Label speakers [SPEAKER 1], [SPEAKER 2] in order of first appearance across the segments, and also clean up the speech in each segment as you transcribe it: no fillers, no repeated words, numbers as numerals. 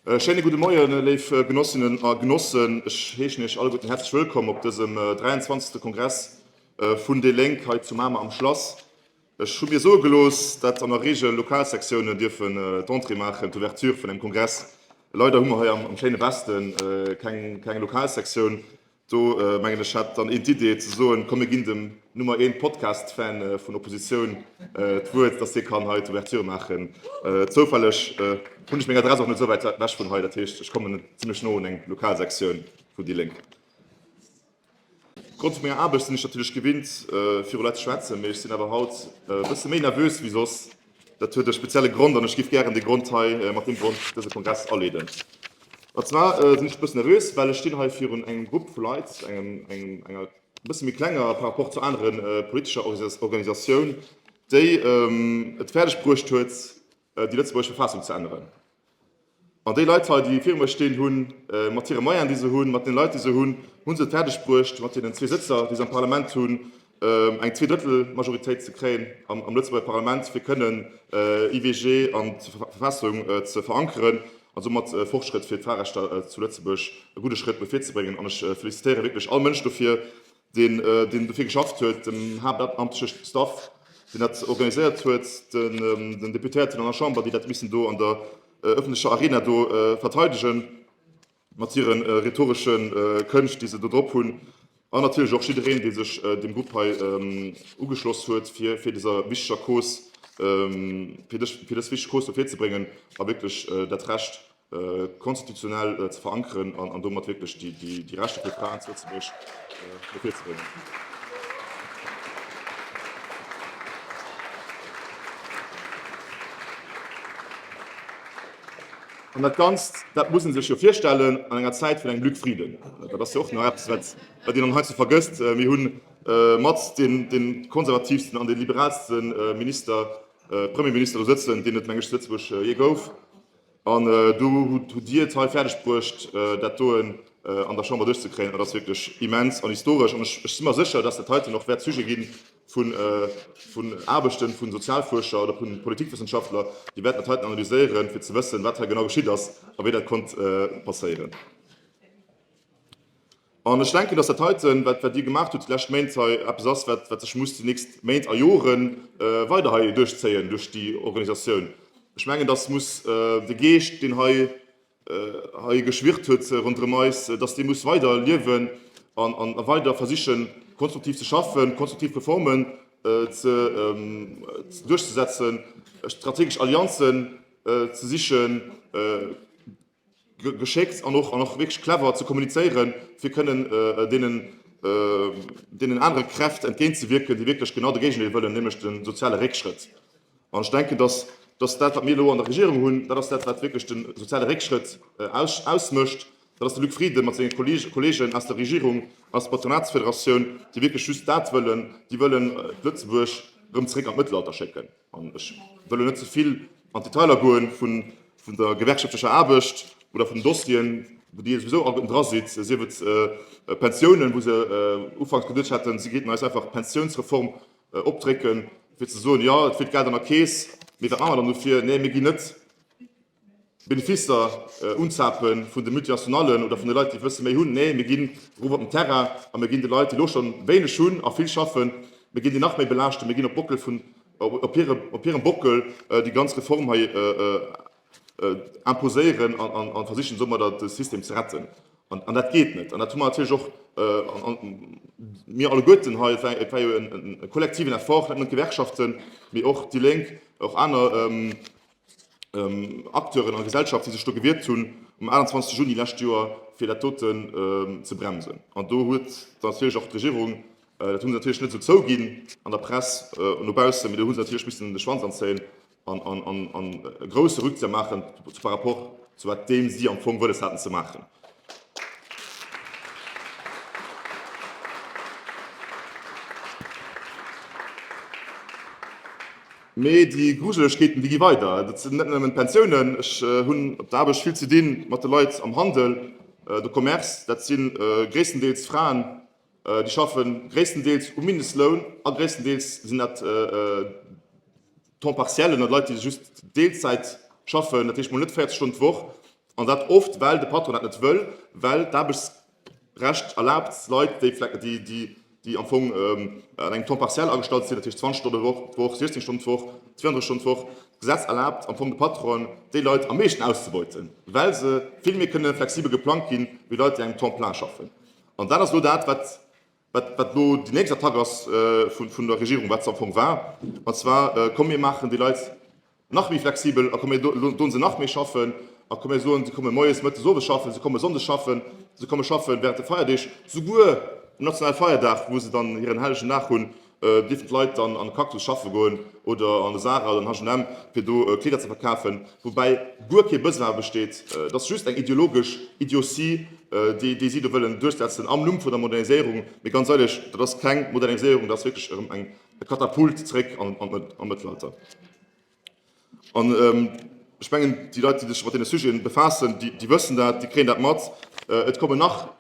[SPEAKER 1] Schéine gudde Moien, léif Genossinnen a Genossen. Ech heeschen Iech alleguerten häerzlech wëllkomm op dësem 23. Kongress vun déi Lénk hei zu Mamer am Schlass. Ech hu mir soe gelooss, dat an der Reegel Lokalsektiounen dierfen d'Entrée maachen, d'Ouverture vun engem Kongress. Leider hu mer hei am schéine Westen keng Lokalsektioun. Do mengen ech hat dann een d'Idee ze soen, komm mir ginn dem Nummer een Podcast-Fan vun Oppositioun d'Wuert, dass hie kann hei d'Ouverture maachen. Zoufälleg hunn ech meng Adress och net esou wäit ewech vun hei, dat heescht ech kommen zimlech no un eng Lokalsektioun vun déi Lénk. Opgrond vu menger Aarbecht sinn ech natierlech gewinnt viru Leit ze schwätzen, mee ech sinn awer haut e bësse méi nervös wéi soss. Dat huet e spezielle Grond an ech géif gären dee Grond hei, mat deem Grond dëse Kongress aleeden. An zwar sinn ech e bëssen nervös, well ech stinn hei virun engem Grupp vu Leit, engem, engem, enger e bësse méi klenger par rapport zu anere politescher Organisatioun, déi et fäerdeg bruecht huet, déi lëtzebuergesch Verfassung ze änneren. An déi Leit hei, déi viru mer stinn, hu mat hire Moyenen, déi se hunn, mat den Leit, déi se hunn, hu se et fäerdeg bruecht, mat hiren zwee Sëtzer, déi se am Parlament hunn, eng Zweedrëttelmajoritéit ze kréien am Lëtzebuerger Parlament, fir kënnen IWG an d'Verfassung ze verankeren an soumat Fortschrëtt fir d'Fraerechter zu Lëtzebuerg e gudde Schrëtt no vir ze bréngen. An ech felicitéiere wierklech all Mënsch dofir, deen deen dofir geschafft huet, dem haaptamtleche Staff, deen dat organiséiert huet, den Deputéierten an der Chamber, déi dat missen do an der ëffentlecher Arena do verteidegen, mat hire rhetoresche Kënscht, déi se do drop hunn, an natierlech och jiddereen, dee sech deem Grupp hei ugeschloss huet, fir fir dëser wichteger Cause, fir dës fir dës wichteg Cause do virzebréngen a wierklech dat Recht konstitutionell ze verankeren an domat wierklech déi Rechter fir Fraen zu Lëtzebuerg no vir ze bréngen. An dat Ganzt, dat muss ee sech jo virstellen an enger Zäit vun engem Luc Frieden. Dat ass jo och nach eppes, wat een dann heiansdo vergësst. Mir hu mat dee konservatiivsten an dee liberaalste Minister, Premierminister do sëtzen, deen et, meng ech, zu Lëtzebuerg jee gouf. An do hutt Dir et hei fäerdeg bruecht, dat doen an der Chamber duerchzekréien. Dat ass wierklech immens an historesch. An ech si mer sécher, dass dat heiten och wäert Sujet gi vun Aarbechten vu Sozialfuerscher oder vu Politikwëssenschaftler. Déi wäerten dat heiten analyséieren, fir ze wëssen, wat hei genau geschitt ass a wéi dat konnt passéieren. An ech denken, dass dat heiten, wat wat Dir gemaach hutt déi lescht Méint hei, eppes ass, wat wat sech muss déi nächst Méint a Jore weider hei duerchzéien duerch déi Organisatioun. Ech mengen, dass muss de Geescht, deen hei hei geschwirrt huet ronderëm eis, dass dee muss weider liewen an an a weider versichen, konstruktiv ze schaffen, konstruktiv Reformen ze duerchzesetzen, strategesch Allianzen ze sichen, geschéckt an och an och wierklech clever ze kommunizéieren, fir kënnen deenen deenen anere Kräft entgéintzewierken, déi wierklech genau de Géigendeel wëllen, nämlech de soziale Réckschrëtt. An ech denken, dass dass dat, wat mir elo an der Regierung hunn, dat ass dat, wat wierklech de soziale Réckschrëtt aus ausmécht. Dat ass de Luc Frieden mat senge Kollegen aus der Regierung, aus der Patronatsfederatioun, déi wierklech just dat wëllen, déi wëllen Lëtzebuerg erëm zeréck an d'Mëttelalter schécken. An ech wëll elo net ze vill an d'Detailer goen vun der gewerkschaftlecher Aarbecht oder vun den Dossieren, wou Dir souwisou alleguerten dra sidd, sief et Pensiounen, wou se ufanks geduecht hätten, si géiten eis einfach d'Pensiounsreform opdrécken, fir ze soen, jo, et feelt Geld an der Keess, mee wat maache mer dann dofir? Nee, mir ginn net Beneficer unzape vun de Multinationallen oder vun de Leit, déi e bësse méi hunn. Nee, mir ginn erof op den Terrain a mir ginn de Leit, déi elo scho wéineg hunn a vill schaffen, mir ginn déi nach méi belaaschten. Mir ginn op Bockel vun, op hire, op hirem Bockel déi ganz Reform hei imposéieren an versichen domadder de System ze retten. An dat geet net. An dat hu mer natierlech och, mir alleguerten hei, et war, et war jo e kollektiven Effort, net nëmmen d'Gewerkschaften, mee och déi Lénk, och aner, Acteuren an der Gesellschaft, déi sech do gewiert hunn um 28 Juni lescht Joer, fir dat doten ze bremsen. An do huet natierlech och d'Regierung, dat hu se natierlech net esou zouginn an der Press no baussen, mee do hu se natierlech missen de Schwanz anzéien an e grousse Rückzieher maachen par rapport zu wat deem si am Fong wëlles haten ze maachen. Mee déi Grujelegkeeten, déi gi weider. Dat sinn net nëmmen d'Pensiounen. Ech hunn op der Aarbecht vill ze di mat de Leit am Handel, de Commerce. Dat si gréisstendeels Fraen, déi schaffe gréisstendeels um Mindestloun a gréisstendeels sinn dat Temps-partiellen, also Leit, déi just Deelzäit schaffen, dat heescht mol net 40 Stonnen d'Woch. An dat oft, well de Patron dat net wëll, well d'Aarbechtsrecht erlaabt Leit, déi am Fong an engem Temps partiel agestallt sinn, dat heescht 20 Stonne d'Woch, 16 Stonnen d'Woch, 32 Stonnen d'Woch, d'Gesetz erlaabt am Fong de Patronen, déi Leit am meeschten auszebeuten, well se vill méi kënne flexibel geplangt ginn, wéi Leit, déi an engem Temps plein schaffen. An dat ass elo dat, wat elo déi nächst Attack ass vun der Regierung, wat se am Fong war, an zwar, Komm mir maachen déi Leit nach méi flexibel a komm mir doen se nach méi schaffen a komm mir soen, se komme moies, mëttes, owes schaffen, se komme sonndes schaffen, se komme schaffen während de Feierdeeg, souguer um nationale Feierdag, wou se dann hiren hellegen Dag hunn, dierfen d'Leit dann an de Cactus schaffe goen oder an de Zara oder an H&M, fir do Kleeder ze verkafen, woubäi guer kee Besoin besteet. Et ass just eng ideologesch Idiotie, déi si do wëllen duerchsetzen am Numm vun der Moderniséierung. Mee ganz eierlech, dat ass keng Moderniséierung, dat ass wierklech erëm eng Katapult zeréck an d'Mëttelalter. An ech mengen, déi Leit, déi sech mat deene Sujeten befaassen, déi wëssen dat, déi kréien dat mat. Et kommen nach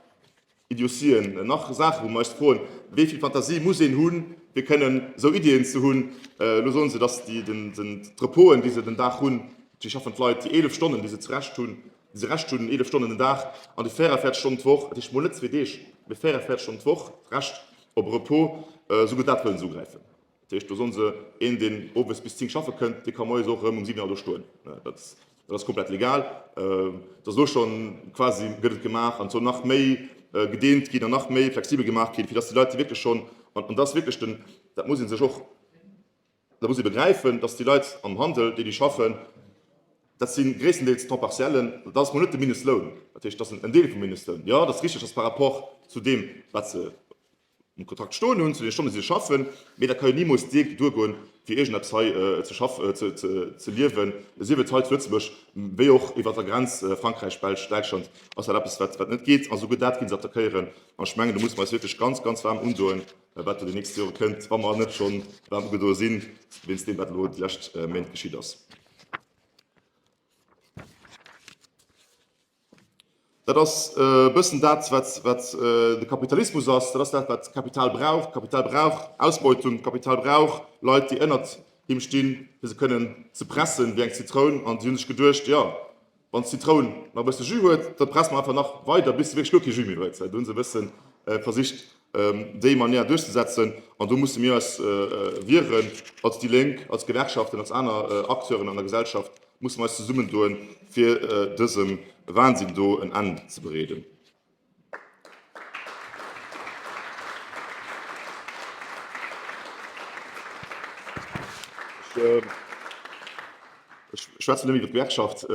[SPEAKER 1] Idiotien, nach Saachen, wou mer eis froen, wéi vill Fantasie muss een hunn, fir kënnen esou Iddien ze hunn. Elo soen se, datt d'Reposen, déi se den Dag hunn, déi schaffen d'Leit déi 11 Stonnen, déi se zu Recht hunn, déi se Recht hunn, 11 Stonnen den Dag an déi 44 Stonnen d'Woch, dat heescht mol net zwee Deeg, mee 44 Stonnen d'Woch, d'Recht op e Repos, souguer dat wëllen se ugräifen. Dat heescht, do soen se, een, deen owes bis 10 schaffe kënnt, dee ka moies och erëm um 7 Auer do stoen. Dat ass komplett legal. Dat ass elo schonn quasi, gëtt et gemaach an et soll nach méi gedeent ginn an nach méi flexibel gemaach ginn, fir datt déi Leit, déi wierklech schonn, an dat ass wierklech den, dat muss ee sech och, dat muss ee begräifen, datt déi Leit am Handel, déi, déi schaffen, dat si gréisstendeels Temps partiellen, dat ass mol net de Mindestloun, dat heescht, dat ass en Deel vum Mindestloun. Jo, dat ass richteg, dat ass par rapport zu deem, wat se um Kontrakt stoen hunn, zu den Stonnen, déi se schaffen, mee dat ka jo nimools duergoen, fir iergendeppes hei ze schaff, ze liewen, sief et hei zu Lëtzebuerg, wéi och iwwer der Grenz, Frankräich, Belsch, Däitschland, ass dat eppes, wat net geet. A souguer dat ginn se attackéieren. An ech mengen, do musse mer eis wierklech ganz, ganz waarm undoen, wat do déi nächst Jore kënnt, wa mer net scho waarm ugedoe sinn, wéinst deem, wat elo déi lescht Méint geschitt ass. Dat ass e bëssen dat, wat de Kapitalismus ass. Dat ass dat, wat d'Kapital brauch. D'Kapital brauch Ausbeutung, d'Kapital brauch Leit, déi ënnert him stinn, fir se kënnen ze pressen wéi eng Zitroun. An si hu sech geduecht, jo, wann d'Zitroun nach e bësse Jus huet, da presse mer einfach nach weider, bis se wierklech guer kee Jus méi huet. Do hu se e bësse versicht, déi Manière duerchzesetzen. An do musse mir eis wieren als déi Lénk, als Gewerkschaften, als aner Acteuren an der Gesellschaft, Musse mer eis zesummendoen, fir dësem Wahnsinn do en Enn ze bereeden. Ech schwätzen net méi iwwer d'Gewerkschaft,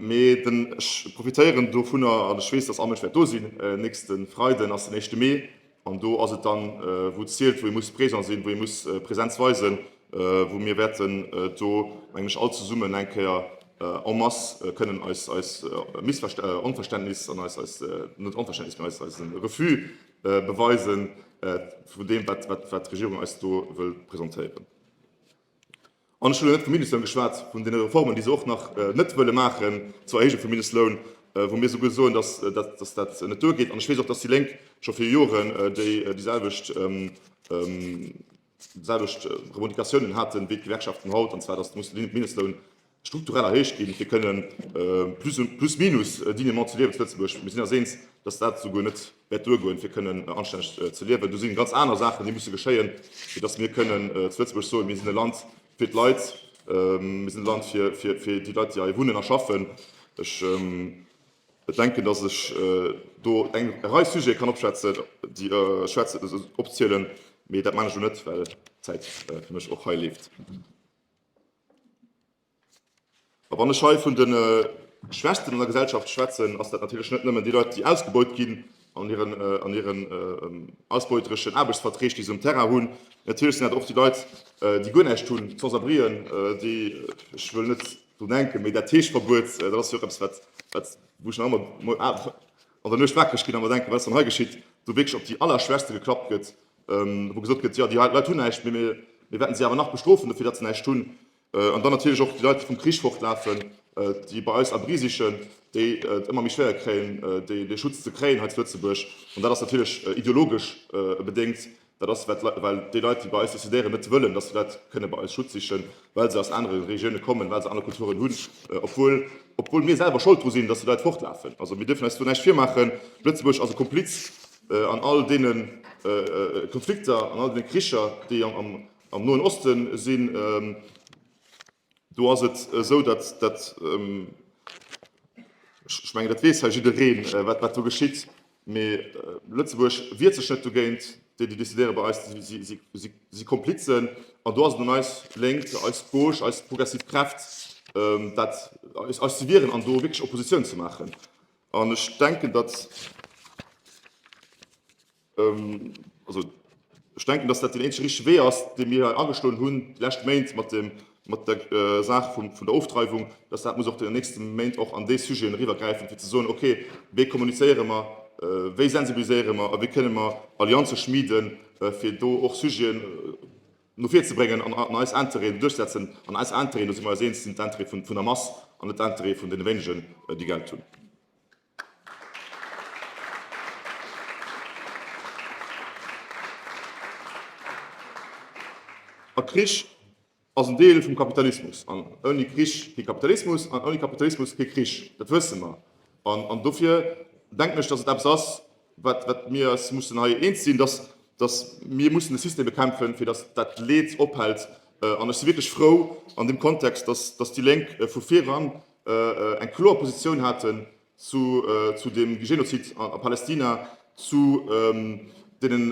[SPEAKER 1] mee ech profitéieren dovunner, an ech weess, dass all Mënsch wäert do sinn, nächste Freiden ass den éischte Mee, An do ass et dann, wou et zielt, wou ee muss présent sinn, wou ee muss Präsenz weisen, wou mir wäerten do, mengen ech, all zesummen eng Kéier en masse kënnen eis Onverständnis an eis, net Onverständnis, mä eise Refus beweisen vun deem, wat d'Regierung eis do wëll presentéieren. An ech hunn elo net vum Mindestloun geschwat, vun deene Reformen, déi se och nach net wëlle maachen zur Erhéijung vum Mindestloun, wou mir souguer soen, dass dat net duergeet. An ech weess och, dass déi Lénk scho viru Joren déi selwecht Revendicatiounen haten, wéi d'Gewerkschaften haut, an zwar, dass muss de Mindestloun strukturell erhéicht ginn, fir kënnen plus minus dignement ze liewen zu Lëtzebuerg. Mir sinn eis eens, dass dat souguer net wäert duergoen, fir kënnen anstänneg ze liewen. Do si ganz aner Saachen, déi musse geschéien, fir dass mir kënnen zu Lëtzebuerg soen, mir sinn e Land fir d'Leit, mir sinn e Land fir déi Leit, déi hei wunnen a schaffen. Ech denken, dass ech do eng Rei Sujete kann opschwätzen, déi schwätzen, opzielen, mee dat maachen ech elo net, well d'Zäit fir mech och hei leeft. A wann ech hei vun de Schwächsten an der Gesellschaft schwätzen, ass dat natierlech net nëmmen déi Leit, déi ausgebeut ginn an hiren, an hiren ausbeutereschen Aarbechtsverträg, déi se um Terrain hunn. Natierlech sinn dat och déi Leit, déi guer näischt hunn, d'Sans-abrien, déi, ech wëll net drun denken, mee dat Heeschverbuet, dat ass jo och eppes, wat, wat, wou ech nach ëmmer an der Nuecht wakereg ginn a mer denken, wat ass dann hei geschitt, wou wierklech op déi Allerschwächste geklappt gëtt, wou gesot gëtt, jo, déi Leit hunn näischt, mee mir wäerten si awer nach bestrofen dofir, datt se näischt hunn. An dann natierlech och déi Leit, déi vum Krich fortlafen, déi bei eis Abri sichen, déi et ëmmer méi schwéier kréien, dee Schutz ze kréien hei zu Lëtzebuerg. An dat ass natierlech ideologesch bedéngt. Dat ass, well déi Leit, déi bei eis decidéieren, net wëllen, dass déi Leit kënne bei eis Schutz sichen, well se aus anere Regioune kommen, well se aner Kulturen hunn, obwuel, obwuel mir selwer Schold dru sinn, dass déi Leit fortlafen. Also mir dierfen eis do näischt virmaachen. Lëtzebuerg ass e Kompliz an all deene Konflikter, an all deene Kricher, déi am Noen Oste sinn. Do ass et esou, datt, datt, ech mengen, dat weess hei jiddereen, wat, wat do geschitt, mee Lëtzebuerg wiert sech net dogéint. Déi, déi decidéiere bei eis, si, si, si, si Komplizen. An do ass et un eis Lénk, eis Gauche, eis progressiv Kräft, dat, eis, eis ze wieren an do wierklech Oppositioun ze maachen. An ech denken, datt. Also, ech denken, dass dat deen eenzege richtege Wee ass, dee mir hei ageschloen hunn déi lescht Méint mat dem, mat der Saach vum, vun der Ofdreiwung, dass dat muss och den nächste Méint och an déi Sujeten eriwwergräifen, fir ze soen, okay, wéi kommunizéiere mer, wéi sensibiliséiere mer a wéi kënne mer Allianze schmiden, fir do och Sujeten no vir ze bréngen an eis Intérêten duerchsetzen. An eis Intérêten, do si mer eis eens, sinn d'Intérêtë vun, vun der Mass an net d'Intérêtë vun deene wéinegen, déi Geld hunn. A Krich ass en Deel vum Kapitalismus. An ouni Krich kee Kapitalismus an ouni Kapitalismus kee Krich. Dat wësse mer. An dofir denken ech, datt et eppes ass, wat, wat mir eis mussen hei eens sinn, datt, datt mir mussen de System bekämpfen, fir datt dat Leed ophält. An ech si wierklech frou an deem Kontext, datt, datt déi Lénk vu viran eng kloer Positioun haten zu zu dem Genozid a Palästina, zu deenen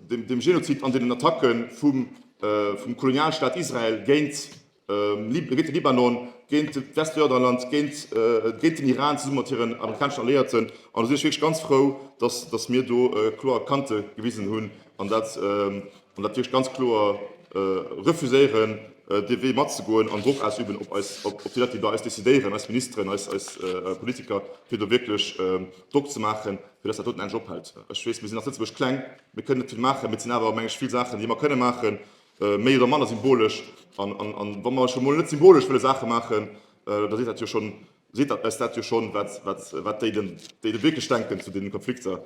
[SPEAKER 1] dem Genozid an deenen Attacke vum vum Kolonialstaat Israel géint géint de Libanon, géint d'Westjordanland, géint géint den Iran zesumme mat hiren amerikaneschen Alliéierten. An do sinn ech wierklech ganz frou, dass dass mir do kloer Kante gewisen hunn an dat an dat wierklech ganz kloer refuséieren, dee Wee matzegoen an Drock ausüben op eis, op déi Leit, déi bei eis decidéieren, eis Ministeren, eis, eis Politiker, fir do wierklech Drock ze maachen, fir dass dat doten endlech ophält. Ech weess, mir sinn als Lëtzebuerg kleng, mir kënnen net vill maachen, mee et sinn awer, meng ech, vill Saachen, déi mer kënne maachen, méi oder manner symbolesch. An, an, an wa mer scho mol net symbolesch wëlle Saache maachen, da seet dat jo schonn, seet dat eis dat jo schonn, wat, wat, wat déi denn, déi denn wierklech denken zu deene Konflikter.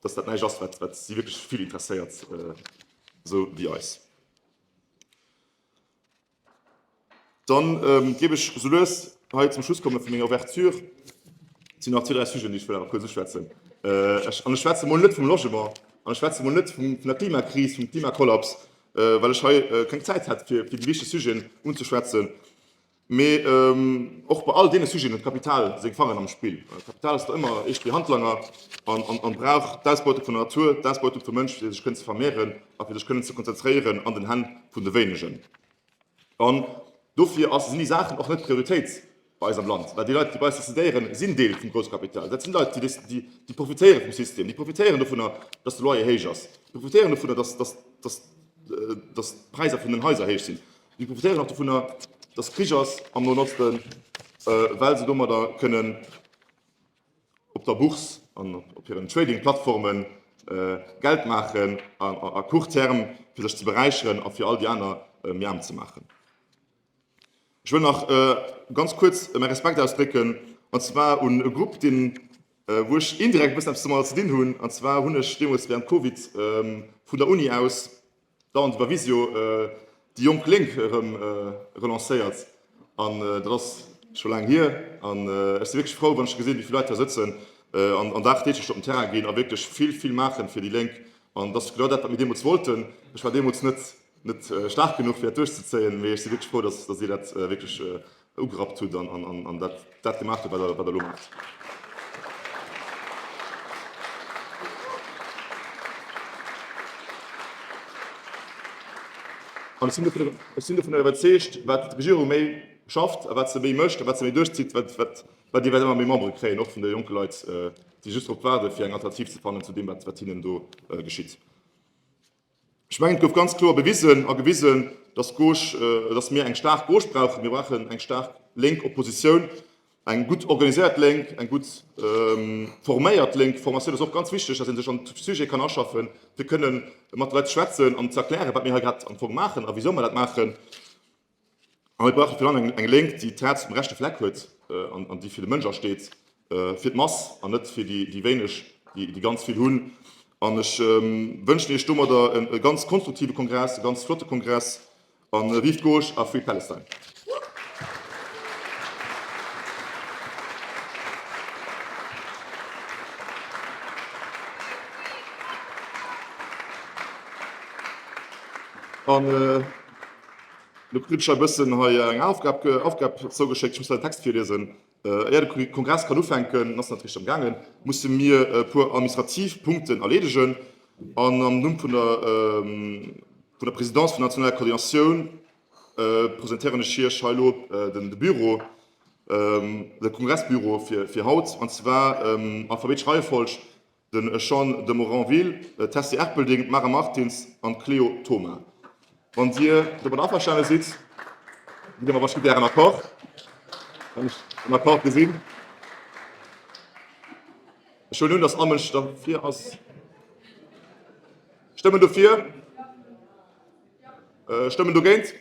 [SPEAKER 1] Dass dat näischt ass, wat, wat si wierklech vill interesséiert, esou wéi eis. Dann géif ech esou lues hei zum Schluss komme vu menger Ouverture. Et sinn nach zwee, dräi Sujeten, déi ech wëll awer kuerz uschwätzen. Ech, an ech schwätze mol net vum Logement an ech schwätze mol net vum, vun der Klimakris, vum Klimakollaps, well ech hei keng Zäit hätt, fir, fir déi wichteg Sujeten unzeschwätzen. Mee och bei all deene Sujeten huet d'Kapital seng Fangeren am Spill. D'Kapital ass da ëmmer eescht wéi Handlanger an brauch d'Ausbeutung vun der Natur, d'Ausbeutung vum Mënsch, fir sech kënnen ze vermehren a fir sech kënnen ze konzentréieren an den Hänn vun de wéinegen. An dofir ass, sinn déi Saachen och net Prioritéit bei eis am Land, well déi Leit, déi bei eis decidéieren, sinn Deel vum Grousskapital. Dat sinn Leit, déi profitéiere vum System, déi profitéieren dovunner, dass de Loyer héich ass, déi profitéieren dovunner, dass d'Präisser vun den Haiser héich sinn. Si profitéieren och dovunner, dass Krich ass am Noen Osten, well se domadder kënnen op der Bourse an op hiren Trading-Plattforme Geld maachen à court terme, fir sech ze beräicheren a fir all déi aner méi aarm ze maachen. Ech wëll nach ganz kuerz mäi Respekt ausdrécken, an zwar un e Grupp, deen, wou ech indirekt e bëssen eppes domadder ze dinn hunn. An zwar hunn ech deemools während Covid vun der Uni aus Dauernd iwwer Visio déi jonk Lénk erëm relancéiert an dat ass scho laang hier an ech si wierklech frou, wann ech gesinn, wéi vill Leit hei sëtzen an dagdeeglech op den Terrain ginn a wierklech vill, vill maachen fir déi Lénk. An dat ass genau dat, wat mir deemools wollten. Ech war deemools net net staark genuch, fir dat duerchzezéien, mee ech si wierklech frou, dass dass Dir dat wierklech ugerappt hutt an dat dat gemaach hutt, wat Der wat Der elo maacht. An ech sinn dovun ech sinn dovun iwwerzeegt, wat d'Regierung méi schafft a wat se méi mécht a wat se méi duerchzitt, wat wat wat Dir wäert ëmmer méi Membere kréien, och vun de jonke Leit, déi just drop waarden, fir eng Alternativ ze fannen zu deem, wat wat hinnen do geschitt. Ech mengen, et gouf ganz kloer bewisen a gewisen, dass d'Gauche, dass mir eng staark Gauche brauchen. Mir brauchen eng staark lénk Oppositioun, eng gutt organiséiert Lénk, eng gutt forméiert Lénk. Formatioun ass och ganz wichteg, dass ee sech an d'Sujete kann aschaffen, fir kënnen mat de Leit ze schwätzen an ze erklären, wat mir hei grad am Fong maachen a wisou mer dat maachen. A mir brauche virun allem eng Lénk, déi d'Häerz um rechte Fleck huet an déi fir de Mënsch asteet, fir d'Mass an net fir déi wéineg, déi ganz vill hunn. An ech wënschen Iech domadder e ganz konstruktive Kongress, e ganz flotte Kongress a Vive d'Gauche a Free Palestine! An elo kritt ech hei e bëssen hei eng Aufgab Aufgab zougeschéckt, ech muss hei den Text virliesen. Éier de Kongress kann ufänken, ass natierlech am gaangen, musse mir e puer administrativ Punkten erleedegen. An am Numm vun der vun der Présidence vun der nationaler Koordinatioun presentéieren ech Iech hei elo den de Büro, de Kongressbüro fir fir haut, an zwar alphabetesch Reiefolg, De Sean de Moranville, d'Tessy Erpelding, d'Mara Martins an d'Cléo Thoma. Wann Dir domat averstane sidd, gitt Der mer wahrscheinlich Ären Accord, wann ech den Accord gesinn. Ech huelen un, dass all Mënsch derfir ass. Stëmmen dofir? Stëmmen dogéint?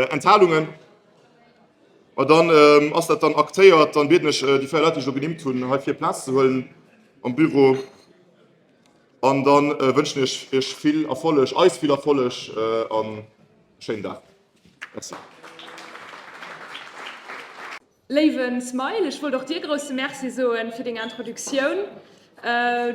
[SPEAKER 1] Enthalungen? Ma dann ass dat dann aktéiert. Dann bieden ech déi 4 Leit, déi ech elo genimmt hunn, hei vir Plaz ze huelen am Büro. An dann wënschen ech Iech vill Erfolleg, eis vill Erfolleg an e schéinen Dag. Merci.
[SPEAKER 2] Léiwen Smile, ech wollt och dir grousse Merci soen fir deng Introductioun.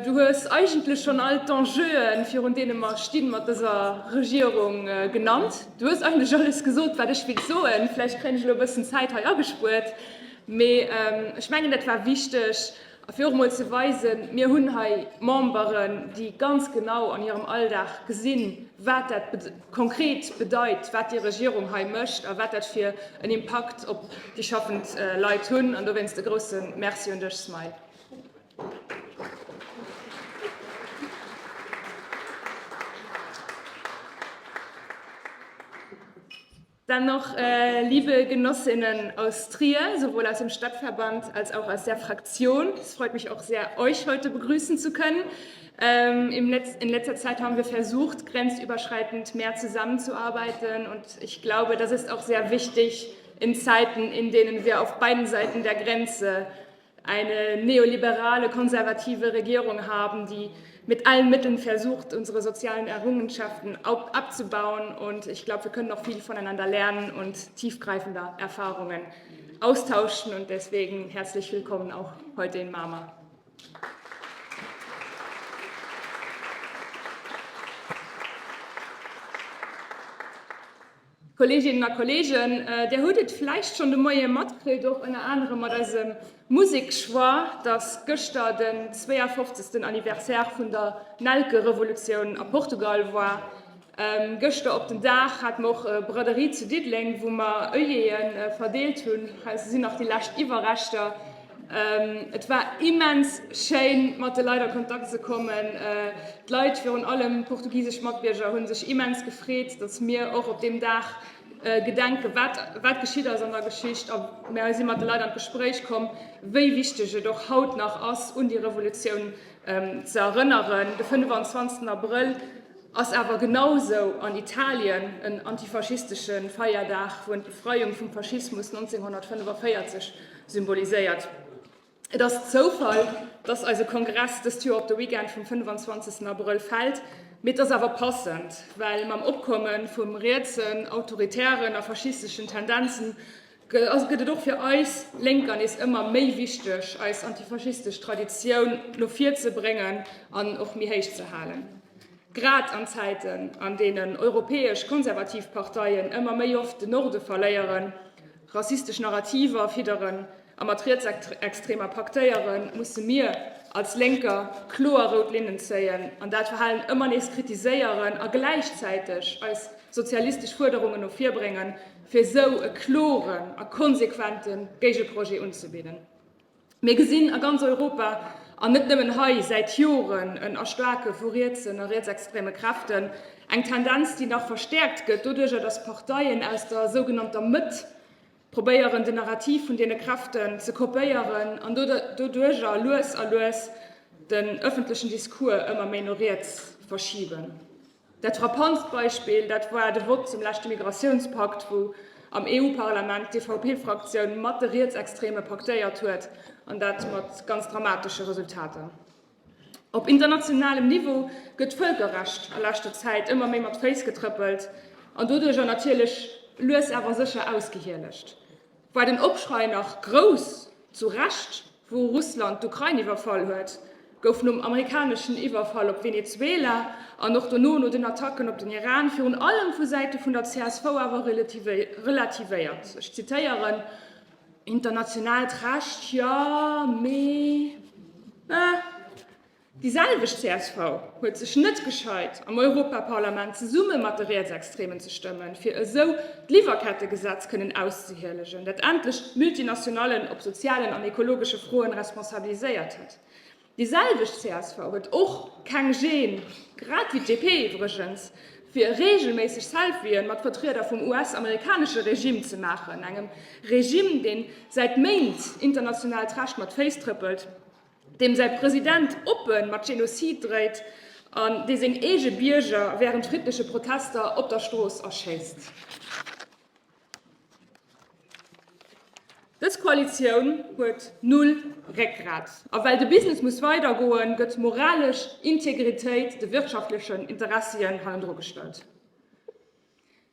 [SPEAKER 2] Du hues eigentlech schon all d'Enjeuen, virun deene mer stinn mat dëser Regierung, genannt. Du hues eigentlech alles gesot, wat ech willt soen. Vläicht kréien ech elo e bëssen Zäit hei agespuert, mee ech mengen, dat war wichteg, a fir och emol ze weisen, mir hunn hei Memberen, déi ganz genau an hirem Alldag gesinn, wat dat konkret bedeit, wat déi Regierung hei mécht a wat dat fir en Impakt op déi schaffend Leit hunn. An dowéinst e grousse Merci un dech, Smile. Dann noch, liebe Genossinnen aus Trier, sowohl aus dem Stadtverband als auch aus der Fraktion. Es freut mich auch sehr, euch heute begrüßen zu können. In letzter Zeit haben wir versucht, grenzüberschreitend mehr zusammenzuarbeiten und ich glaube, das ist auch sehr wichtig in Zeiten, in denen wir auf beiden Seiten der Grenze eine neoliberale, konservative Regierung haben, die mit allen Mitteln versucht, unsere sozialen Errungenschaften abzubauen. Und ich glaube, wir können noch viel voneinander lernen und tiefgreifender Erfahrungen austauschen. Und deswegen herzlich willkommen auch heute in Mama. Kolleeginnen a Kolleegen, Dir hutt et vläicht schonn de Moie matkritt, och ënner anerem mat eisem Musekchoix, dass gëschter den 52. Anniversaire vun der Nelkerevolutioun a Portugal war. Gëschter op den Dag hate mer och e Braderie zu Diddeleng, wou mer Œilleten verdeelt hunn. Hei sinn nach déi lescht Iwwerreschter. Et war immens schéin, mat de Leit a Kontakt ze kommen. D'Leit, virun allem portugisesch Matbierger, hu sech immens gefreet, datt mir och op deem Dag gedenken, wat wat geschitt ass an der Geschicht. A mir si mat de Leit an d'Gespréich komm, wéi wichteg et och haut nach ass, un déi Revolutioun ze erënneren. De 25 Abrëll ass awer genausou an Italien en antifaschistesche Feierdag, wou en d'Befreiung vum Faschismus 1945 symboliséiert. Et ass Zoufall, dass eise Kongress dëst Joer op de Weekend vum 25. Abrëll fält, mee et ass awer passend, well mam Opkomme vum rietsen, autoritären a faschisteschen Tendenzen gëtt et och fir eis Lénker nees ëmmer méi wichteg, eis antifaschistesch Traditioun no vir ze bréngen an och méi héich ze halen. Grad an Zäiten, an deenen europäesch konservativ Parteien ëmmer méi oft den Norde verléieren, rassistesch Narrativer fidderen a mat Rietsextremer paktéieren, musse mir als Lénker kloer rout Linnen zéien an dat Verhalen ëmmer nees kritiséieren a gläichzäiteg eis sozialistesch Fuerderungen no vir bréngen, fir esou e kloren a konsequente Géigeprojet unzebidden. Mir gesinn a ganz Europa, an net nëmmen hei, säit Joren en Erstaarke vu rietsen a rietsextreme Kräften, eng Tendenz, déi nach verstäerkt gëtt doduerjer, datt Parteien aus der sougenannter Mëtt probéieren, den Narrativ vun deene Kräften ze kopéieren an doduerjer lues a lues den ëffentlechen Discours ëmmer méi no riets verschiben. Dat frappantst Beispill, dat war de Vott zum leschte Migratiounspakt, wou. am EU-Parlament d'EVP-Fraktioun mat de Rietsextreme paktéiert huet, an dat mat ganz dramatesche Resultater. Op internationalem Niveau gëtt d'Vëlkerrecht a leschter Zäit ëmmer méi mat Féiss getrëppelt an doduercher natierlech lues awer sécher ausgehielegt. War den Opschrei nach grouss, zu Recht, wou Russland d'Ukrain iwwerfall huet, gouf nom amerikaneschen Iwwerfall op Venezuela an och dono no den Attacken op den Iran virun allem vu Säite vun der csv awer relativéiert. Ech zitéieren, Internationaalt Recht, jo, mee eh. Déi selwecht csv huet sech net gescheit, am Europaparlament zesumme mat de Rietsextremen ze stëmmen, fir esou d'Liwwerkettegesetz kënnen auszehielegen, dat endlech d'Multinationallen op sozialen an ekologesche Froen responsabiliséiert huet. Déi selwecht csv huet och keng Gêne, grad wéi d'DP iwwregens, fir reegelméisseg Selfien mat Vertrieder vum US-amerikanesche Regime ze maachen, engem Regime, dee säit Méint internationaalt Recht mat Féiss trëppelt, deem säi President oppe mat Genozid dréit an dee seng eege Bierger wärend friddleche Protester op der Strooss erschéisst. Dës Koalitioun huet null Réckgrat. A well de Business muss weidergoen, gëtt moralesch Integritéit de wirtschaftlechen Interessien hannendru gestallt.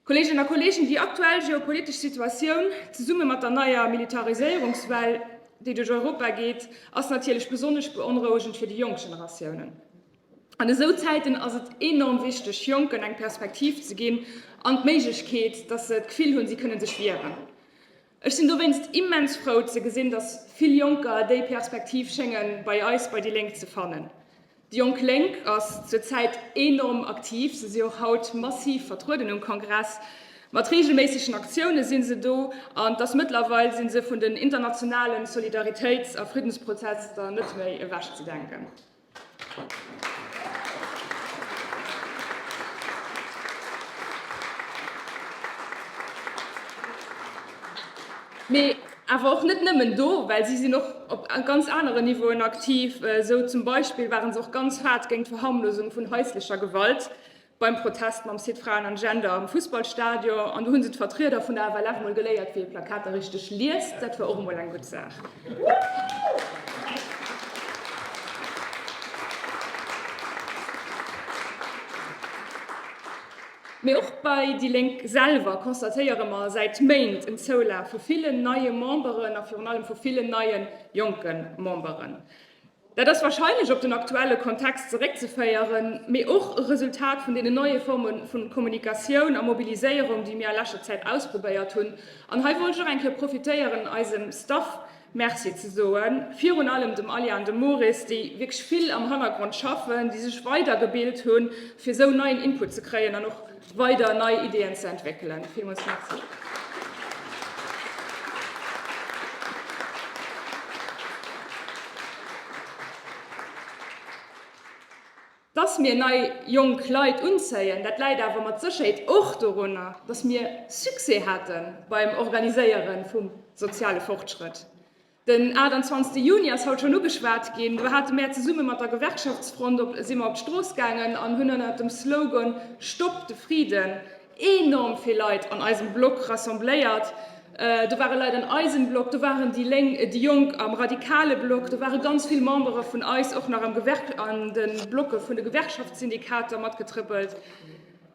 [SPEAKER 2] Kolleeginnen a Kolleegen, déi aktuell geopolitesch Situatioun, zesumme mat der neier Militariséierungswell, déi duerch Europa geet, ass natierlech besonnesch beonrouegend fir déi jonk Generatiounen. An esou Zäiten ass et enorm wichteg, Jonken eng Perspektiv ze ginn an d'Méiglechkeet, dass se d'Gefill hunn, si kënne sech wieren. Ech sinn dowéinst immens frou ze gesinn, dass vill Jonker déi Perspektiv schénge bei eis, bei déi Lénk, ze fannen. Déi Jonk Lénk ass zur Zäit enorm aktiv, se si och haut massiv vertrueden um Kongress. Mat reegelméissegen Aktioune si se do an et ass mëttlerweil si se vun den internationale Solidaritéits a Friddensprozesser net méi ewechzedenken. Mee awer och net nëmmen do, well si sinn och op ganz aneren Niveauen aktiv. Esou zum Beispill ware se och ganz haart géint d'Verharmlosung vun haislecher Gewalt beim Protest mam Site Fraen an Gender am Fussballstadion. An do hu se d'Vertrieder vun der FLF mol geléiert, wéi ee Plakater richteg liest. Dat war och emol eng gutt Saach. Mee och bei déi Lénk selwer constatéiere mer säit Méint en Zoulaf vu villen neie Memberen a virun allem vu villen neie jonke Memberen. Dat ass warscheinlech op den aktuelle Kontext zeréckzeféieren, mee och e Resultat vun deenen neie Forme vu Kommunikatioun a Mobiliséierung, déi mir a leschter Zäit ausprobéiert hunn. An hei wollt ech och eng Kéier profitéieren, eisem Staff Merci ze soen, virun allem dem Alja an dem Maurice, déi wierklech vill am Hannergrond schaffen, déi sech weidergebilt hunn, fir esou neien Input ze kréien an och weider nei Ideeën ze entwéckelen. Villmools Merci. Dass mir nei jonk Leit unzéien, dat läit awer mat Sécherheet och dorunner, dass mir Succès hate beim Organiséiere vum soziale Fortschrëtt. Den 28 Juni ass haut schonn ugeschwat ginn. Do hate mär zesumme mat der Gewerkschaftsfront op, si mer op d'Strooss gaangen an hunn ënnert dem Slogan Stopp de Friden enorm vill Leit an eisem Block rassembléiert. Do ware Leit an eisem Block, do waren déi Lénk, déi Jonk am radikale Block, do ware ganz vill Membere vun eis och nach am Gewerk, an de Blocke vun de Gewerkschaftssyndikater matgetrëppelt.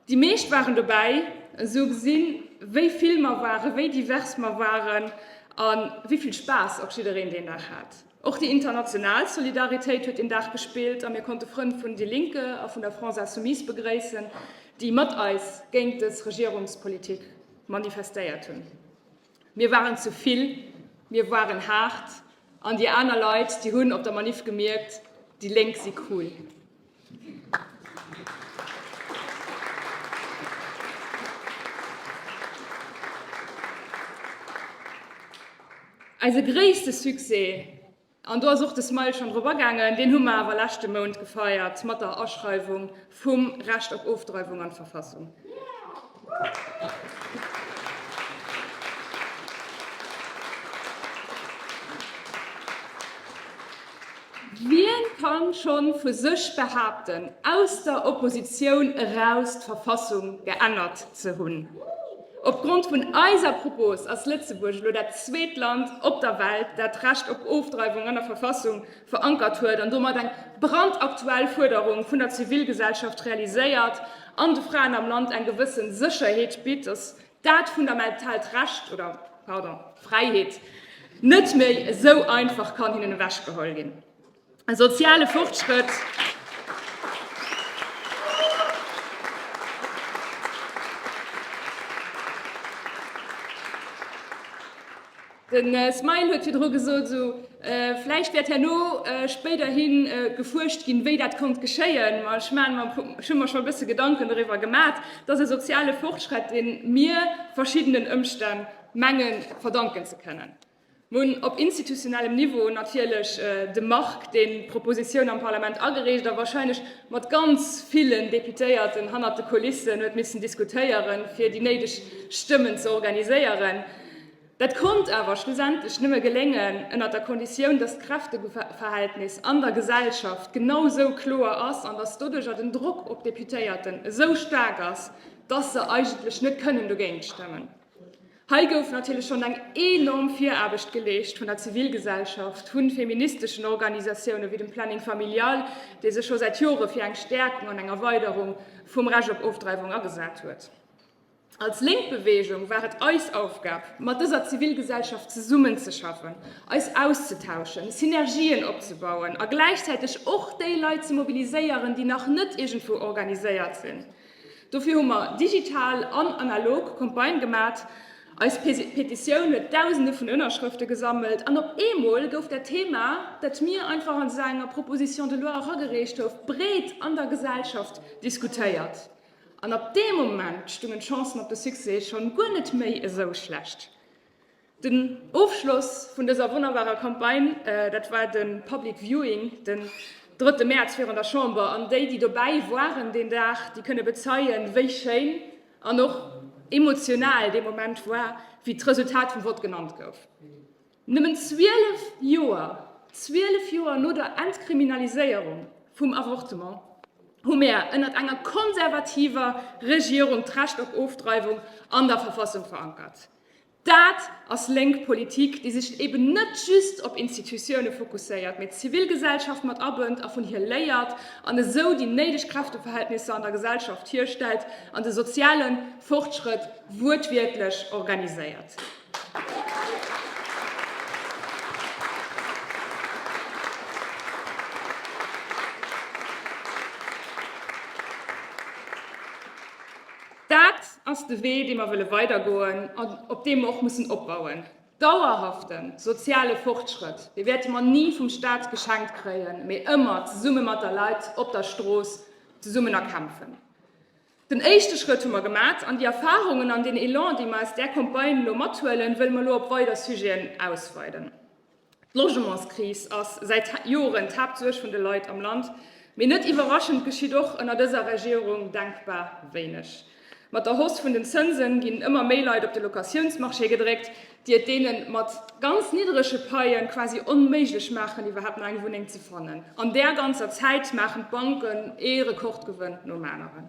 [SPEAKER 2] Déi meescht waren dobäi. Esou gesinn, wéi vill mer waren, wéi divers mer waren a wéi vill Spaass och jiddereen deen Dag hat. Och déi international Solidaritéit huet deen Dag gespillt a mir konnte Frënn vun Die Linke a vun der France Insoumise begréissen, déi mat eis géint dës Regierungspolitik manifestéiert hunn. Mir waren zu vill, mir waren haart an déi aner Leit, déi hunn op der Maniff gemierkt, déi Lénk si cool. Eise gréisste Succès, an do ass och de Smile schonn drop agaangen, deen hu mer awer leschte Mount gefeiert mat der Aschreiwung vum Recht op Ofdreiwung an d'Verfassung. Wien kann schonn vu sech behaapten, aus der Oppositioun eraus d'Verfassung geännert ze hunn? Opgrond vun eiser Propos ass Lëtzebuerg elo dat zweet Land op der Welt, dat d'Recht op Ofdreiwung an der Verfassung verankert huet an domat eng brandaktuell Fuerderung vun der Zivilgesellschaft realiséiert an de Fraen am Land eng gewësse Sécherheet bitt, dass dat fundamentaalt Recht, oder pardon, Fräiheet, net méi esou einfach kann hinnen ewechgeholl ginn. E soziale Fortschrëtt. De Smile huet virdru gesot, esou, vläicht wäert herno spéiderhi gefuerscht ginn, wéi dat konnt geschéien. Ma ech maachen mer, ech hu mer scho e bësse Gedanken doriwwer gemat, dass e soziale Fortschrett, dee mir verschiddenen Ëmstänn menge verdanken ze kënnen. Mir hunn op institutionellem Niveau natierlech de Marc, deen d'Propositioun am Parlament agereecht a wahrscheinlech mat ganz villen Deputéierten hannert de Kulissen huet missen diskutéieren, fir déi néideg Stëmmen ze organiséieren. Dat konnt awer schlussendlech nëmme geléngen ënnert der Konditioun, dass d'Kräfteverhältnis an der Gesellschaft genau esou kloer ass an dass doduerjer den Drock op d'Deputéierten esou staark ass, dass se eigentlech net kënnen dogéint stëmmen. Hei gouf natierlech schonn eng enorm Viraarbecht geleescht vun der Zivilgesellschaft, vu feministeschen Organisatioune wéi dem Planning Familial, dee sech scho säit Jore fir eng Stäerkung an eng Erweiderung vum Recht op Ofdreiwung agesat huet. Als lénk Beweegung war et eis Aufgab, mat dëser Zivilgesellschaft zesummenzeschaffen, eis auszetauschen, Synergien opzebauen a gläichzäiteg och déi Leit ze mobiliséieren, déi nach net iergendwou organiséiert sinn. Dofir hu mer digital an analog Campagne gemat. Eis Petitioun huet Dausende vun Ënnerschrëfte gesammelt an op eemol gouf dat Thema, dat mir einfach an esou enger Proposition de loi eragereecht gouf, breet an der Gesellschaft diskutéiert. An ab deem Moment stungen d'Chancen op de Succès schonn guer net méi esou schlecht. Den Ofschloss vun dëser wonnerbarer Campagne, dat war de Public Viewing den drëtte Mäerz virun der Chamber. An déi, déi dobäi waren deen Dag, déi kënne bezeien, wéi schéin an och emotional dee Moment war, wéi d'Resultat vum Vott genannt gouf. Nëmmen 12 Joer, 12 Joer no der Entkriminaliséierung vum Avortement, hu mär ënnert enger konservativer Regierung d'Recht op Ofdreiwung an der Verfassung verankert. Dat ass lénk Politik, déi sech eben net just op Institutioune fokusséiert, mee d'Zivilgesellschaft mat abënnt a vun hir léiert an esou déi néideg Kräfteverhältnisser an der Gesellschaft hierstellt an de soziale Fortschrëtt wuertwiertlech organiséiert. Dat ass de Wee, dee mer wëlle weidergoen an op deem mer och mussen opbauen. Dauerhafte soziale Fortschrëtt, dee wäerte mer ni vum Staat geschenkt kréien, mee ëmmer zesumme mat der Leit op der Strooss zesummen erkämpfen. Den éischte Schrëtt hu mer gemat an déi Erfarungen an deen Elan, déi mer aus där Campagne elo mathuelen, wëlle mer elo op weider Sujeten ausweiden. D'Logementskris ass säit Joren d'Haaptsuerg vun de Leit am Land. Mee net iwwerraschend geschitt och ënner dëser Regierung denkbar wéineg. Mat der Hausse vun den Zënsen ginn ëmmer méi Leit op de Locatiounsmarché gedréckt, déi et deene mat ganz niddrege Paie quasi onméiglech maachen, iwwerhaapt nach eng Wunneng ze fannen. An där ganzer Zäit maachen d'Banken ee Rekordgewënn nom aneren.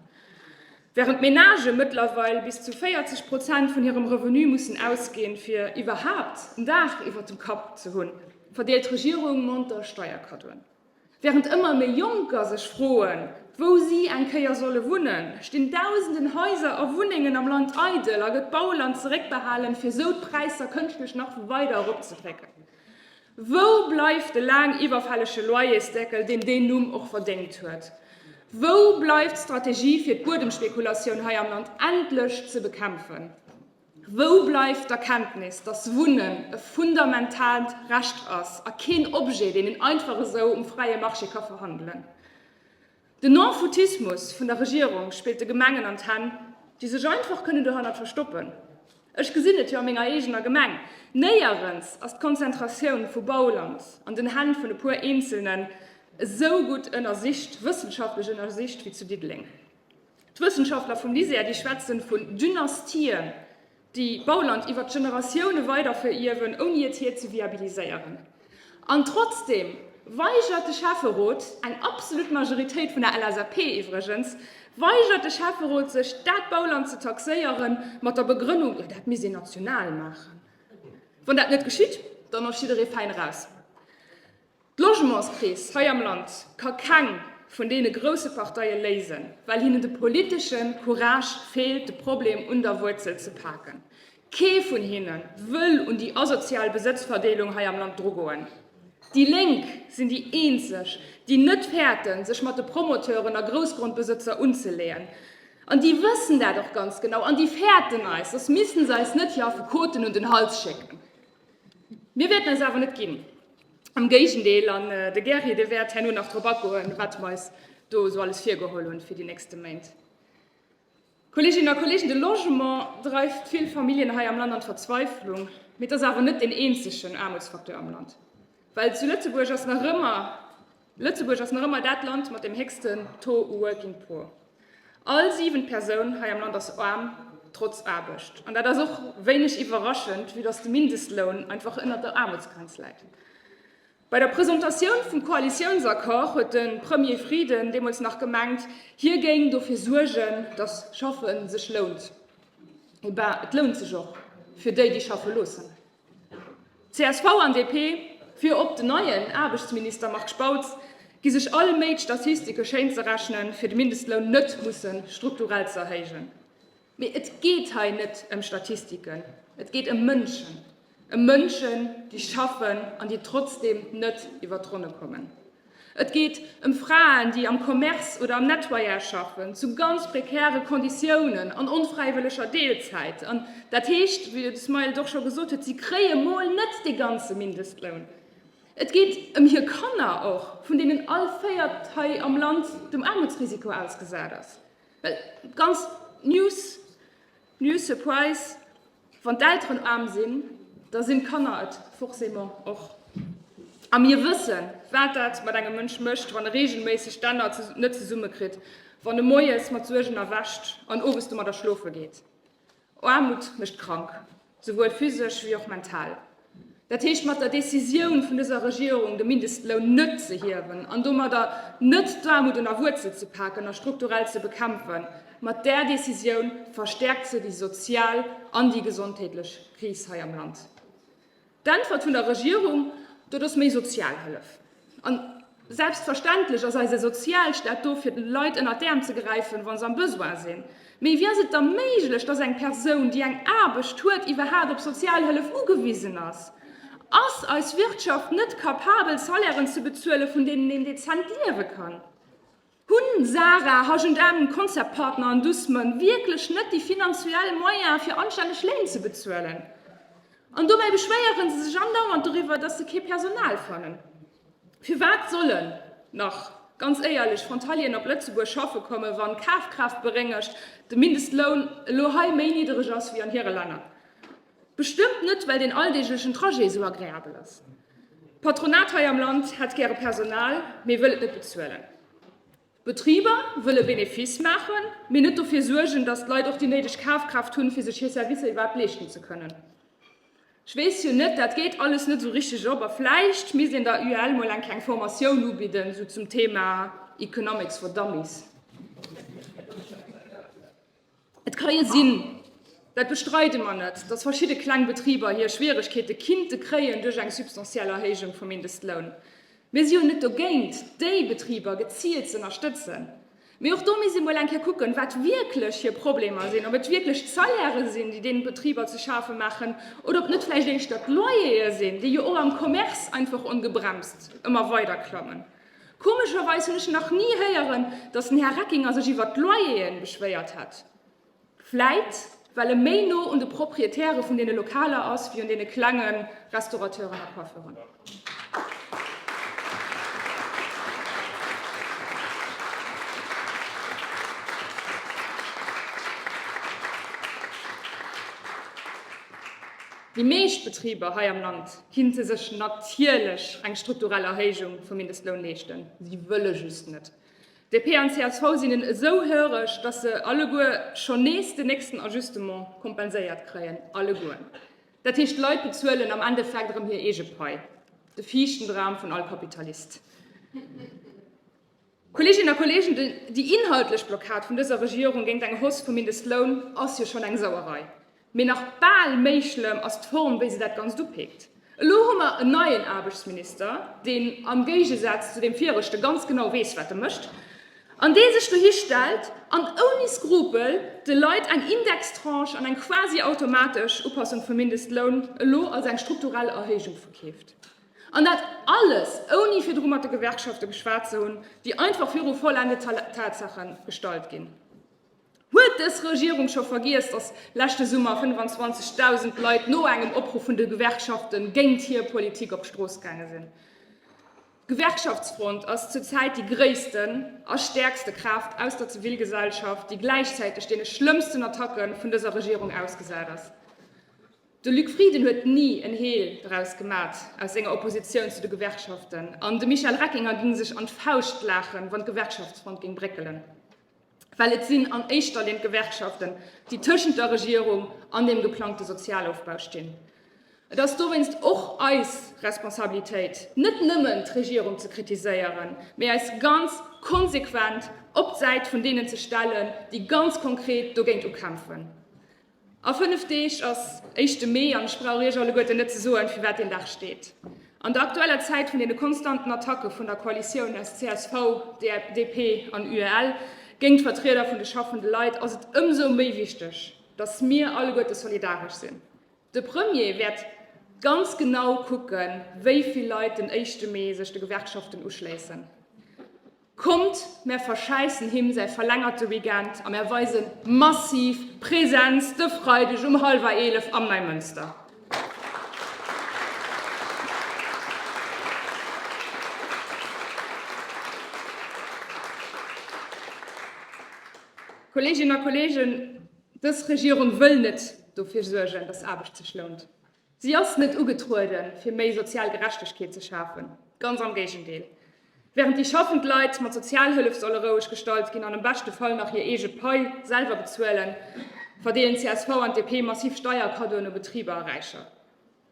[SPEAKER 2] Wärend d'Menagë mëttlerweil bis zu 40 Prozent vun hirem Revenu mussen ausginn, fir iwwerhaapt en Daach iwwert dem Kapp ze hunn, verdeelt d'Regierung monter Steierkaddoen. Wärend ëmmer méi Jonker sech froen, wou si eng Kéier solle wunnen, stinn dausenden Haiser a Wunnengen am Land eidel a gëtt Bauland zeréckbehalen, fir esou d'Präisser kënschtlech nach weider eropzedrécken. Wou bleift de laang iwwerfällege Loyersdeckel, deen deen Numm och verdéngt huet? Wou bleift d'Strategie fir d'Buedemspekulatioun hei am Land endlech ze bekämpfen? Wou bleift d'Erkenntnis, dass Wunnen e fundamentaalt Recht ass a keen Objet, deen een einfach esou um fräie Marché ka verhandelen? Den Non-Foutismus vun der Regierung spillt de Gemengen an d'Hänn, déi sech einfach kënnen dohannert verstoppen. Ech gesinn et jo a menger eegener Gemeng, Néierens ass d'Konzentratioun vu Bauland an den Hänn vun e puer Eenzelnen esou gutt ënnersicht, wëssenschaftlech ënnersicht, wéi zu Diddeleng. D'Wëssenschaftler vum LISER, déi schwätzen vun Dynastien, déi Bauland iwwer d'Generatioune weider verierwen, ouni et hir ze viabiliséieren. An trotzdeem weigert de Schäfferot, eng absolut Majoritéit vun der LSAP iwwregens, Weigert de Schäfferot sech, dat Bauland ze taxéieren, mat der Begrënnung, jo dat misst een national maachen. Wann dat net geschitt, dann ass jidderee fäin eraus. D'Logementskris hei am Land ka keng vun deene grousse Parteie léisen, well hinnen de politesche Courage feelt, de Problem un der Wuerzel ze paken. Kee vun hinne wëll un déi asozial Besëtzverdeelung hei am Land drugoen. Déi Lénk sinn déi eenzeg, déi net fäerten, sech mat de Promoteuren a Groussgrondbesëtzer unzeleeën. An déi wëssen dat och ganz genau an déi fäerten eis, soss missten se eis net hir Affekoten un den Hals schécken. Mir wäerten eis awer net ginn. Am Géigendeel, an de Gerry, dee wäert herno nach drop agoen, wat mer eis do esou alles virgeholl hunn fir déi nächste Méint. Kolleeginnen a Kolleegen, de Logement dreift vill Familljen hei am Land an d'Verzweiflung, mee et ass awer net deen eenzegen Aarmutsfacteur am Land, well zu Lëtzebuerg ass nach ëmmer, Lëtzebuerg ass nach ëmmer dat Land mat dem héchsten Taux u Working Poor. All siwent Persoun hei am Land ass aarm, trotz Aarbecht. An dat ass och wéineg iwwerraschend, vue dass de Mindestloun einfach ënnert der Aarmutsgrenz läit. Bei der Presentatioun vum Koalitiounsaccord huet de Premier Frieden deemools nach gemengt, hie géing dofir suergen, dass Schaffe sech lount. Eh ben, et lount sech och fir déi, déi schaffe loossen. Csv an DP, virop den neien Aarbechtsminister Marc Spautz, gi sech all Méi d'Statistike schéin ze rechnen, fir de Mindestloun net musse strukturell ze erhéijen. Mee et geet hei net ëm Statistiken, et geet ëm Mënschen, ëm Mënschen, déi schaffen an déi trotzdeem net iwwer d'Ronne kommen. Et geet ëm Fraen, déi am Commerce oder am Nettoyage schaffen, zu ganz prekäre Konditiounen an onfräiwëlleger Deelzäit. An dat heescht, wéi de Smile et och scho gesot huet, si kréie mol net dee ganze Mindestloun. Et geet ëm hir Kanner och, vun deenen all véiert hei am Land dem Aarmutsrisiko ausgesat ass. Well ganz News, News surprise, Wann d'Elteren aarm sinn, da sinn d'Kanner et forcément och. A mir wëssen, wat dat mat engem Mënsch mécht, wann e reegelméisseg d'Enner net zesummekritt, wann e moies mat Suergen erwächt an owes domadder schlofe geet. Aarmut mécht krank, souwuel physesch wéi och mental. Dat heescht, mat der Decisioun vun dëser Regierung, de Mindestloun net ze hiewen an domadder net d'Aarmut un der Wuerzel ze paken a strukturell ze bekämpfen, mat där Decisioun verstärkt se déi sozial an déi gesondheetlech Kris hei am Land. D'Äntwert vun der Regierung, dat ass méi Sozialhëllef. An selbstverständlech ass eise Sozialstaat do, fir de Leit ënnert d'Äerm ze gräifen, wa se am Besoin sinn. Mee wéi ass et da méiglech, dass eng Persoun, déi eng Aarbecht huet, iwwerhaapt op Sozialhëllef ugewisen ass? Ass eis Wirtschaft net capabel, Salairen ze bezuelen, vun deenen een dezent liewe kann? Hunn Zara, H&M, Concept Partner an Dussmann wierklech net déi finanzuell Moyen fir anstänneg Léin ze bezuelen? An dobäi beschwéieren se sech andauernd doriwwer, dass se kee Personal fannen. Firwat sollen nach, ganz éierlech, Frontalieren op Lëtzebuerg schaffe kommen, wann kafkraaftberéngegt de Mindestloun elo hei méi niddereg ass wéi an hire Länner? Bestëmmt net, well deen alldeeglechen Trajet esou agreabel ass. D'Patronat hei am Land hätt gäre Personal, mee wëll et net bezuelen. D'Betriber wëlle Benefice maachen, mee net dofir suergen, datt d'Leit och déi néideg Kafkraaft hunn, fir sech hir Servicer iwwerhaapt leeschten ze kënnen. Ech weess jo net, dat geet alles net esou richteg op a vläicht misst een der UEL mol eng kleng Formatioun ubidden, esou zum Thema Economics for Dummies. Et ka jo sinn, dat bestreide mer net, datt verschidde kleng Betriber hir Schwieregkeete kinnte kréien duerch eng substantiell Erhéijung vum Mindestloun. Mir si jo net dogéint, déi Betriber geziilt z'ënnerstëtzen. Mee och do misst ee mol eng Kéier kucken, wat wierklech hir Problemer sinn, ob et wierklech d'Salairen sinn, déi deenen Betriber ze schafe maachen, oder ob net vläicht éischter d'Loyere sinn, déi jo och am Commerce einfach ongebremst ëmmer weider klammen. Komescherweis hunn ech nach ni héieren, datt den Här Reckinger sech iwwert d'Loyeren beschwéiert hätt. Vläit well e méi no un de Proprietäre vun deene Lokaler ass wéi un deene klenge Restaurateuren a Coiffeuren. Déi meescht Betriber hei am Land kinnte sech natierlech eng strukturell Erhéijung vum Mindestloun leeschten. Si wëlle just net. DP an csv sinn en esou höreg, datt se alleguer schonn nees den nächsten Ajustement kompenséiert kréien. Alleguer. Dat heescht, d'Leit bezuelen am Endeffekt erëm hir eege Pai. De fiichten Dram vun all Kapitalist. Kolleeginnen a Kolleegen, déi inhaltlech Blockad vun dëser Regierung géint eng Hausse vum Mindestloun ass jo schonn eng Sauerei. Mee nach bal méi schlëmm ass d'Form, wéi se dat Ganzt upeekt. Elo hu mer en neien Aarbechtsminister, deen am Géigesaz zu deem viregte ganz genau weess, wat e mécht, an dee sech dohi stellt an ouni Skrupel de Leit eng Indextranche an eng quasi automatesch Upassung vum Mindestloun elo als eng strukturell Erhéijung verkeeft. An dat alles, ouni virdru mat de Gewerkschafte geschwat ze hunn, déi einfach viru vollendet Tatsaache gestallt ginn. Huet dës Regierung scho vergiess, datt leschte Summer 25.000 Leit no engem Opruff vun de Gewerkschafte géint hir Politik op d'Strooss gaange sinn? D'Gewerkschaftsfront ass zur Zäit déi gréissten a stäerkste Kraaft aus der Zivilgesellschaft, déi gläichzäiteg deene schlëmmsten Attacke vun dëser Regierung ausgesat ass. De Luc Frieden huet ni en Heel draus gemat aus senger Oppositioun zu de Gewerkschaften an de Michel Reckinger ging sech an d'Fauscht laachen, wann d'Gewerkschaftsfront ging bréckelen. Well et sinn an éischter Linn d'Gewerkschaften, déi tëschent der Regierung an dem geplangte Sozialofbau stinn. Et ass dowéinst och eis Responsabilitéit, net nëmmen d'Regierung ze kritiséieren, mee eis ganz konsequent op d'Säit vun deenen ze stellen, déi ganz konkret dogéint ukämpfen. A 5 Deeg ass éischte Mee an ech brauch Iech alleguerten net ze soen, fir wat deen Dag steet. An der aktueller Zäit vun deene konstanten Attacke vun der Koalitioun aus csv, DP an UEL géint d'Vertrieder vun de schaffende Leit ass et ëmsou méi wichteg, datt mir alleguerte solidaresch sinn. De Premier wäert ganz genau kucken, wéi vill Leit den éischte Mee sech de Gewerkschaften uschléissen. Kommt, mär verschäissen him säi verlängerte Weekend a mär weise massiv Präsenz de Freideg um hallwer 11 am Neimënster. Kolleeginnen a Kolleegen, dës Regierung wëll net dofir suergen, dass Aarbecht sech lount. Si ass net ugetrueden, fir méi sozial Gerechtegkeet ze schafen, ganz am Géigendeel. Während déi schaffend Leit mat Sozialhëllef solle roueg gestallt ginn an am beschte Fall nach hir eege Pai selwer bezuelen, verdeelen csv an DP massiv Steierkaddoen u Betriber a Räicher.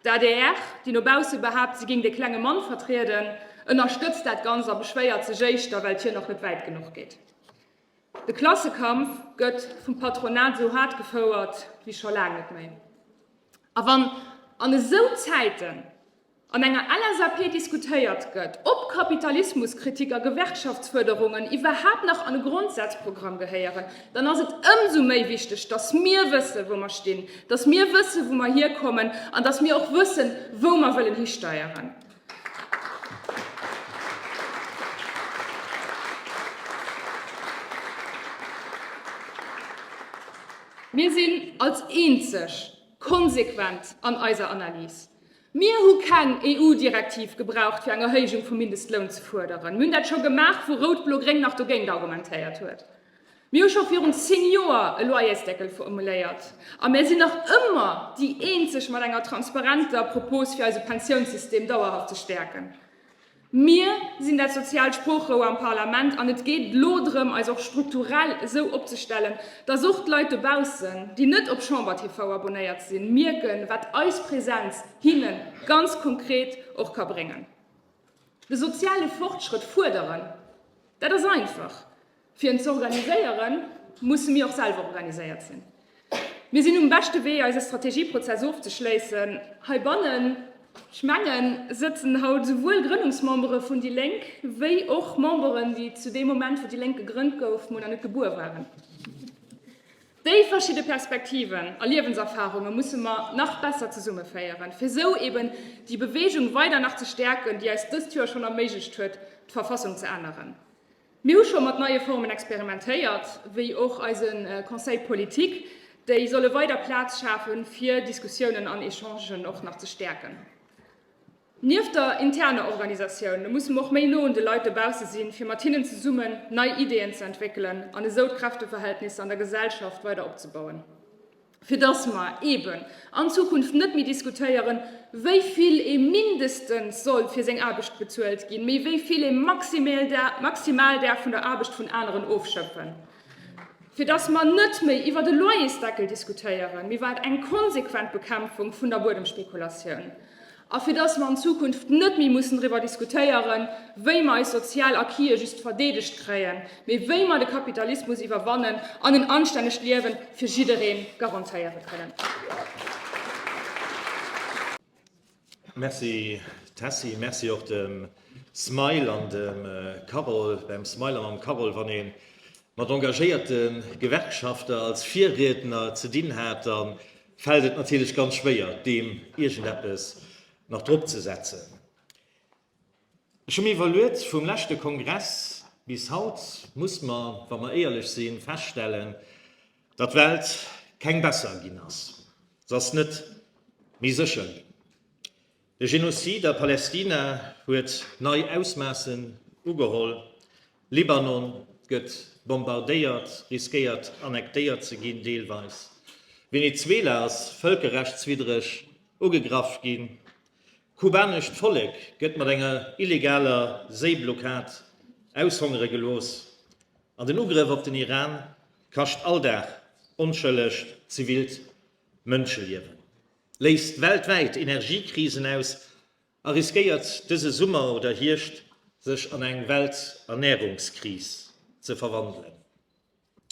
[SPEAKER 2] D'adr, déi no bausse behaapt, si géing de klenge Mann vertrieden, ënnerstëtzt dat Ganzt a beschwéiert sech éischter, well et hir nach net wäit genuch geet. De Klassekampf gëtt vum Patronat esou haart gefouert wéi scho laang net méi. A wann an esou Zäiten an enger LSAP diskutéiert gëtt, ob Kapitalismuskritik a Gewerkschaftsfuerderungen iwwerhaapt nach an e Grondsazprogramm gehéieren, dann ass et ëmsou méi wichteg, datt mir wëssen, wou mer stinn, datt mir wëssen, wou mer hierkommen an datt mir och wëssen, wou mer wëllen histeieren. Mir sinn als eenzeg konsequent an eiser Analys. Mir hu keng EU-Direktiv gebraucht, fir eng Erhéijung vum Mindestloun ze fuerderen. Mir hunn dat scho gemaach, wou Rout-Blo-Gréng nach dogéint argumentéiert huet. Mir hu scho virun 10 Joer e Loyersdeckel formuléiert a mär sinn nach ëmmer déi eenzeg mat enger transparenter Propos fir eise Pensiounssystem dauerhaft ze stäerken. Mir sinn dat soziaalt Sproochrouer am Parlament an et geet elo drëm eis och strukturell esou opzestellen, dass och d'Leit dobaussen, déi net op Chamber TV abonéiert sinn, mierken, wat eis Präsenz hinne ganz konkret och ka bréngen. De soziale Fortschrëtt fuerderen, dat ass einfach. Fir en z'organiséieren, musse mir och selwer organiséiert sinn. Mir sinn um beschte Wee, eise Strategieprozess ofzeschléissen. Heibannen, ech mengen, sëtzen haut esouwuel Grënnungsmembere vun déi Lénk wéi och Memberen, déi zu deem Moment, wou déi Lénk gegrënnt gouf, mol nach net gebuer waren. Déi verschidde Perspektiven a Liewenserfarunge musse mer nach besser zesummeféieren, fir esou eben déi Beweegung weider nach ze stäerken, déi eis dëst Joer schonn erméiglecht huet, d'Verfassung ze änneren. Mir hu scho mat neie Formen experimentéiert, wéi och eise Conseil politique, déi solle weider Plaz schafen, fir Diskussiounen an Echangen och nach ze stäerken. Nieft der interner Organisatioun musse mer och méi no un de Leit dobausse sinn, fir mat hinnen zesummen nei Ideeën ze entwéckelen an esou d'Kräfteverhältnisser an der Gesellschaft weider opzebauen. fir dass mer eeben an Zukunft net méi diskutéieren, wéi vill ee mindestens soll fir seng Aarbecht bezuelt ginn, mee wéi vill ee maximal däerf vun der Aarbecht vun aneren ofschöpfen, fir dass mer net méi iwwert e Loyersdeckel diskutéieren, mee iwwer eng konsequent Bekämpfung vun der Buedemspekulatioun. A fir dass mer an Zukunft net méi mussen driwwer diskutéieren, wéi mer eis sozial Acquise just verdeedegt kréien, mee wéi mer de Kapitalismus iwwerwannen an en anstännegt Liewen fir jidderee garantéiere kënnen.
[SPEAKER 3] Merci Tessy, merci och dem Smile an dem Carole. Beim Smile a mam Carole, wann ee mat engagéierte Gewerkschafter als Virriedner ze dinn hat, da fält et natierlech ganz schwéier, deem iergendeppes nach drop ze setzen. Ech hu mir iwwerluet, vum leschte Kongress bis haut muss mer, wa mer éierlech sinn, feststellen, datt d'Welt keng besser ginn ass. Se ass net méi sécher ginn. De Genozid a Palästina huet nei Ausmaassen ugeholl. Libanon gëtt bombardéiert, riskéiert annektéiert ze ginn, deelweis. Venezuela ass vëlkerrechtswiddreg ugegraff ginn. D'kubanescht Vollek gëtt mat enger illegaler Séiblockad aushongere gelooss an den Ugrëff op den Iran kascht all Dag onschëllegt zivilt Mënscheliewen, léist weltwäit Energiekrisen aus a riskéiert dëse Summer oder Hierscht sech an eng Welternärungskris ze verwandelen.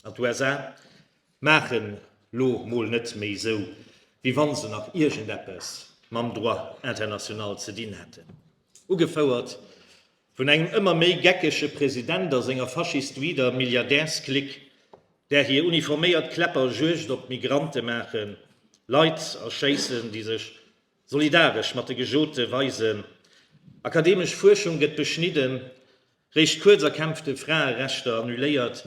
[SPEAKER 3] An d'USA maachen lo mol net méi sou, wéi wann se nach iergendeppes mam Droit international ze dinn hätten. Ugefouert vun engem ëmmer méi geckege President a senger faschistoider Milliardärsklick, där hir uniforméiert Kläpper Juegd op Migrante maachen, Leit erschéissen, déi sech solidaresch mat de Gejote weisen, akademesch Fuerschung gëtt beschnidden, Réischt kuerz erkämpfte Fraerechter annuléiert,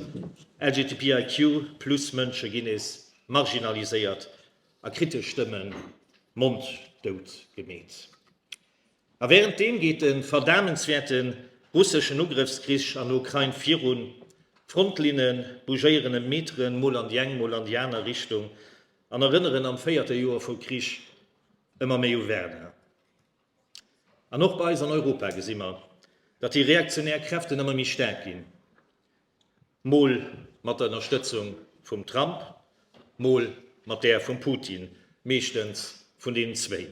[SPEAKER 3] LGTBIQ plus Mënsche ginn nees marginaliséiert a kritesch Stëmme monddout gemeet. A wärenddeem geet de verdamenswäerte russeschen Ugrëffskrich an der Ukrain virun, d'Frontlinne bougéieren ëm Meteren, mol an déi eng, mol an déi aner Richtung an erënneren am véierte Joer vum Krich ëmmer méi u Verdun. An och bei eis an Europa gesi mer, datt déi reaktionär Kräften ëmmer méi staark ginn, mol mat der Ënnerstëtzung vum Trump, mol mat där vum Putin, meeschtens vun deenen zwéin.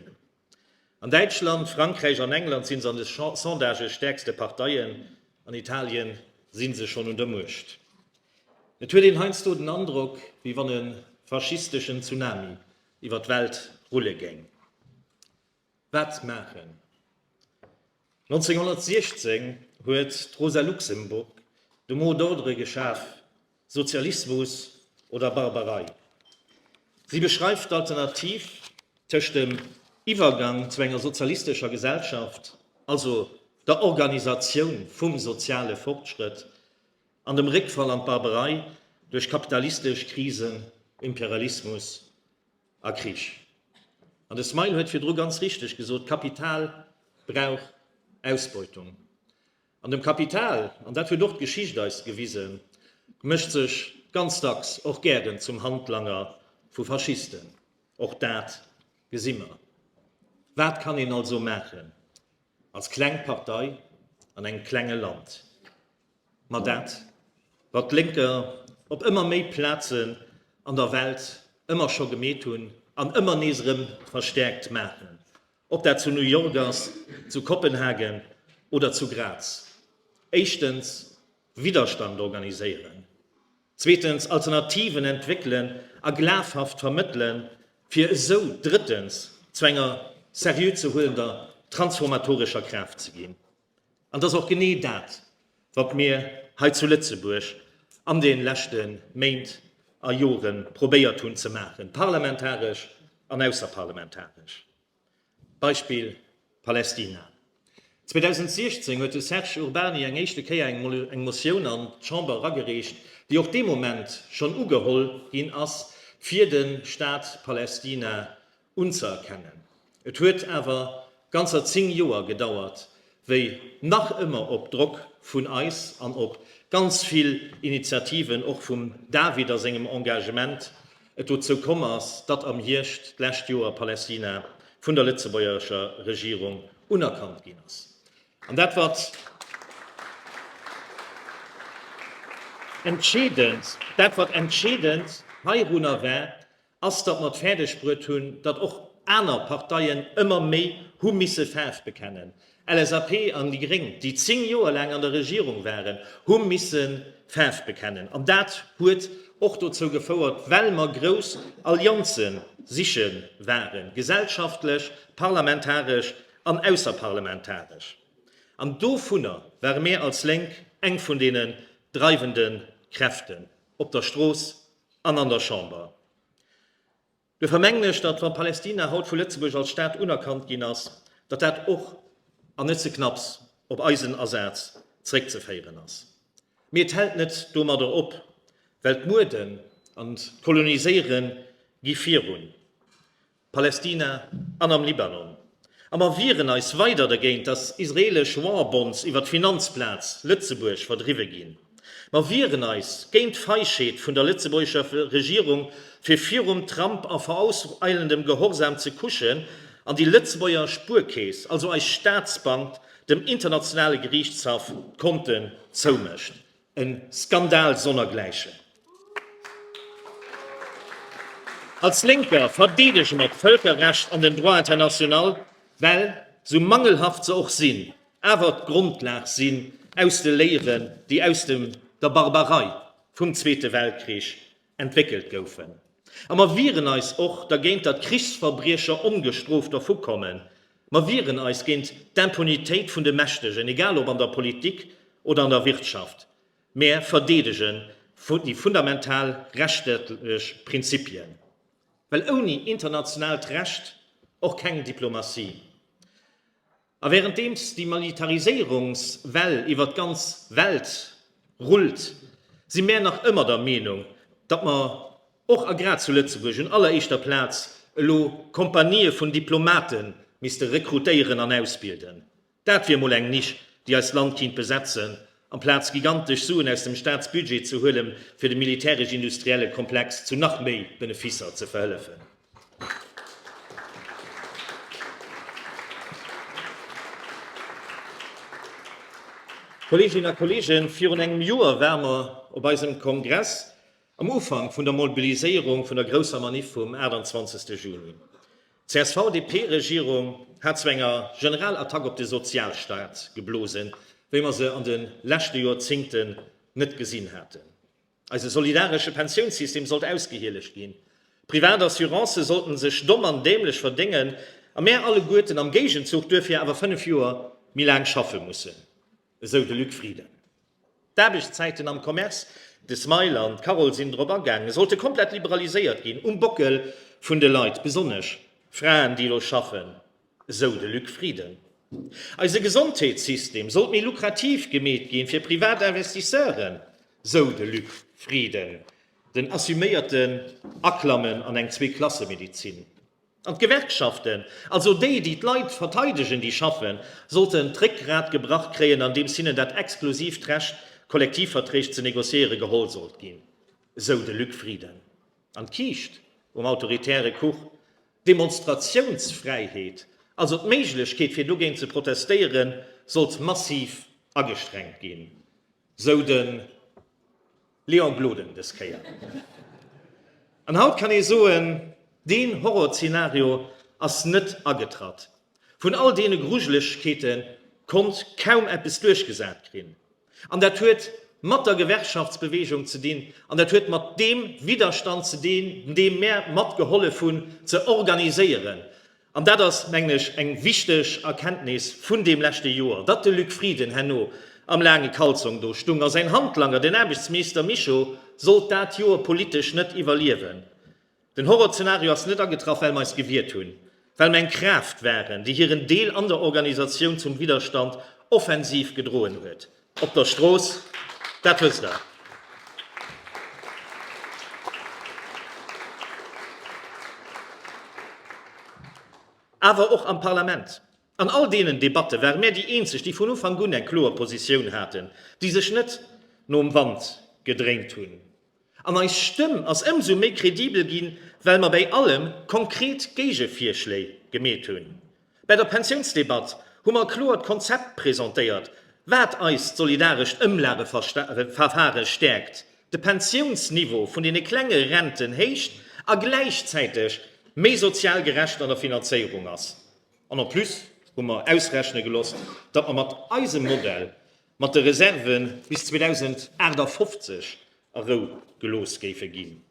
[SPEAKER 3] An Däitschland, Frankräich an England si se an de Sondagë stäerkste Parteien, an Italien si se schonn un der Muecht. Et huet een heiansdo den Androck, wéi wann e faschisteschen Tsunami iwwer d'Welt rulle géing. Wat maachen? 1916 huet d'Rosa Luxemburg de Mot d'ordre geschaf, Sozialismus oder Barbarei. Si beschreift d'Alternativ tëscht dem Iwwergang zu enger sozialistescher Gesellschaft, also der Organisatioun vum soziale Fortschrëtt, an dem Réckfall an d'Barbarei duerch kapitalistesch Krisen, Imperialismus a Krich. An de Smile huet virdru ganz richteg gesot, Kapital brauch Ausbeutung. An dem Kapital, an dat huet och d'Geschicht eis gewisen, mécht sech ganz dacks och gären zum Handlanger vu Faschisten. Och dat gesi mer. Wat kann een also maachen als kleng Partei an engem klenge Land? Ma dat, wat d'Lénker op ëmmer méi Plazen an der Welt ëmmer scho gemeet hunn an ëmmer nees erëm verstäerkt maachen, ob dat zu New York ass, zu Kopenhagen oder zu Graz, éischtens Widderstand organiséieren, zweetens Alternativen entwéckelen a glafhaft vermëttelen, fir esou drëttens zu enger seriö ze huelender transformatorescher Kraaft ze ginn. An et ass och genee dat, wat mir hei zu Lëtzebuerg an de leschte Méint a Jore probéiert hunn ze maachen, parlamentaresch an ausserparlamentaresch. Beispill Palästina. 2016 huet de Serge Urbany eng éischte Kéier eng Motioun an d'Chamber eragereecht, déi och dee Moment schonn ugeholl ginn ass, fir de Staat Palästina unzëerkennen. Et huet awer ganzer 10 Joer gedauert, wéi nach ëmmer op Drock vun eis an op ganz vill Initiativen, och vum David a sengem Engagement, et dozou komm ass, datt am Hierscht d'lescht Joer Palästina vun der lëtzebuergescher Regierung unerkannt ginn ass. An dat wat entscheedend, dat wat entscheedend heirunner war, ass, datt mer et fäerdeg bruet hunn, datt och aner Parteien ëmmer méi hu. hu misse Faarf bekennen. LSAP an déi Gréng, déi 10 Joer laang an der Regierung waren, hu misse Faarf bekennen. An dat huet och dozou gefouert, well mer grouss Allianze siche waren, gesellschaftlech, parlamentaresch an ausserparlamentaresch. An dovunner ware mir als Lénk eng vun deenen dreiwende Kräften, op der Strooss an an der Chamber. Duerfir mengen ech, datt wa Palästina haut vu Lëtzebuerg als Staat unerkannt ginn ass, datt dat och, an net ze knapps, op eisen Asaz zréckzeféieren ass. Mee et hält net domadder op, well d'Muerden an d'Koloniséiere gi virun. Palästina an am Libanon. A mer wieren eis weider dergéint, dass israelesch War-Bonds iwwer d'Finanzplaz Lëtzebuerg verdriwwe ginn. Mer wieren eis géint d'Feigheet vun der lëtzebuergescher Regierung, fir virum Trump a vorauseilendem Gehorsam ze kuschen an déi Lëtzebuerger Spuerkeess, also eis Staatsbank, dem internationale Geriichtshaff d'Konten zoumécht. E Skandal sonnergläichen. Als Lénker verdeedege mer d'Vëlkerrecht an den Droit international, well, sou mangelhaft se och sinn, awer d'Grondlag sinn aus de Léieren, déi aus dem der Barbarei vum Zweete Weltkrich entwéckelt goufen. A mer wieren eis och dergéint, datt Krichsverbriecher ongestrooft dervukommen. Mer wieren eis géint d'Impunitéit vun de Mächtegen, egal ob an der Politik oder an der Wirtschaft. Mer verdeedegen déi fundamental rechtstaatlech Prinzipien. Well ouni internationaalt Recht och keng Diplomatie. A wärenddeems déi Militariséierungswell iwwer d'ganz Welt rullt, si mär nach ëmmer der Meenung, datt mer och a grad zu Lëtzebuerg un alleréischter Plaz elo Kompanië vun Diplomate misste rekrutéieren an ausbilden. Dat wier mol eng Nisch, déi eist Land kinnt besetzen, amplaz gigantesch Suen aus dem Staatsbudget ze huelen, fir dem militäresch-industrielle Komplex zu nach méi Benefisser ze verhëllefen. Kolleeginnen a Kolleegen, virun engem Joer ware mer op eisem Kongress am Ufank vun der Mobiliséierung vun der grousser Maniff vum 28. Juni. D'CSV-DP-Regierung hat zu enger Generalattack op de Sozialstaat geblosen, wéi mer se an de leschte Joerzéngten net gesinn haten. Eise solidaresche Pensiounssystem sollt ausgehielegt ginn, privat Assurancë sollten sech domm an dämlech verdéngen a mär alleguerten am Géigenzuch duerfir awer 5 Joer méi laang schaffe mussen, esou de Luc Frieden. D'Aarbechtszäiten am Commerce, de Smile an d'Carole sinn drop agaangen, sollte komplett liberaliséiert ginn, um Bockel vun de Leit, besonnesch Fraen, déi elo schaffen, esou de Luc Frieden. Eise Gesondheetssystem sollt méi lukrativ gemeet ginn fir privat Investisseuren, esou de Luc Frieden, den assuméierten Aklammen an eng Zweeklassemedizin. An d'Gewerkschaften, also déi, déi d'Leit verteidegen, déi schaffen, sollten d'Réckgrat gebrach kréien, andeems hinnen dat exklusiivt Recht, Kollektivverträg ze negociéieren, geholl sollt ginn, esou de Luc Frieden. An d'Kiischt um autoritäre Kuch, d'Demonstratiounsfräiheet, also d'Méiglechkeet fir dogéint ze protestéieren, sollt massiv agestrengt ginn, esou de. Léon Gloden dës Kéier. An haut kann ee soen, deen Horrorzeenario ass net agetratt. Vun all deene Grujelegkeete konnt kaum eppes duerchgesat krinn. An dat huet mat der Gewerkschaftsbewegung ze dinn an dat huet mat deem Widderstand ze dinn, dee mär matgehollef hunn ze organiséieren. An dat ass, mengen ech, eng wichteg Erkenntnis vun deem leschte Joer, datt de Luc Frieden herno am laange Kalzong do stung a säin Handlanger, den Aarbechtsminister Mischo, sollt dat Joer politesch net iwwerliewen. Den Horrorzenario ass net agetraff, well mer eis gewiert hunn, well mer eng Kraaft waren, déi hiren Deel an der Organisatioun zum Widderstand offensiv gedroen huet. Op der Strooss, dat wësst Der. Awer och am Parlament. An all deenen Debatte ware mär déi eenzeg, déi vun Ufank un eng kloer Positioun haten, déi sech net nom Wand gedréint hunn. An eis Stëmm ass ëmsou méi kredibel ginn, well mer bäi allem konkret Géigevirschléi gemeet hunn. Bäi der Pensiounsdebatt hu mer e kloert Konzept presentéiert, wat eist solidarescht Ëmlageverfare stäerkt, de Pensiounsniveau vun deene klenge Renten héicht a gläichzäiteg méi sozial gerecht an der Finanzéierung ass. An en plus. hu mer ausrechne gelooss, datt mer mat eisem Modell mat de Reserve bis 2058 a Rou gelooss géife ginn.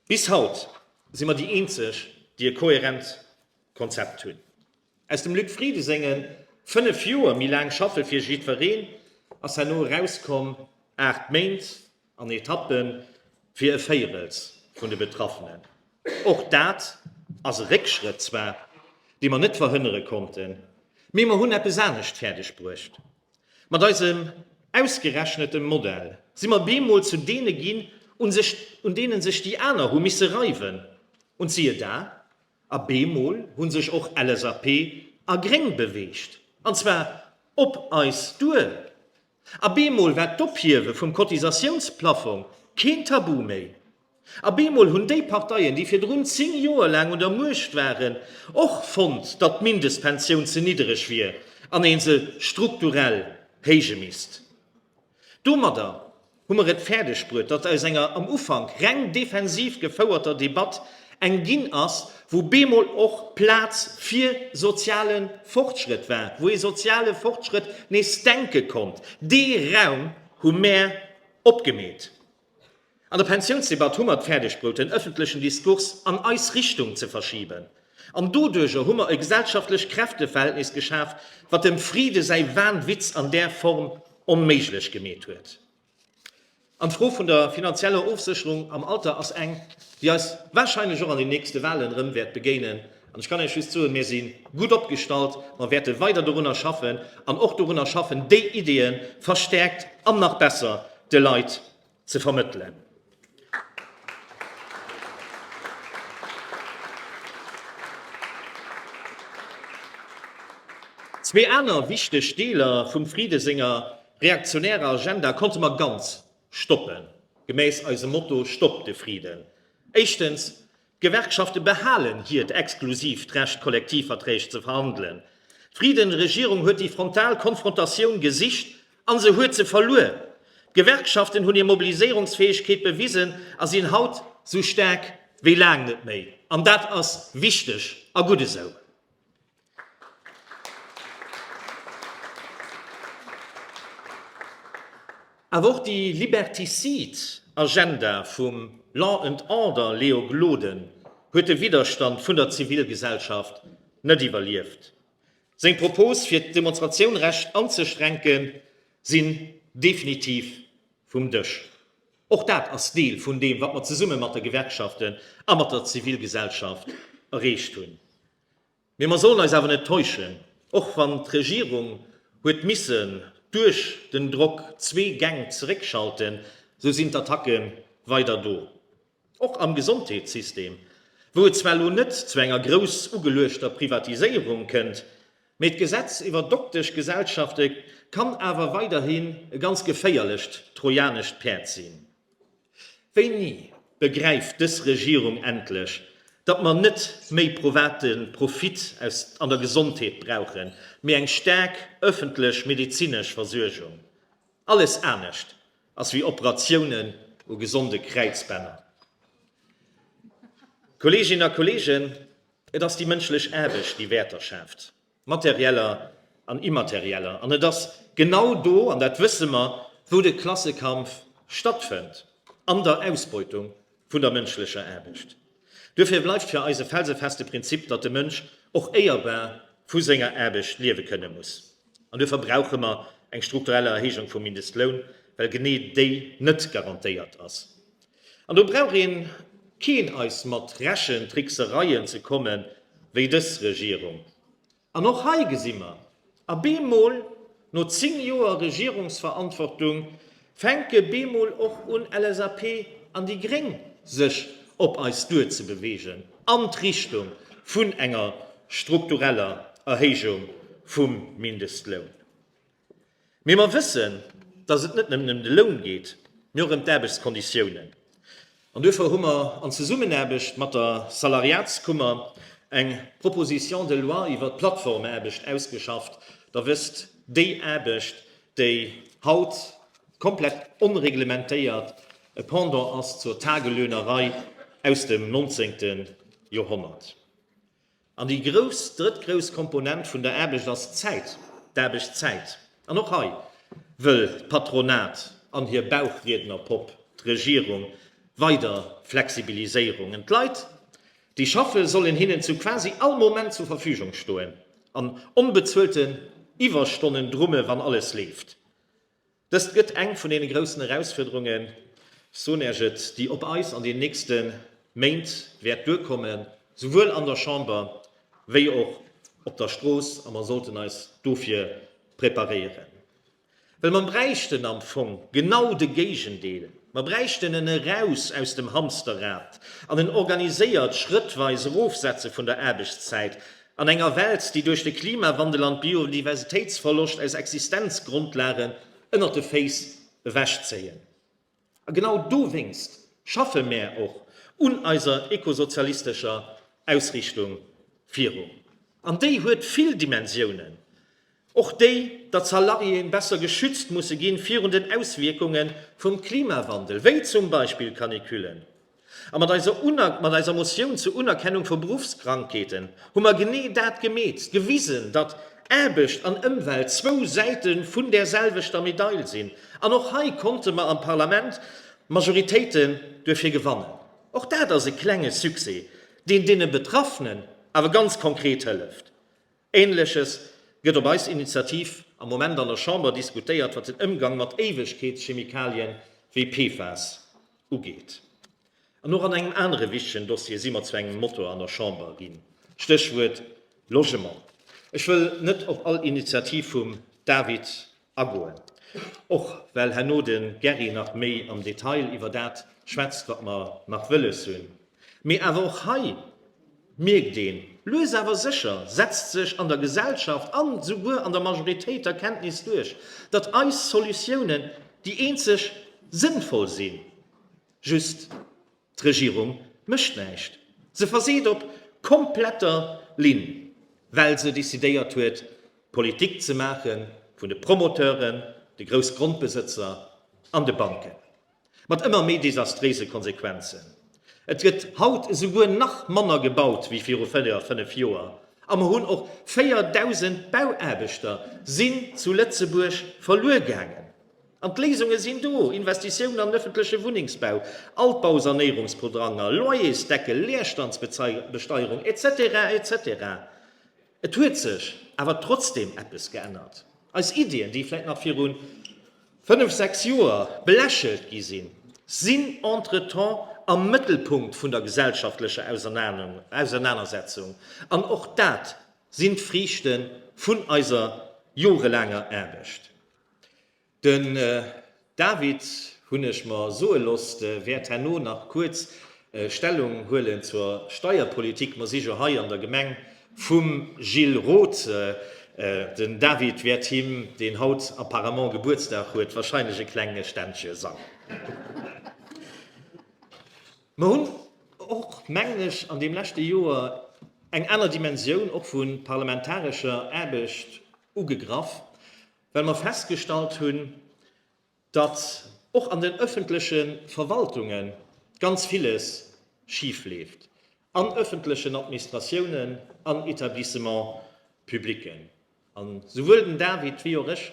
[SPEAKER 3] Bis haut si mer déi eenzeg, déi e kohärent Konzept hunn. Aus dem Luc Frieden senge 5 Joer méi laang schaffe fir jiddwereen ass herno erauskomm 8 Méint an Etappe fir e Véierels vun de Betraffenen. Och dat ass e Réckschrëtt zwar, dee mer net verhënnere konnten, mee mer hunn eppes anescht fäerdeg bruecht. Mat eisem ausgerechnete Modell si mer bemol zu deene ginn, un deene sech déi aner hu misse reiwen. Und siehe da, A bemol hu sech och LSAP a Gréng beweegt, an zwar op eis duer. A bemol war d'Ophiewe vum Cotisatiounsplaffong keen Tabu méi. A bemol hunn déi Parteien, déi virdrun 10 Joer laang un der Muecht waren, och fonnt, datt d'Mindestpensioun ze niddereg wier an ee se strukturell héije misst. Domadder hu mer et fäerdeg bruet, datt aus enger am Ufank reng defensiv gefouerter Debatt eng ginn ass, wou bemol och Plaz fir soziale Fortschrëtt war, wou ee soziale Fortschrëtt nees denke konnt. Dee Raum hu mär opgemeet. An der Pensiounsdebatt hu mer et fäerdeg bruet, den ëffentlechen Diskurs an eis Richtung ze verschiben. An doduerjer hu mer e gesellschaftlecht Kräfteverhältnis geschaf, wat dem Frieden säi Wahnwitz an där Form onméiglech gemeet huet. An d'Fro vun der finanzieller Ofsécherung am Alter ass eng, déi eis wahrscheinlech och an den nächste Wahlen erëm wäert begéinen. An ech kann Iech just soen, Mir si gutt opgestallt, mer wäerte weider dorunner schaffen an och dorunner schaffen, déi Ideeë verstärkt an nach besser de Leit ze vermëttelen. Zwee aner wichteg Deeler vum Frieden senger reaktionärer Agenda konnte mer ganz stoppen, gemäss eisem Motto Stopp de Frieden. Éischtens, D'Gewerkschafte behalen hiert exklusiivt Recht Kollektivverträg ze verhandelen. D'Frieden-Regierung huet déi frontal Konfrontatioun gesicht an se huet se verluer. D'Gewerkschaften hunn hir Mobiliséierungsfäegkeet bewisen a sinn haut sou staark wéi laang net méi. An dat ass wichteg a gutt esou. Awer och déi liberticide Agenda vum Law and Order Leo Gloden huet de Widderstand vun der Zivilgesellschaft net iwwerlieft. Seng Propose fir d'Demonstratiounrecht anzeschränken sinn definitiv vum Dësch. Och dat ass Deel vun deem wat mer zesumme mat de Gewerkschaften a mat der Zivilgesellschaft erreecht hunn. Mee mer sollen eis awer net täuschen, och wann d'Regierung huet missen duerch den Drock zwee Gäng zeréckschalten, sou sinn d'Attacke weider do. Och am Gesondheetssystem, wou et zwar elo net zu enger grouss ugeluechter Privatiséierung kënnt, mee d'Gesetz iwwer Dokteschgesellschafte kann awer weiderhin e ganz geféierlecht trojanescht Päerd sinn. Wéini begräift dës Regierung endlech, datt mer net méi private Profit aus an der Gesondheet brauchen, mee eng staark ëffentlech medezinesch Versuergung? Alles anescht ass wéi Operatiounen u gesonde Kräizbänner. Kolleeginnen a Kolleegen, et ass déi mënschlech Aarbecht, déi Wäerter schaaft. Materieller an immaterieller. An et ass genau do, an dat wësse mer, wou de Klassekampf stattfënnt, an der Ausbeutung vun der mënschlecher Aarbecht. Duerfir bleift fir eis e felsefeste Prinzip, datt de Mënsch och éierbar vu senger Aarbecht liewe kënne muss. An duerfir brauche mer eng strukturell Erhéijung vum Mindestloun, well genee déi net garantéiert ass. An do brauch een keen eis mat Rechentricksereien ze kommen, wéi dës Regierung. An och hei gesi mer, a bemol, no 10 Joer Regierungsverantwortung, fänke bemol och un LSAP an déi Gréng sech op eis duerzebewegen an d'Richtung vun enger struktureller Erhéijung vum Mindestloun. Mee mer wëssen, dass et net nëmmen ëm de Loun geet, mee och ëm d'Aarbechtskonditiounen. An duerfir hu mer an Zesummenaarbecht mat der Salariatskummer eng Proposition de loi iwwert d'Plattformaarbecht ausgeschafft. Der wësst, déi Aarbecht, déi haut komplett onreglementéiert e Pendant ass zur Tagelöhnerei aus dem nonzéngte Joerhonnert. An déi grouss, drëtt grouss Komponent vun der Aarbecht ass d'Zäit, d'Aarbechtszäit. An och hei wëll d'Patronat an hir Bauchriednerpopp, d'Regierung, weider Flexibiliséierungen. D'Leit, déi schaffe sollen hinnen zu quasi all Moment zur Verfügung stoen an onbezuelten Iwwerstonnen drumme wann alles leeft. Dëst gëtt eng vun deene groussen Erausfuerderungen, ech soen Äech et, déi op eis an den nächste Méint wäert duerkommen, souwuel an der Chamber wéi och op der Strooss, a mer sollten eis dofir preparéieren. Well mer bräichten am Fong genau de Géigendeel, mer bräichten en Eraus aus dem Hamsterrad an en organiséiert schrëttweis Erofsetze vun der Aarbechtszäit An enger Welt, déi duerch de Klimawandel an d'Biodiversitéitsverloscht eis Existenzgrondlagen ënnert de Féiss ewechzéien. A genau dowéinst schaffe mär och un eiser ekosozialistescher Ausrichtung virun. An déi huet vill Dimensiounen. Och déi, datt Salariéen besser geschützt musse ginn virun den Auswierkunge vum Klimawandel, wéi zum Beispill Canicullen. A mat eiser mat eiser Motioun zur Unerkennung vu Beruffskrankheeten hu mer genee dat gemeet, gewisen, datt Aarbecht an Ëmwelt zwou Säite vun där selwechter Medail sinn. An och hei konnte mer am Parlament Majoritéiten duerfir gewannen. Och dat ass e klenge Succès, deen deene Betraffenen awer ganz konkret hëlleft. Ähnleches gëtt op eis Initiativ am Moment an der Chamber diskutéiert, wat den Ëmgang mat Éiwegkeetschemikalien wéi PFAS ugeet. An och an engem anere wichtegen Dossier si mer zu engem Motor an der Chamber ginn, Stéchwuert Logement. Ech wëll net op all Initiativ vum David agoen, och well herno de Gerry nach méi am Detail iwwer dat schwätzt, wat mer nach wëlles hunn. Mee awer och hei mierkt een, lues awer sécher setzt sech an der Gesellschaft an souguer an der Majoritéit d'Erkenntnis duerch, datt eis Solutiounen déi eenzeg sënnvoll sinn. Just, d'Regierung mécht näischt. Se verseet op kompletter Linn, well se decidéiert huet, Politik ze maache vun de Promoteuren, de Groussgrondbesëtzer an de Banken. Mat ëmmer méi desastréise Konsequenzen. Et gëtt haut esouguer nach manner gebaut wéi viru 4, 5 Joer. A mer hunn och 4.000 Bauaarbechter sinn zu Lëtzebuerg verluer gaangen. An d'Léisunge sinn do, Investitiounen an den ëffentleche Wunnengsbau, Altbausanéierungsprogranger, Loyersdeckel, Leerstandsbesteierung, etc. Etc. Et huet sech awer trotzdeem eppes geännert. Eis Iddien, déi vläicht nach viru fënnef, sechs Joer belächelt gi sinn, sinn entretemps am Mëttelpunkt vun der gesellschaftlecher Ausernanersetzung. An och dat sinn d'Friichte vun eiser jorelaanger Aarbecht. Den David, hunn ech mer soe losst, wäert herno nach kuerz Stellung huelen zur Steierpolitik. Mer si jo hei an der Gemeng vum Gilles Roth. Den David wäert him, deen haut apparemment Gebuertsdag huet, wahrscheinlech e klenge Ständche sangen. Mer hunn och, mengen ech, an deem leschte Joer eng aner Dimensioun och vu parlamentarescher Aarbecht ugegraff, well mer festgestallt hunn, datt och an den öffentleche Verwaltunge ganz villes schif leeft, an öffentlechen Administratiounen, an Établissements publicken. A souwuel den David wéi och ech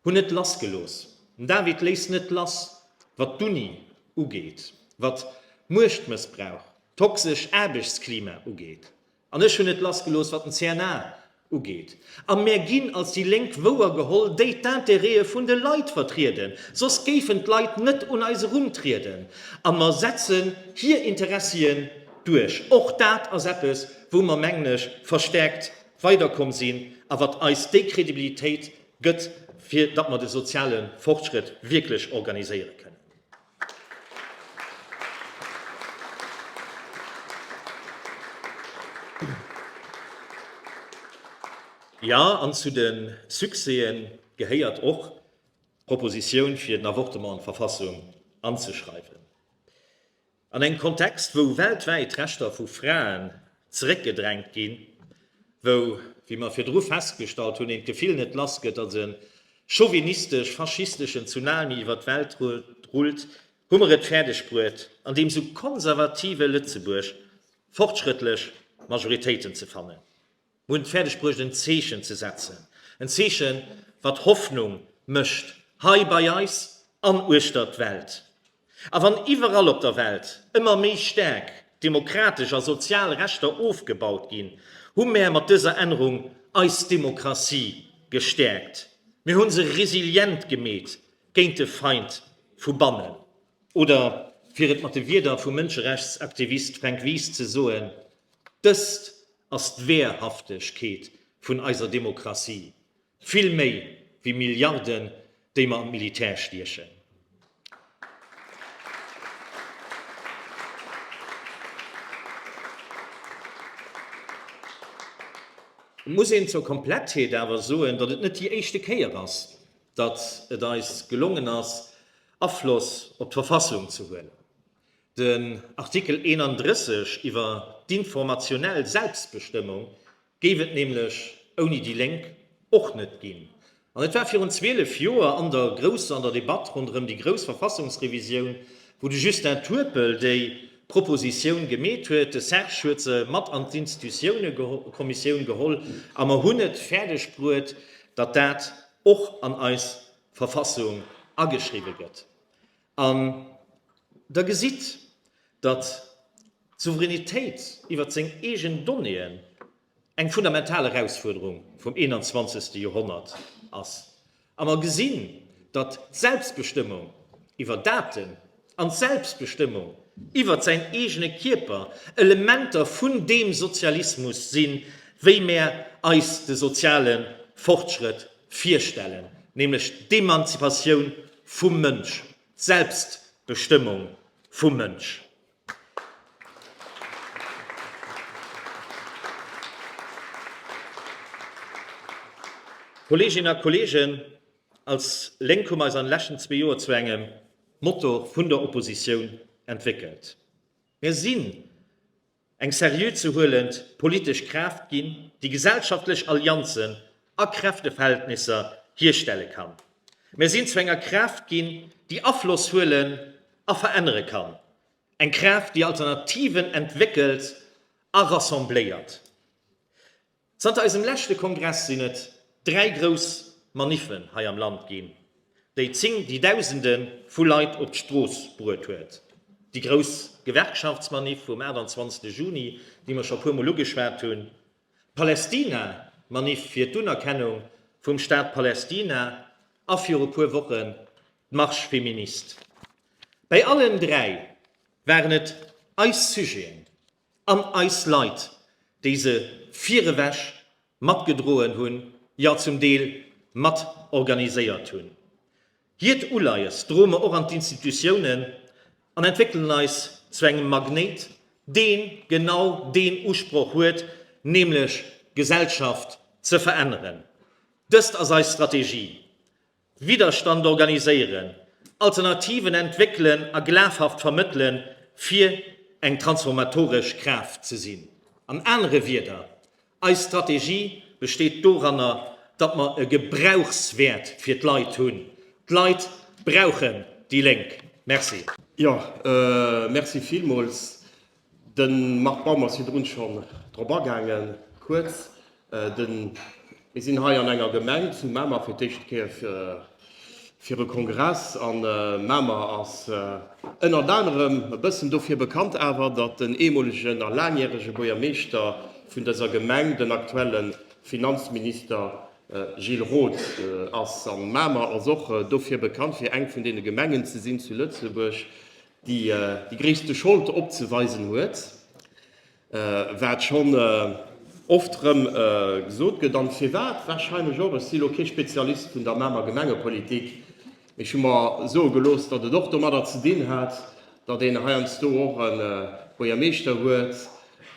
[SPEAKER 3] hunn net lassgelooss. Den David léisst net lass, wat d'Uni ugeet, wat Muechtmëssbrauch, toxesch Aarbechtsklima ugeet. An ech hunn net lassgelooss, wat den CNA ugeet. A mär ginn als déi Lénk wouer geholl, déi d'Intérêtë vun de Leit vertrieden, soss géifen d'Leit net un eis eruntrieden. A mer setzen hir Interessien duerch. Och dat ass eppes, wou mer, mengen ech, verstärkt weiderkomm sinn a wat eis déi Kredibilitéit gëtt, fir datt mer de soziale Fortschrëtt wierklech organiséiere kënnen. Jo, an zu de Succèsen gehéiert och d'Propositioun, fir den Avortement an d'Verfassung anzeschreiwen. An engem Kontext, wou weltwäit d'Rechter vu Fraen zeréckgedrängt ginn, wou, wéi mer virdru festgestallt hunn, een d'Gefill net lass gëtt, datt e chauvinistesch-faschisteschen Tsunami iwwer d'Welt rullt, hu mer et fäerdeg bruet, an deem sou konservative Lëtzebuerg fortschrëttlech. Majoritéiten ze fannen. Mir hunn et fäerdeg bruecht en Zeechen ze setzen, en Zeechen, wat Hoffnung mécht, hei bei eis an uechter d'Welt. A wann iwwerall op der Welt ëmmer méi staark demokratesch a sozial Rechter ofgebaut ginn, hu mär mat dëser Ännerung eis Demokratie gestäerkt. Mir hu se resilient gemeet géint de Feind vu bannen. Oder fir et mat de Wierder vum Mënscherechtsaktivist Fränk Wies ze soen, Dëst ass d'Wehrhaftegkeet vun eiser Demokratie, vill méi wéi Milliarden, déi mer an d'Militär stiechen. Et muss een zur Komplettheet awer soen, datt et net déi éischte Kéier ass, datt et eis gelongen ass, Afloss op d'Verfassung ze huelen. Den Artikel 31 iwwer d'informationell Selbstbestëmmung géif et nämlech ouni déi Lénk och net ginn. An et war virun 12 Joer an der grousser an der Debatt ronderëm déi grouss Verfassungsrevisioun, wou de Justin Turpel déi Propositioun gemeet huet. De Serge huet se mat an d'Institutiounekommissioun geholl a mer hunn et fäerdeg bruet, datt dat och an eis Verfassung ageschriwwe gëtt. An Der gesitt, datt d'Souveränitéit iwwer seng eegen Donnéeën eng fundamental Erausfuerderung vum 21. Joerhonnert ass. A mer gesinn, datt d'Selbstbestëmmung iwwer Daten an d'Selbstbestëmmung iwwer säin eegene Kierper Elementer vun deem Sozialismus sinn, wéi mär eis de soziale Fortschrëtt virstellen, nämlech d'Emanzipatioun vum Mënsch, d'Selbstbestëmmung vum Mënsch. Kolleeginnen a Kolleegen, als Lénk hu mer eis an de leschten zwee Joer zu engem Motor vun der Oppositioun entwéckelt. Mir sinn eng seriö ze huelend politesch Kraaft ginn, déi gesellschaftlech Allianzen a Kräfteverhältnisser hierstelle kann. Mir sinn zu enger Kraaft ginn, déi Afloss huelen a verännere kann, eng Kraaft, déi Alternativen entwéckelt a rassembléiert. Zanter eisem leschte Kongress sinn et 3 grouss Maniffen hei am Land ginn, déi zing, déi Dausende vu Leit op d'Strooss bruet huet. Déi grouss Gewerkschaftsmaniff vum 28. Juni, déi mer scho puer mol ugeschwat hunn, d'Palästina-Maniff fir d'Unerkennung vum Staat Palästina a viru puer Wochen d'Marche féministe. Bäi allen 3 waren et eis Sujeten, An eis Leit, déi se virewech matgedroen hunn, jo zum Deel mat organiséiert hunn. Hiert Uleies droe mer och an d'Institutiounen an entwéckelen eis zu engem Magnéit, deen genau deen Usproch huet, nämlech d'Gesellschaft ze veränneren. Dëst ass eis Strategie. Widderstand organiséieren, Alternativen entwéckelen a glafhaft vermëttelen, fir eng transformatoresch Kraaft ze sinn. An anere Wierder, eis Strategie besteet doranner, datt mer e Gebrauchswäert fir d'Leit hunn. D'Leit brauchen déi Lénk. Merci.
[SPEAKER 4] Jo, merci villmools. De Marc Baum ass virdrun schonn drop agaangen. Kuerz, de, mir sinn hei an enger Gemeng zu Mamer fir d'éischt Kéier fir e Kongress. A Mamer ass ënnert anerem e bëssen dofir bekannt awer, datt den eemolegen a laangjärege Buergermeeschter vun dëser Gemeng den aktuelle Finanzminister Gilles Roth ass. A Mamer ass och dofir bekannt, fir eng vun deene Gemengen ze sinn zu Lëtzebuerg, déi déi gréisste Schold opzeweisen huet, wat schonn oft erëm gesot gëtt. An firwat wahrscheinlech och, ech si lo kee Spezialist vun der Mamer Gemengepolitik, mee ech hu mer soe gelooss, datt et och domadder ze dinn hat, datt een heiansdo och e Buergermeeschter huet,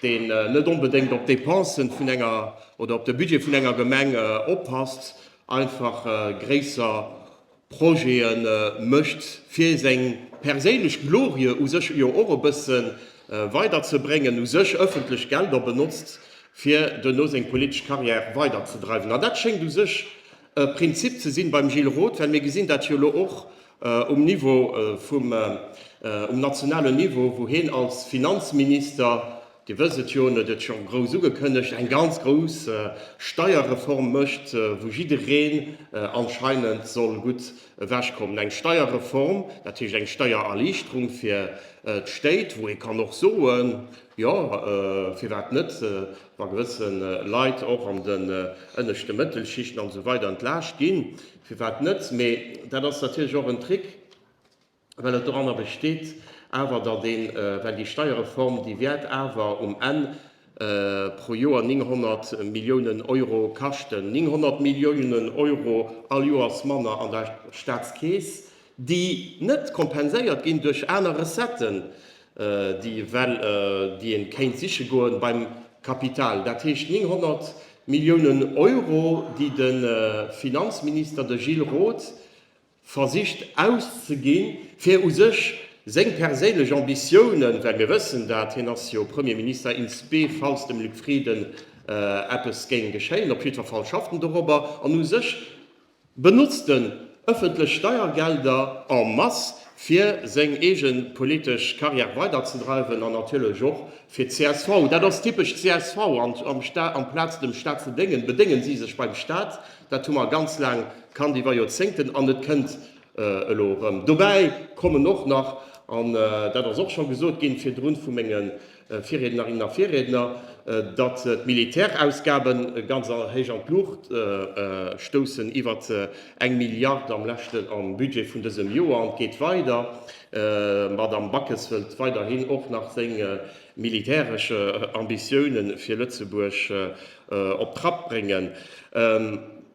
[SPEAKER 4] deen net onbedéngt op d'Dépensen vun enger oder op de Budget vun enger Gemeng oppasst, einfach gréisser Projete mécht, fir seng perséinlech Glorie u sech jo och e bësse weiderzebréngen, u sech ëffentlech Gelder benotzt, fir duerno seng politesch Carrière weiderzedreiwen. An dat schéngt u sech e Prinzip ze sinn beim Gilles Roth, well mir gesinn dat jo elo och um Niveau vum, um nationalen Niveau, wou hien als Finanzminister. Dir wësst et jo, en huet et scho grouss ugekënnegt, eng ganz grouss Steierreform mécht, wou jiddereen anscheinend soll gutt ewechkommen. Eng Steierreform, dat heescht eng Steiererliichterung fir d'Stéit, wou ee kann och soen, jo, firwat net, wa gewësse Leit och an den ënneschte Mëttelschichten an esou weider entlaascht ginn, firwat net. Mee dat ass natierlech och en Trick. Well et doranner besteet awer, datt een, well déi Steierreform, déi wäert awer um Enn pro Joer 900 Milliounen Euro kaschten, 900 Milliounen Euro all Joers manner an der Staatskeess, déi net kompenséiert ginn duerch aner Recetten, déi well déi ee kéint siche goen beim Kapital. Dat heescht 900 Milliounen Euro, déi de Finanzminister, de Gilles Roth, versicht auszeginn, fir u sech seng perséinlech Ambitiounen, well mir wëssen dat, hien ass jo Premier Minister in spe, falls dem Luc Frieden eppes géing geschéien, op jiddwer Fall schafft en dorobber, an u sech benotzt en ëffentlech Steiergelder en masse, fir seng eege politesch Carrière weiderzedreiwen an natierlech och fir d'CSV. Dat ass typesch csv, amplaz dem Staat ze déngen, bedéngen si sech beim Staat. Dat hu mer ganz laang kannt, iwwer Joerzéngten, an et kënnt elo erëm. Dobäi kommen och nach, an dat ass och scho gesot ginn virdrun vu menge Virriednerinnen a Virriedner, datt d'Militärausgabe ganz héich an d'Luucht stoussen, iwwer eng Milliard am leschten, am Budget vun dësem Joer, an et geet weider. D'Madame Backes wëllt weiderhin och nach seng militäresch Ambitiounen fir Lëtzebuerg op Trapp bréngen.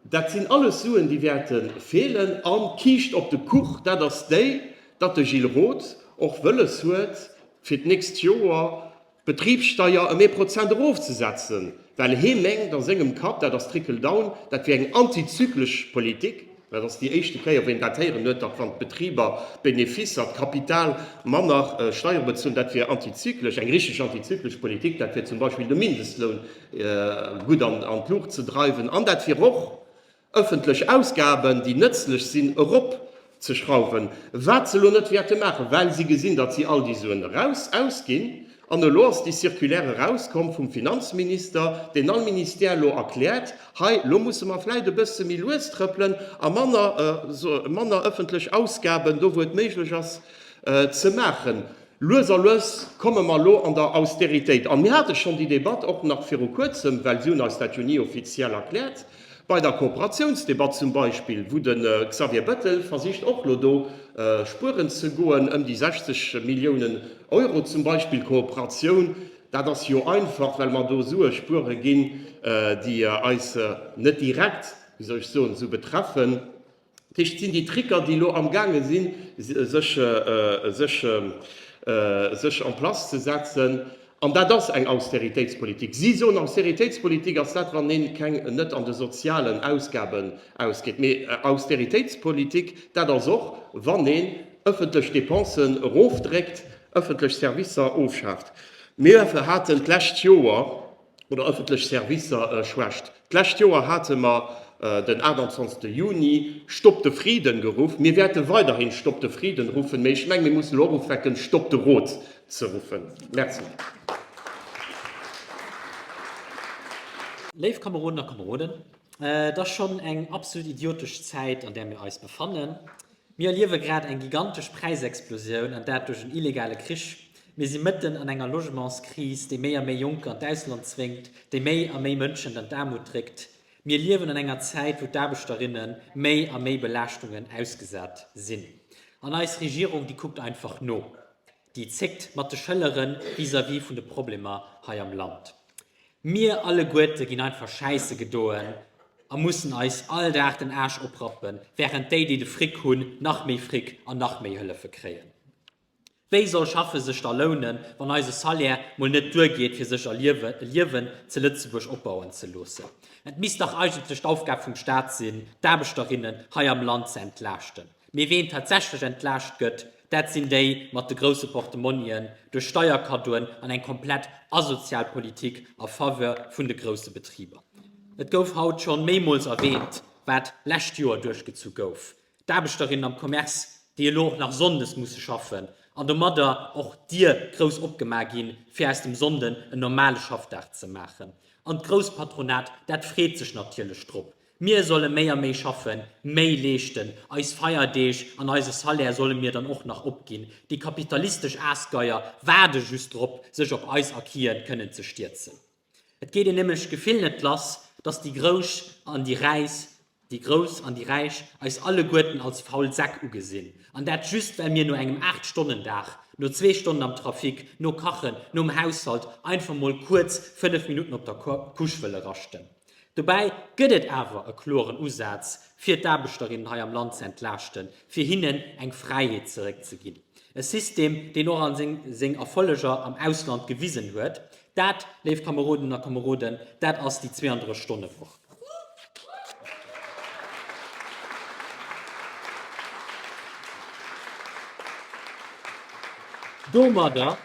[SPEAKER 4] Dat sinn alles Suen, déi wäerte feelen. An d'Kiischt op de Kuch, dat ass déi, datt de Gilles Roth och wëlles huet, fir d'nächst Joer d'Betribssteier ëm ee Prozent erofzesetzen, well hee mengt a sengem Kapp, dat ass Trickle down, dat wier eng antizyklesch Politik. Dat ass déi éischte Kéier, wou een dat héieren huet, datt wann d'Betriber d'Beneficer, d'Kapital manner Steiere bezuelen, dat wier antizyklesch. Eng richteg antizyklesch Politik, dat wier zum Beispill de Mindestloun gutt an d'Luucht ze dreiwen an dat wier och ëffentlech Ausgaben, déi nëtzlech sinn, erop ze schrauwen, wat se elo net wäerte maachen, well si gesinn, datt si all déi Suen eraus ausginn. An elo ass déi Circulaire erauskomm vum Finanzminister, deen all Ministère elo erkläert, Hei, elo musse mer vläicht e bësse méi lues trëppelen a manner, manner ëffentlech Ausgaben, do wou et méiglech ass, ze maachen. Lues a lues komme mer elo an der Austeritéit. An mir hate schonn déi Debatt och nach viru Kuerzem, well si hunn eis dat jo ni offiziell erkläert, bei der Kooperatiounsdebatt zum Beispill, wou de Xavier Bettel versicht och elo do spueren ze goen, ëm déi 60 Milliounen Euro zum Beispill. Kooperatioun, dat ass jo einfach, well mer do Sue spuere ginn, déi eis net direkt, wéi soll ech soen, esou betreffen. Dat heescht, et sinn déi Tricker, déi elo amgaange sinn, sech, sech, sech en place ze setzen. An dat ass eng Austeritéitspolitik. Si soen, Austeritéitspolitik ass dat, wann ee keng, net an de sozialen Ausgaben ausgeet. Mee Austeritéitspolitik, dat ass och, wann een ëffentlech Dépensen erofdréckt, ëffentlech Servicer ofschaaft. Mir haten d'lescht Joer, oder ëffentlech Servicer schwächt. D'lescht Joer hate mer den 28. Juni Stopp de Frieden geruff. Mir wäerte weiderhin Stopp de Frieden ruffen, mee ech mengen, mir mussen elo och ufänken, Stopp de Roth ze ruffen. Merci.
[SPEAKER 5] Léif Kameroden a Kameroden, et ass schonn eng absolut idiotesch Zäit, an där mir eis befannen. Mir erliewe grad eng gigantesch Präisexplosioun, an dat duerch en illegale Krich. Mir si mëtten an enger Logementskris, déi méi a méi Jonker an d'Ausland zwéngt, déi méi a méi Mënschen an d'Aarmut dréckt. Mir liewen an enger Zäit, wou d'Aarbechterinne méi a méi Belaaschtungen ausgesat sinn. An eis Regierung, déi kuckt einfach no. Déi zéckt mat de Schëllere vis-à-vis vun de Problemer hei am Land. Mir alleguerte ginn einfach Schäisse gedoen a mussen eis all Dag den Aarsch oprappen, wärend déi, déi de Fric hunn, nach méi Fric an nach méi Hëllefe kréien. Wéi soll Schaffe sech da lounen, wann eise Salaire mol net duergeet, fir sech e Liewen ze Lëtzebuerg opbauen ze loossen? Et misst dach eigentlech d'Aufgab vum Staat sinn, d'Aarbechterinnen hei am Land ze entlaaschten. Mee ween tatsächlech entlaascht gëtt, dat sinn déi mat de grousse Portemonnien, duerch Steierkaddoen an eng komplett asozial Politik a Faveur vun de grousse Betriber. Et gouf haut schonn méimools erwähnt, wat lescht Joer duerchgezu gouf, D'Aarbechterinnen am Commerce, déi elo och nach sonndes musse schaffen. An domadder och d'Dier grouss opgemaach ginn, fir aus dem Sonnden en normale Schaffdag ze maachen. An d'Grouss-Patronat, dat freet sech natierlech drop. Mir solle méi a méi schaffen, méi leeschten, eis Feierdeeg an eise Salaire solle mir dann och nach opginn. Déi kapitalistesch Aasgeier waarde just drop, sech op eis Acquisen kënnen ze stierzen. Et geet een nämlech d'Gefill net lass, dass déi Grouss an déi Räis, déi Grouss an déi Räich eis alleguerten als faul Säck ugesinn. An dat just well mir no engem 8 Stonnen Dag, no zwee Stonnen am Trafic, no Kachen, nom Haushalt einfach mol kuerz 5 Minutten op der Couche wëlle raschten. Dobäi gëtt et awer e kloren Usaz, fir d'Aarbechterinnen hei am Land ze entlaaschten, fir hinnen eng Fräiheet zeréckzeginn. E System, deen och a seng Erfolleger am Ausland gewisen huet. Dat, léif Kamerodinnen a Kameroden, dat ass déi 32 Stonne-Woch. Domadder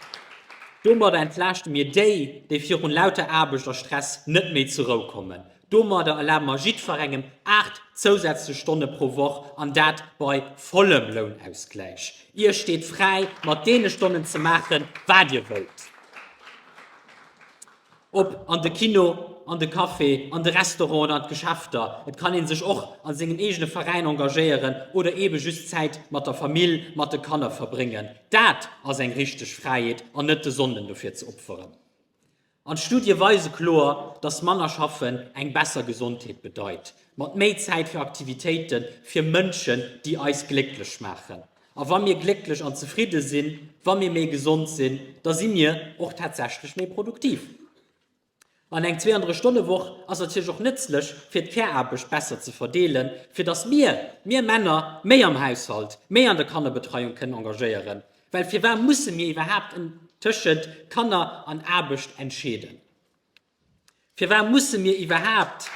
[SPEAKER 5] Domadder entlaaschte mir déi, déi virun lauter Aarbecht a Stress net méi zur Rou kommen. Domadder erlabe mer jiddferengem 8 zousätzlech Stonne pro Woch, an dat bei vollem Lounausgläich. Iech steet fräi, mat deene Stonnen ze maachen, wat Dir wëllt. Ob an de Kino, an de Café, an de Restaurant oder an d'Geschäfter, et kann ee sech och a sengem eegene Veräin engagéieren oder eebe just Zäit mat der Famill, mat de Kanner verbréngen. Dat ass eng richteg Fräiheet an net de Sonnden dofir ze opferen. An d'Studie weise kloer, dass manner schaffen eng besser Gesondheet bedeit, mat méi Zäit fir Aktivitéiten, fir Mënschen, déi eis glécklech maachen. A wa mir glécklech an zefridde sinn, wa mir méi gesond sinn, da si mir och tatsächlech méi produktiv. An eng 32 Stonne Woch ass natierlech och nëtzlech, fir d'Care-Aarbecht besser ze verdeelen, fir datt mir, mir Männer, méi am Haushalt, méi an der Kannerbetreiung kënnen engagéieren. Well firwat musse mir iwwerhaapt tëschent Kanner an Aarbecht entscheeden? Firwat musse mir iwwerhaapt.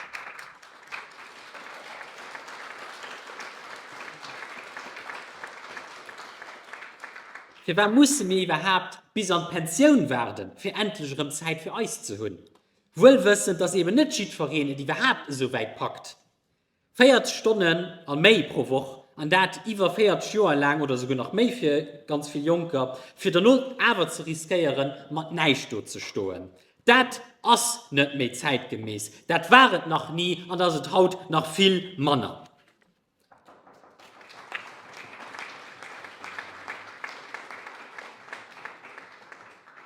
[SPEAKER 5] Firwat musse mir iwwerhaapt bis an d'Pensioun waarden, fir endlech erëm Zäit fir eis ze hunn? Wuel wëssend, dass eben net jiddwereen et iwwerhaapt esou wäit packt. 40 Stonnen a méi pro Woch, an dat iwwer 40 Joer laang oder souguer nach méi fir ganz vill Jonker, fir derno awer ze riskéieren, mat näischt do ze stoen. Dat ass net méi zäitgemäss. Dat war et nach ni an ass et haut nach vill manner.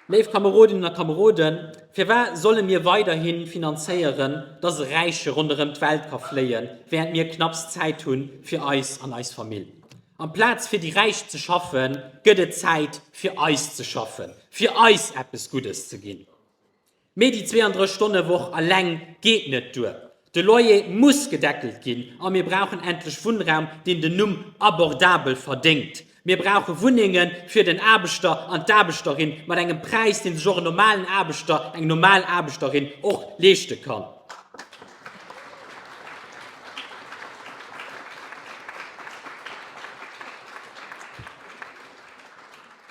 [SPEAKER 5] Léif Kamerodinnen a Kameroden, firwat solle mir weiderhi finanzéieren, dass e Räiche ronderëm d'Welt ka fléien, während mir knapps Zäit hu fir eis an eis Famill? Amplaz fir déi Räich ze schaffen, gëtt et Zäit fir eis ze schaffen, fir eis eppes Guddes ze ginn. Mee déi 32 Stonne Woch alleng geet net duer. De Loyer muss gedeckelt ginn a mir brauchen endlech Wunnraum, deen den Numm abordabel verdéngt. Mir brauche Wunnenge fir den Aarbechter an d'Aarbechterin mat engem Präis, deen sech och en normalen Aarbechter, eng normal Aarbechterin och leeschte kann.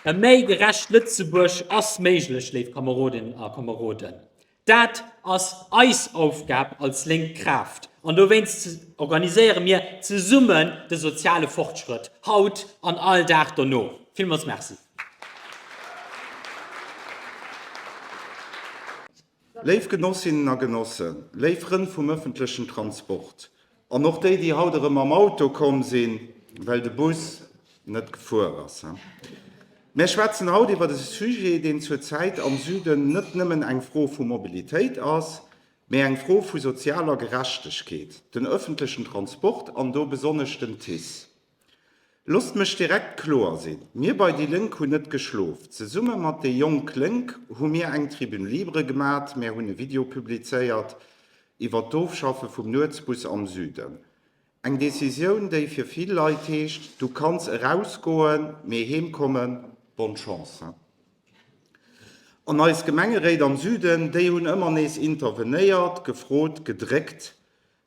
[SPEAKER 5] E méi gerecht Lëtzebuerg ass méiglech, léif Kamerodinnen a Kameroden. Dat ass eis Aufgab als lénk Kraaft an dowéinst organiséiere mir zesummen de soziale Fortschrëtt, haut an all Dag dono. Villmools Merci.
[SPEAKER 6] Léif Genossinnen a Genossen, léif Frënn vum ëffentlechen Transport an och déi, déi haut erëm mam Auto komm sinn, well de Bus net gefuer ass. Mär schwätzen haut iwwer e Sujet, deen zur Zäit am Süden net nëmmen eng Fro vu Mobilitéit ass, mee eng Fro vu sozialer Gerechtegkeet, den ëffentlechen Transport an do besonnesch den TICE. Loosst mech direkt kloer sinn, Mir bei déi Lénk hunn net geschlof. Zesumme mat déi Jonk Lénk hu mir eng Tribune libre gemat, mär hunn e Video publizéiert iwwer d'Ofschaffe vum Nuetsbus am Süden. Eng Decisioun, déi fir vill Leit heescht, Du kanns erausgoen, mee heem kommen, bonne chance. An eis Gemengeréit am Süden, déi hunn ëmmer nees intervenéiert, gefrot, gedréckt.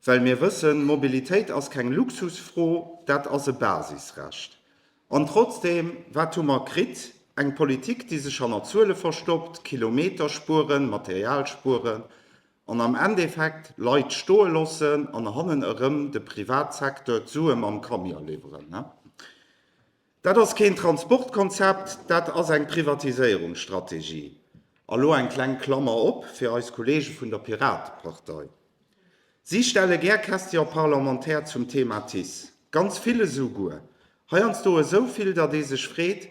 [SPEAKER 6] Well mir wëssen, Mobilitéit ass keng Luxusfro, dat ass e Basisrecht. An trotzdeem, wat hu mer kritt? Eng Politik, déi sech hanner Zuele verstoppt, Kilometer spueren, Material spueren an am Endeffekt Leit stoe loossen an hannen erëm de Privatsecteur d'Sue mam Camion liwweren. Dat ass keen Transportkonzept, dat ass eng Privatiséierungsstrategie. A lo eng kleng Klammer op fir eis Kollege vun der Piratepartei. Si stelle gär Questions parlementaires zum Thema TICE. Ganz vill esouguer. Heiansdo esou vill, datt ee sech freet,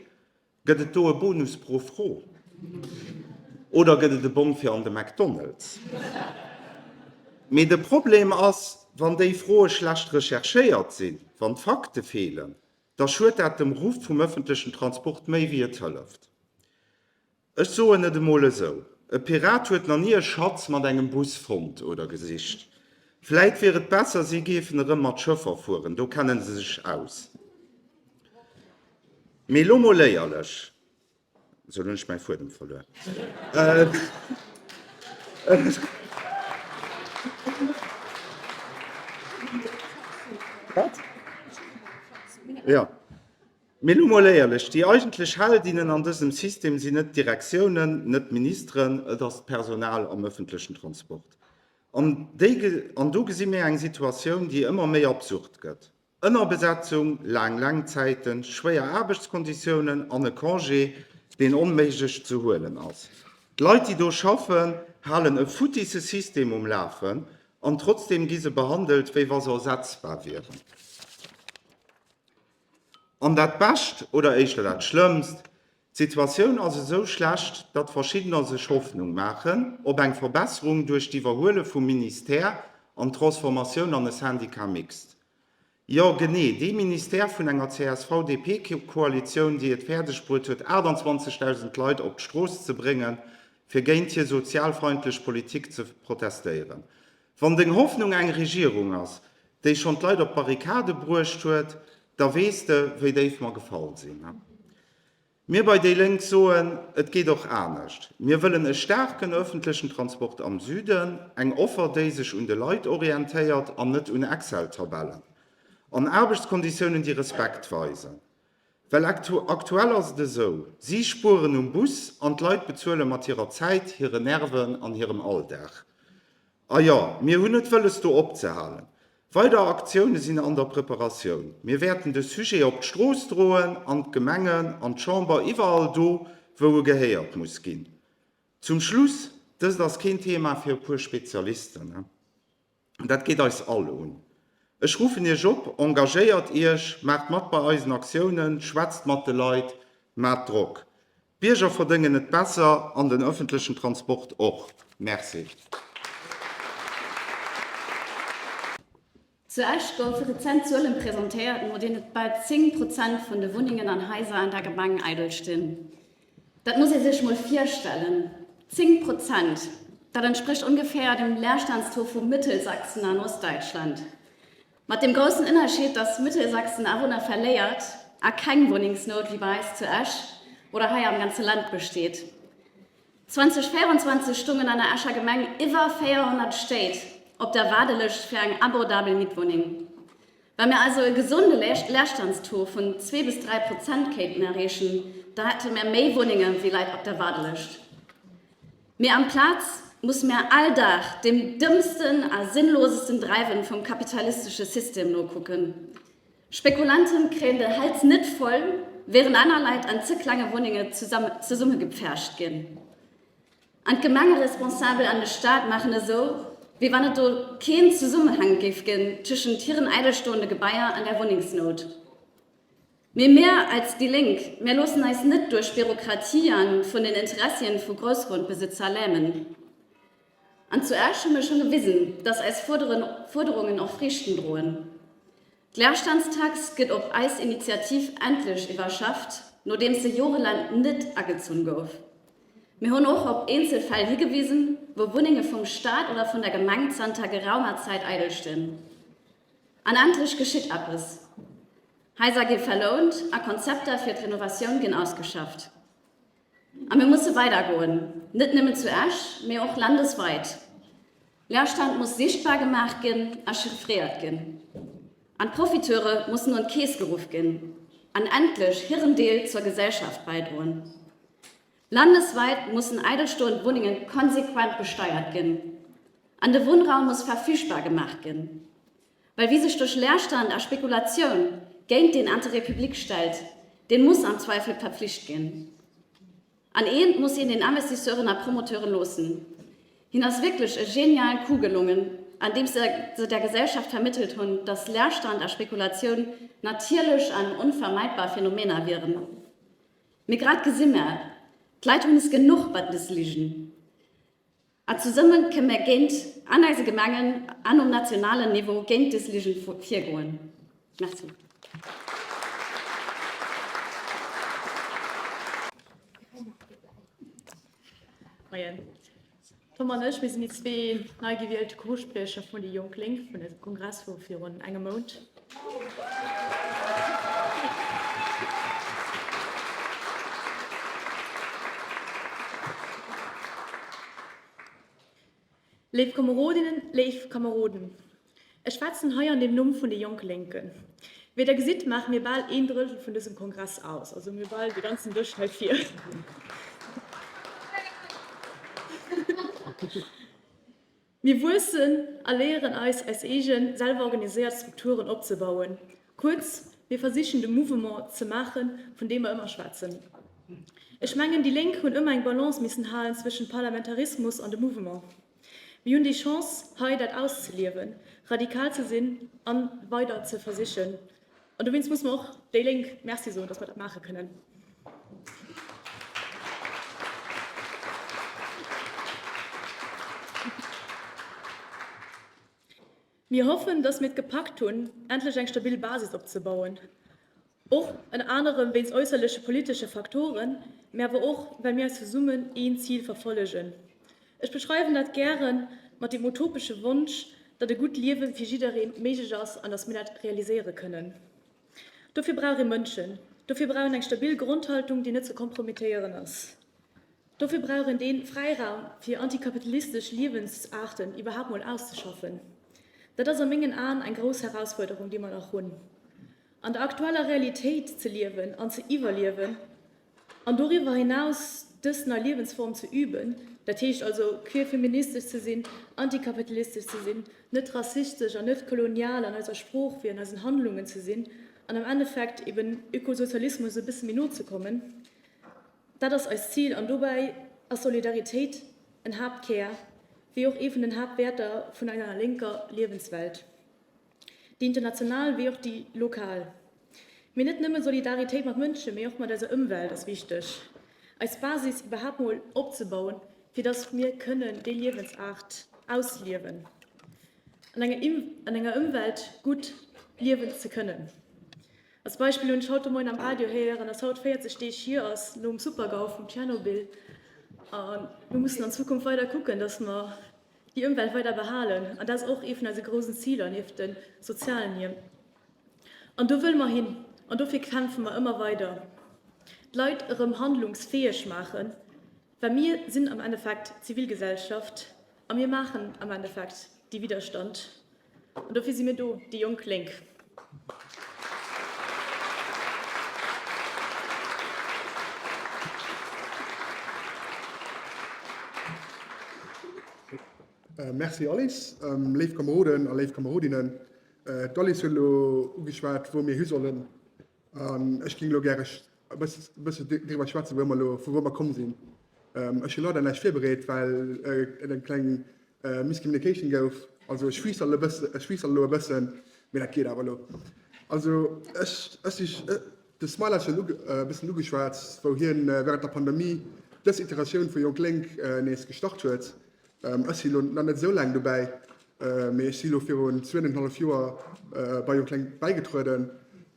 [SPEAKER 6] Gëtt et do e Bonus pro Fro? Oder gëtt et e Bong fir an de McDonald's? Mee de Problem ass, wann déi Froe schlecht recherchéiert sinn, wann d'Fakte feelen, da schued dat dem Ruff vum ëffentlechen Transport méi wéi et hëlleft. Ech soen et emol esou, E Pirat huet nach ni e Schatz mat engem Bus fonnt oder gesicht. Vläit wier et besser, si géifen erëm mat Schëffer fueren, do kenne se sech aus. Mee elo mol éierlech, sou, elo hunn ech mäi Fuedem verluer. Wat? Jo. Mee elo mol éierlech, déi eigentlech Heldinnen an dësem System sinn net d'Direktiounen, net d'Ministeren, et ass d'Personal am ëffentlechen Transport. An déi, an do gesi mir eng Situatioun, déi ëmmer méi absurd gëtt. Ënnerbesetzung, laang Lenkzäiten, schwéier Aarbechtskonditiounen an e Congé, deen onméiglech ze huelen ass. D'Leit, déi do schaffen, halen e futtisse System um Lafen an trotzdeem gi se behandelt, wéi wa se ersetzbar wieren. An dat Bescht, oder éischter dat Schlëmmst, D'Situatioun ass esou schlecht, datt verschiddener sech Hoffnung maachen op eng Verbesserung duerch d'Iwwerhuele vum Ministère an d'Transformatioun an e Syndicat mixte. Jo, genee dee Ministère vun enger CSV-DP-Koalitioun, déi et fäerdeg bruet huet, 28.000 Leit op d'Strooss ze bréngen, fir géint hir sozialfeindlech Politik ze protestéieren. Wann deng Hoffnung eng Regierung ass, déi schonn d'Leit op d'Barrikade bruecht huet, da weess de, wéi déif mer gefall sinn. Mir bei déi Lénk soen, et geet och anescht. Mir wëllen e staarken öffentlechen Transport am Süden, eng Offer, déi sech un de Leit orientéiert an net un Excel-Tabellen, an Aarbechtskonditiounen, déi Respekt weisen. Well aktuell ass et esou, si spueren um Bus an d'Leit bezuele mat hirer Zäit, hiren Nerven an hirem Alldag. A jo, mir hunn net wëlles do opzehalen. Weider Aktioune sinn an der Preparatioun. Mir wäerten de Sujet op d'Strooss droen, an d'Gemengen, an d'Chamber, iwwerall do, wou e gehéiert muss ginn. Zum Schluss, Dëst ass keen Thema fir e puer Spezialisten. Dat geet eis all un. Ech ruffen Iech op, Engagéiert Iech, maacht mat bei eisen Aktiounen, schwätzt mat de Leit, maacht Drock. D'Bierger verdéngen et besser an den ëffentlechen Transport och. Merci.
[SPEAKER 7] Zu Esch goufe rezent Zuelen presentéiert, no deene bal 10 Prozent vun de Wunnengen an Haiser an der Gemeng eidel stinn. Dat muss ee sech mol virstellen, 10 Prozent! Dat entsprécht ongeféier dem Leerstandstaux vu Mittelsachsen an Ostdeitschland. Mat dem groussen Ënnerscheed, dass Mittelsachsen Awunner verléiert a keng Wunnengsnout wéi bei eis zu Esch oder hei am ganze Land besteet. 2024 stungen an der Escher Gemeng iwwer 400 Stéit op der Waardelëscht fir eng abordabel Mietwunneng. Wa mir also e gesonde Leerstandstaux vun zwee bis 3 Prozent kéinten erreechen, da hätte mir méi Wunnenge wéi Leit op der Waardelëscht. Mee amplaz musse mir all Dag deem dëmmsten a sinnlosesten Dreiwen vum kapitalistesche System nokucken. Spekulanten kréien den Hals net voll, während aner Leit an ze klenge Wunnenge zesummegepfercht ginn. An d'Gemengeresponsabel an de Staat maachen esou, wéi wann et do keen Zesummenhang géif ginn tëschent hiren eidelstoende Gebaier an der Wunnengsnout. Mee mär als déi Lénk, mär loossen eis net duerch Bürokratie an vun den Interessien vu Groussgrondbesitzer lämen. An zu Esch hu mir schon gewisen, dass eis Fuerderungen och Friichten droen. D'Leerstandstax gëtt op eis Initiativ endlech iwwerschafft, nodeems se jorelaang net agezunn gouf. Mir hunn och op eenzel Fäll higewisen, wou Wunnenge vum Staat oder vun der Gemeng zanter geraumer Zäit eidel stinn. An endlech geschitt eppes. Haiser gi verlount a Konzepter fir d'Renovatioun ginn ausgeschafft. A mir musse weidergoen, net nëmmen zu Esch, mee och landesweit. Leerstand muss sichtbar gemaach ginn a chiffréiert ginn. An d'Profiteure mussen un d'Keess geruff ginn an endlech hiren Deel zur Gesellschaft bäidroen. Landesweit mussen eidelstoend Wunnenge konsequent besteiert ginn an de Wunnraum muss verfügbar gemaach ginn. Well wie sech duerch Leerstand a Spekulatioun géint den Intérêt public stellt, Deen muss am Zweifel verpflicht ginn. An eent muss een den Investisseuren a Promoteuren loossen, Hien ass wierklech e genialen Coup gelongen, andeems se se der Gesellschaft vermittelt hunn, dass Leerstand a Spekulatioun natierlech an onvermeidbar Phänomener wieren. Mee grad gesi mer, d'Leit hunn es genuch mat des Ligen. A zesumme kënne mer géint, an eise Gemengen an um nationalen Niveau, géint des Ligen virgoen. Merci.
[SPEAKER 8] Moien. Tom an ech, mir sinn déi zwee nei gewielte Co-Spriecher vun déi Jonk Lénk vun eisem Kongress vu virun engem Mount. Léif Komerodinnen, léif Kameroden, ech schwätzen hei an dem Numm vun de Jonk Lénken. Wéi der gesitt, maache mir bal een Drëttel vun dësem Kongress aus, also mir bal de ganzen Dësch hei vir. Mir wuessen a léieren eis, eis eegen, selwer organiséiert Strukturen opzebauen. Kuerz, mir versichen de Mouvement ze maachen, vun deem mer ëmmer schwätzen. Ech mengen, déi Lénk hunn ëmmer eng Balance missen halen zwëschen Parlamentarismus an de Mouvement. Mir hunn déi Chance, hei dat auszeliewen, radikal ze sinn an weider ze versichen. An dowéinst muss mer och déi Lénk Merci soen, dass mer dat maache kënnen. Mir hoffen, dass mir et gepackt hunn, endlech eng stabil Basis opzebauen, och ënner anerem wéinst äusserleche politesche Faktoren, mä awer och, well mir eis zesummen een Zil verfollegen. Ech beschreiwen dat gäre mat deem utopesche Wonsch, datt e gutt Liewe fir jidderee méiglech ass an datt mir dat realiséiere kënnen. Dofir brauch ee Mënschen, dofir brauch een eng stabil Grondhaltung, déi net ze kompromittéieren ass. Dofir brauch een dee Fräiraum, fir antikapitalistesch Liewensaarten iwwerhaapt mol auszeschaffen. Dat ass a mengen Aen eng grouss Herausfuerderung, déi mer nach hunn. An der aktueller Realitéit ze liewen an ze iwwerliewen, An doriwwer hinaus dës nei Liewensform ze üben, dat heescht also queer-feministesch ze sinn, antikapitalistesch ze sinn, net rassistesch an net kolonial an eiser Sprooch wéi an eisen Handlungen ze sinn an am Endeffekt eben Ökosozialismus e bësse méi no ze kommen, dat ass eist Zil. An dobäi ass Solidaritéit en Haaptkär, wéi och ee vun den Haaptwäerter vun enger lénker Liewenswelt. Déi international wéi och déi lokal. Mee net nëmme Solidaritéit mat Mënschen, mee och mat eiser Ëmwelt ass wichteg. Eis Basis iwwerhaapt mol opzebauen, fir dass mir kënnen déi Liewensaart ausliewen, an enger an enger Ëmwelt gutt liewen ze kënnen. Als Beispill hunn ech haut de Moien am Radio héieren, dass haut 40 Deeg hier ass nom Supergau vum Tschernobyl. A mir mussen an Zukunft weider kucken, dass mer déi Ëmwelt weider behalen, an dat ass och ee vun eise grousen Ziler nieft de sozialen hier. An do wëlle mer hin an dofir kämpfe mer ëmmer weider, d'Leit erëm handlungsfäeg maachen, well mir sinn am Endeffekt d'Zivilgesellschaft a mir maachen am Endeffekt dee Widderstand an dofir si mir do, déi jonk Lénk.
[SPEAKER 9] Merci Alice. Léif Kameroden a léif Kamerodinnen, d'Alice huet elo ugeschwat, wou mir hi sollen. An ech géing elo gäre e bësse driwwer schwätzen, wou mer elo, vu wou mer komm sinn. Ech hu leider näischt virbereet, well et eng kleng Miscommunication gouf. Also ech freestyle e bëssen, ech freestyle elo e bëssen, mee dat geet awer elo. Also ech, ech si, de Smile hat schonn e bëssen ugeschwat, wou hien während der Pandemie dës Iteratioun vu Jonk Lénk nees gestart huet. Ech si lo nach net esou laang dobäi, mee ech si lo virun zwéinenhallef Joer bei Jonk Lénk bäigetrueden.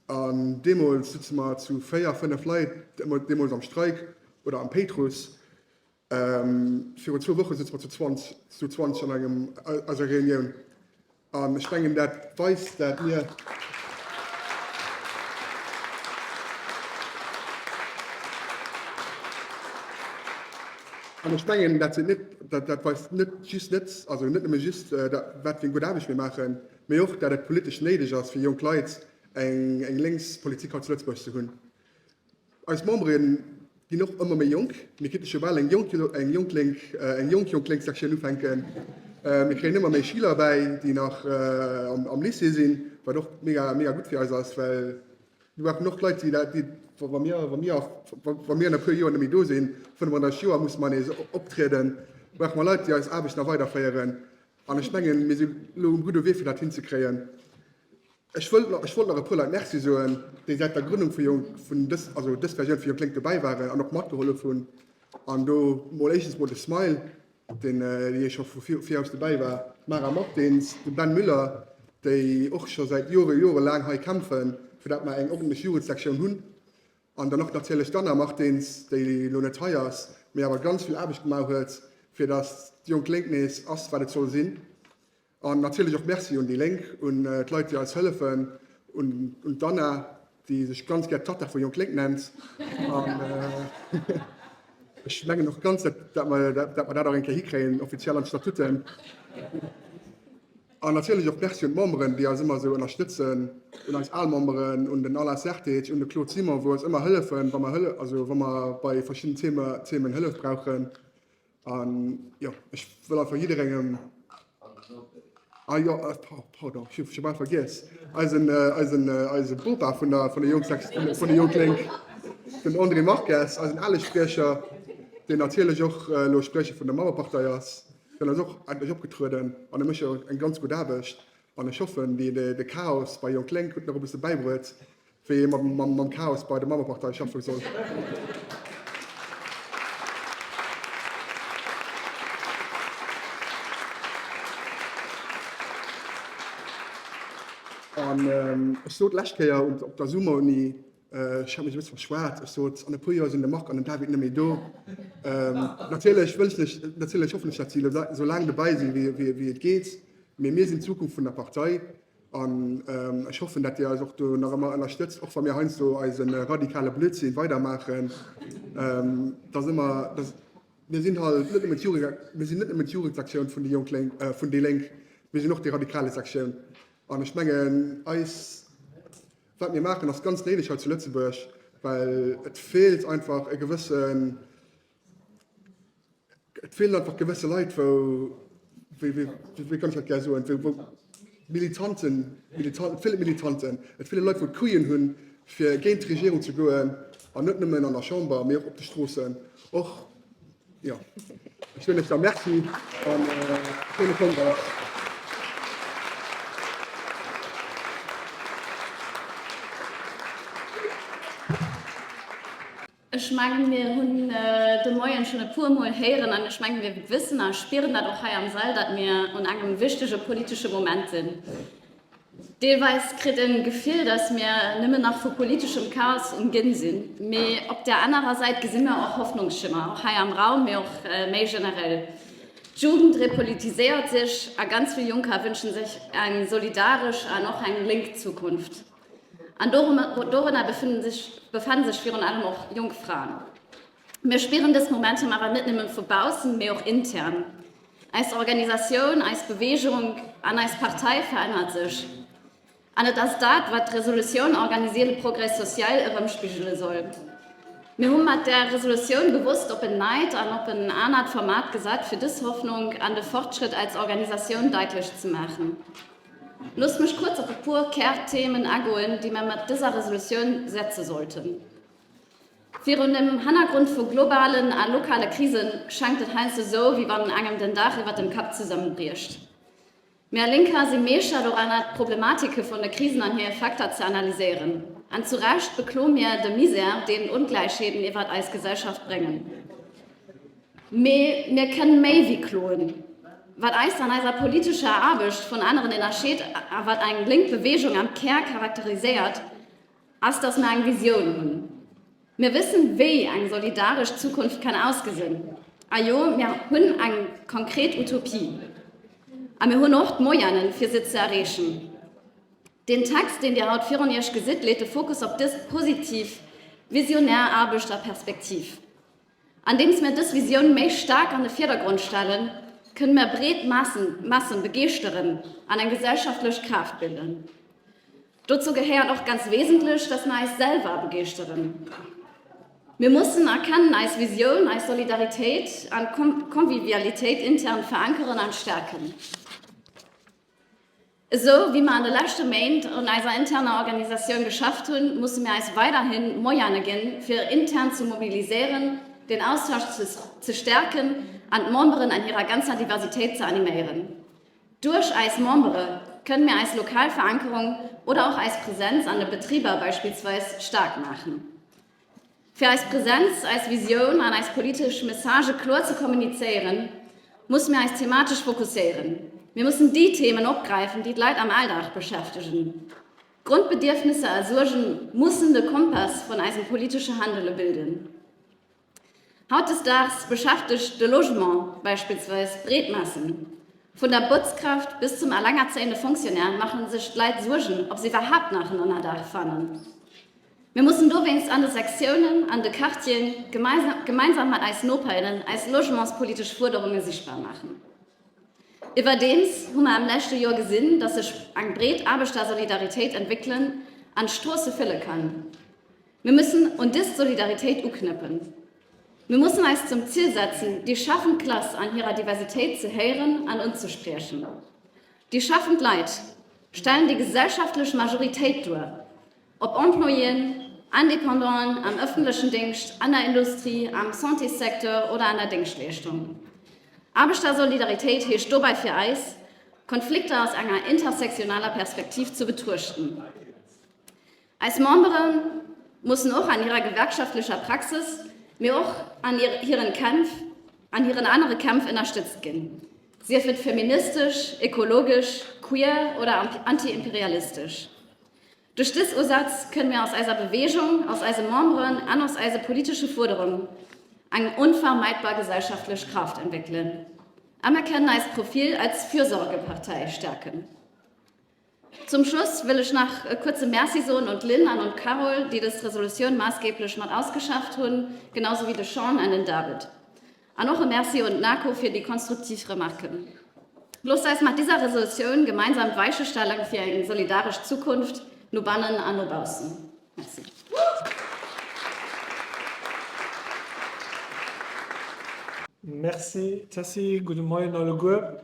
[SPEAKER 9] An deemools sutze mer zu 4, 5 Leit, deemools am Streik oder am Péitruss. Virun zwou Woche sutze mer zu 20, zu 20 an engem eiser Reunioun. An ech mengen, dat weist, dat mir. An ech mengen, dat seet net, dat, dat weist net just net, also net nëmme just, dat, wat fir eng gutt Aarbecht mir maachen, mee och, dat et politesch néideg ass, fir jonk Leit eng, eng lénks Politik hei zu Lëtzebuerg ze hunn. Eis Membere ginn och ëmmer méi jonk. Mir kéinte scho bal eng jonk eng jonk lénk eng jonk jonk lénk Sektioun ufänken. Mir kréien ëmmer méi Schüler bäi, déi nach am am Lycée sinn, wat och mega mega gutt fir eis ass, well mir brauchen och Leit, déi dat déi. Wa mir, wa mir, wa mir an e puer Joer net méi do sinn, 35 Joer musse mer nees optrieden, brauche mer Leit, déi eis Aarbecht nach weiderféieren. An ech mengen, mir si elo um gudde Wee, fir dat hinzekréien. Ech wëllt nach, ech wollt nach e puer Leit Merci soen, déi säit der Grënnung vu Jonk, vun dës, also dës Versioun vu Jonk Lénk dobäi waren an och matgehollef hunn. An do mol éischtens mol de Smile, deen dee scho vu viraus dobäi war, d'Mara Martins, de Ben Müller, déi och scho säit Jore, jorelaang hei kämpfen, fir dat mer eng ordentlech Jugendsektioun hunn. An dann och natierlech d'Anna Martins, déi elo net hei ass, mee awer ganz vill Aarbecht gemaach huet, fir datt d'Jonk Lénk nees ass, wat et soll sinn. An natierlech och Merci un déi Lénk, un d'Leit, déi eis hëllefen, un d'Anna, déi sech ganz gär d'Tatta vu Jonk Lénk nennt. An ech mengen och ganz, dat mer dat och eng Kéier hikréien, offiziell an d'Statuten. An natierlech och Merci un d'Memberen, déi eis ëmmer esou ënnerstëtzen, un eis al Memberen, un den Alain Sertic, un de Claude Simon, wou eis ëmmer hëllefen, wa mer, also wa mer bei verschidden Themen Hëllef brauchen. An jo, ech wëll einfach jidderengem Ah jo, äh, pardon, ech hu bal vergiess. Eisen, äh, eisen, äh, eise Bopa vun der, vun der Jungsex, vun der Jonk Lénk, den André Marques, eisen ale Spriecher, deen natierlech och äh, elo Spriecher vun der Mauerpartei ass, deen ass och endlech opgetrueden an e mécht jo eng ganz gutt Aarbecht. An ech hoffen, déi, de, de Chaos bei Jonk Lénk huet en och e bësse bäibruet, wéi ee mam Chaos bei der Mammepartei schaffe soll. An ech sot d'lescht Kéier op der Summeruni, ech hat mech e bësse verschwat, ech sot, an e puer Joer sinn de Marc an den David net méi do. Natierlech wënschen ech, natierlech hoffen ech, datt si esou laang dobäi sinn, wéi et geet, mee mir sinn d'Zukunft vun der Partei. An ech hoffen, dat Dir eis och do nach ëmmer ënnerstëtzt, och wa mir heiansdo eise radikale Blödsinn weidermaachen. Dass ëmmer, dass, mir sinn halt net nëmmen d'Jugend, mir sinn net nëmmen d'Jugendsektioun vun déi Jonk Lénk, vun déi Lénk, mir sinn och déi radikale Sektioun. An ech mengen, eis, wat mir maachen, ass ganz néideg hei zu Lëtzebuerg, well et feelt einfach e gewëssen, Et feelen einfach gewësse Leit, wou, wéi, wéi, wéi kann ech dat gär soen, wou, wou Militanten, Militanten, et feele Militanten, et feele Leit, wou d'Couillen hunn, fir géint d'Regierung ze goen, an net nëmmen an der Chamber, mee och op de Stroossen. Och, jo, ech soen lech da Merci an e schéine Kongress.
[SPEAKER 7] Ech mengen, mir hunn de Moien schonn e puermol héieren, an ech mengen, mir wëssen a spieren dat och hei am Sall, datt mir un engem wichtege politesche Moment sinn. Deelweis kritt een d'Gefill, datt mir nëmmen nach vu politeschem Chaos ëmginn sinn. Mee op där anerer Säit gesi mir och Hoffnungsschimmer, och hei am Raum, mee och méi generell. D'Jugend repolitiséiert sech a ganz vill Jonker wënschen sech eng solidaresch an och eng lénk Zukunft. An dorënner befannen sech virun allem och jonk Fraen. Mir spieren dës Momentum awer net nëmmen vu baussen, mee och intern. Eis Organisatioun, eis Beweegung an eis Partei verännert sech. An et ass dat, wat d'Resolutioun Organiser le progrès social erëmspigele soll. Mir hu mat där Resolutioun bewosst op en neit an op en anert Format gesat, fir dës Hoffnung an de Fortschritt als Organisatioun daitlech ze maachen. Loosst mech kuerz op e puer Kärthemen agoen, déi mer mat dëser Resolutioun setze sollten. Virun dem Hannergrond vu globalen a lokale Krise schengt et heiansdo esou, wéi wann engem den Daach iwwert dem Kapp zesummebriecht. Mär Lénker si Meeschter doranner, d'Problematike vun de Krisen an hir Effekter ze analyséieren. An zu Recht bekloe mir de Misär, deen Ongläichheeten iwwert eis Gesellschaft bréngen. Mee mir kënnen méi wéi kloen. Wat eis an eiser politescher Aarbecht vun aneren ënnerscheet a wat eng lénk Beweegung am Kär charakteriséiert, ass, dass mer eng Visioun hunn. Mir wëssen, wéi eng solidaresch Zukunft kann ausgesinn. A jo, mir hunn eng konkret Utopie. A mir hunn och d'Moyenen, fir se ze erreechen. Den Text, deen Dir haut virun Iech gesitt, leet de Fokus op dës positiv, visionär Aarbecht a Perspektiv. Andeems mir dës Visioun méi staark an de Virdergrond stellen, kënne mir breet Massen begeeschteren an eng gesellschaftlech Kraaft bilden. Dozou gehéiert och ganz wesentlech, dass mir eis selwer begeeschteren. Mir mussen a kennen eis Visioun, eis Solidaritéit an Convivialitéit intern verankeren an stärken. Esou wéi mer an de leschte Méint un eiser interner Organisatioun geschafft hunn, musse mir eis weiderhi Moyene ginn, fir intern ze mobiliséieren, den Austausch ze stäerken an d'Memberen an hirer ganzer Diversitéit ze animéieren. Duerch eis Membere kënnen mir eis lokal Verankerung oder och eis Presenz an de Betriber beispillsweis staark maachen. Fir eis Präsenz, eis Visioun an eis politesch Messagë kloer ze kommunizéieren, musse mir eis thematesch fokusséieren. Mir mussen déi Themen opgräifen, déi d'Leit am Alldag beschäftegen. D'Grondbedierfnisser a Suerge mussen de Kompass vun eisem politesche Handele bilden. Hautdesdaags beschäftegt de Logement beispillsweis breet Massen. Vun der Botzkraaft bis zum alengerzéiende Fonctionnaire maache sech d'Leit Suergen, ob se iwwerhaapt nach en Ënnerdaach fannen. Mir mussen dowéinst an de Sektiounen, an de Quartieren, gemeinsam mat eis Noperinnen eis logementspolitesch Fuerderunge sichtbar maachen. Iwwerdeems hu mer am leschte Joer gesinn, dass sech eng breet Aarbechtersolidaritéit entwéckelen an d'Stroosse fëlle kann. Mir müssen un dës Solidaritéit uknëppen. Mir mussen eis zum Ziel setzen, déi schaffend Klass an hirer Diversitéit ze héieren an unzespriechen. Déi schaffend Leit stellen déi gesellschaftlech Majoritéit duer. Ob Employéen, Independanten am ëffentlechen Déngscht, an der Industrie, am Santéssecteur oder an der Déngschtleeschtung. Aarbechtersolidaritéit heescht dobäi fir eis, Konflikter aus enger intersektionaler Perspektiv ze betruechten. Eis Membere mussen och an hirer gewerkschaftlecher Praxis, mee och an hiren Kämpf, an hiren anere Kämpf ënnerstëtzt ginn, sief et feministesch, ekologesch, queer oder anti-imperialistesch. Duerch dës Usaz kënne mir aus eiser Beweegung, aus eise Memberen an aus eise politesche Fuerderungen eng onvermeidbar gesellschaftlech Kraaft entwéckelen a mir kënnen eist Profil als Fürsorgepartei stärken. Zum Schluss wëll ech nach e kuerze Merci soen un d'Lynn an un d'Carole, déi dës Resolutioun maassgeeblech mat ausgeschafft hunn, genau sou wéi de Sean an den David. An och e Merci un d'NaKo fir déi konstruktiv Remarken. Loosst eis mat dieser Resolutioun gemeinsam d'Weiche stellen fir eng solidaresch Zukunft no bannen an no baussen. Merci.
[SPEAKER 10] Merci Tessy, gudde Moien alleguer.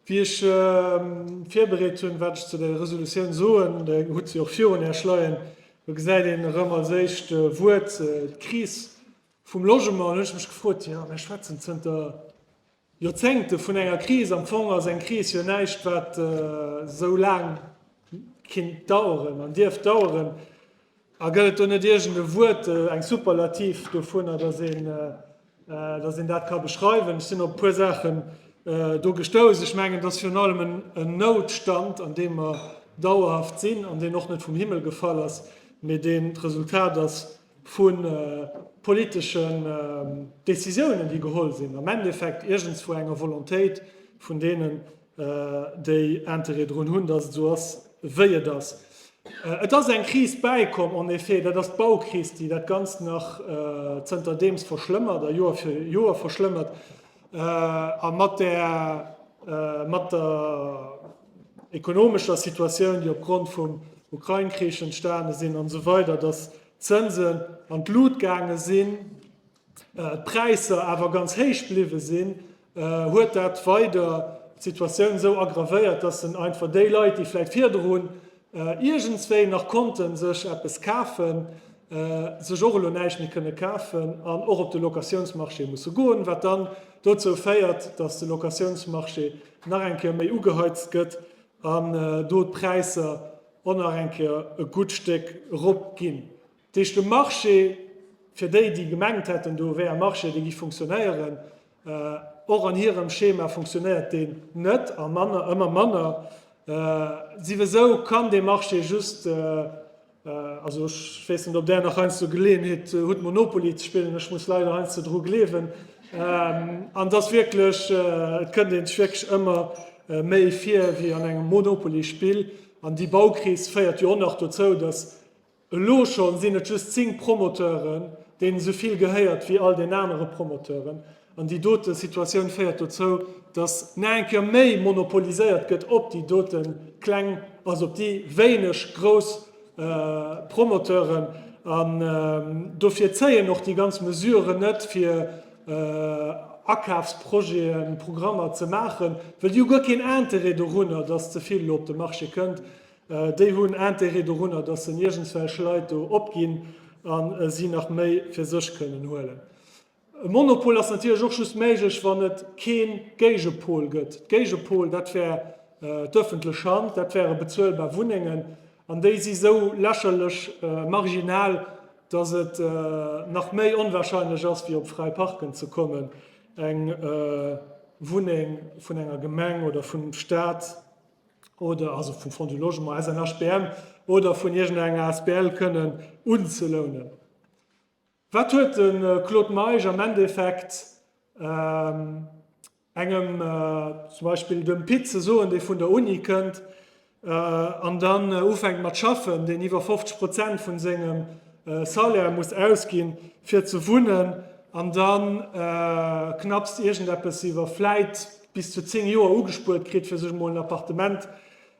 [SPEAKER 10] Wéi ech virbereet hunn, wat ech zu der Resolutioun soen, Der hutt se och virun Iech leien, do gesäit een erëm als éischt Wuert d'Kris Vum Logement hunn ech mech gefrot, jo, mir schwätzen zënter Joerzéngte vun enger Kris. Am Fong ass eng Kris jo näischt, wat esou laang kinnt daueren an dierft daueren. A gëtt et do net iergend e Wuert, eng Superlativ dovunner, dass een, dass een dat ka beschreiwen? Ech sinn op e puer Saachen do gestouss. Ech mengen, et ass virun allem en Noutstand, an deem mer dauerhaft sinn an deen och net vum Himmel gefall ass, mee deen d'Resultat ass vu politeschen Décisiounen, déi geholl sinn, am Endeffekt iergendswou enger Volontéit vun deenen, déi Intérêt drun hunn, datt et esou ass, wéi et ass. Et ass eng Kris bäikomm, en effet, dat ass d'Baukris, déi dat Ganzt nach zënterdeems verschlëmmert a Joer fir Joer verschlëmmert. A mat där, mat der ekonomescher Situatioun, déi opgrond vum Ukrain-Krich entstane sinn an esou weider, datt d'Zënsen an d'Lut gaange sinn, d'Präisser awer ganz héich bliwwe sinn, huet dat weider d'Situatioun esou aggravéiert, dass en einfach déi Leit, déi vläicht virdrun iergendswéi nach konnte sech eppes kafen, sech och elo näischt méi kënne kafen an och op de Locatiounsmarché musse goen, wat dann dozou féiert, dass de Locatiounsmarché nach eng Kéier méi ugeheizt gëtt an do d'Präisser och nach eng Kéier e gutt Stéck erop ginn. Dat heescht, de Marché, fir déi, déi gemengt hätten, do wär e Marché, dee géif funktionéieren, och an hirem Schema funktionéiert deen net a manner, ëmmer manner. Siwesou kann dee Marché just, Also ech weess net, ob Der nach heiansdo Geleeënheet hutt, Monopoly ze spillen. Ech muss leider heiansdo dru gleewen. An et ass wierklech, et kënnt ee sech wierklech ëmmer méi vir wéi an engem Monopoly-Spill. An déi Baukris féiert jo och nach dozou, datt elo scho sinn et just 10 Promoteuren, deenen esou vill gehéiert wéi all den anere Promoteuren. An déi dote Situatioun féiert dozou, dass nach eng Kéier méi monopoliséiert gëtt op déi dote kleng, also op déi wéineg grouss Promoteuren. An dofir zéien och déi ganz Mesuren net, fir. Akafsprojeten, Programmer ze maachen, well déi hu guer keen Interêt dorunner, dass ze vill elo op de Marché kënnt. Déi hunn Interêt dorunner, dass se iergendswelch Leit do opginn a si nach méi fir sech kënnen huelen. E Monopol ass natierlech och just méiglech, wann et kee Géigepol gëtt. D'Géigepol, dat wär d'ëffentlech Hand, dat wäre bezuelbar Wunnengen, an déi si sou lächerlech marginal, datt et nach méi onwahrscheinlech ass, wéi op fräi Parken ze kommen, eng Wunneng vun enger Gemeng oder vum Staat oder also vum Fonds du Logement, SNHBM, oder vun iergendenger asbl kënnen unzelounen. Wat huet de Claude Meisch am Endeffekt engem, zum Beispill dem Pit ze soen, dee vun der Uni kënnt an dann ufänkt mat schaffen, deen iwwer 50 Prozent vun sengem Salaire muss ausginn, fir ze wunnen an da knapps iergendeppes iwwer vläit bis zu 10 Joer ugespuert kritt, fir sech emol en Appartement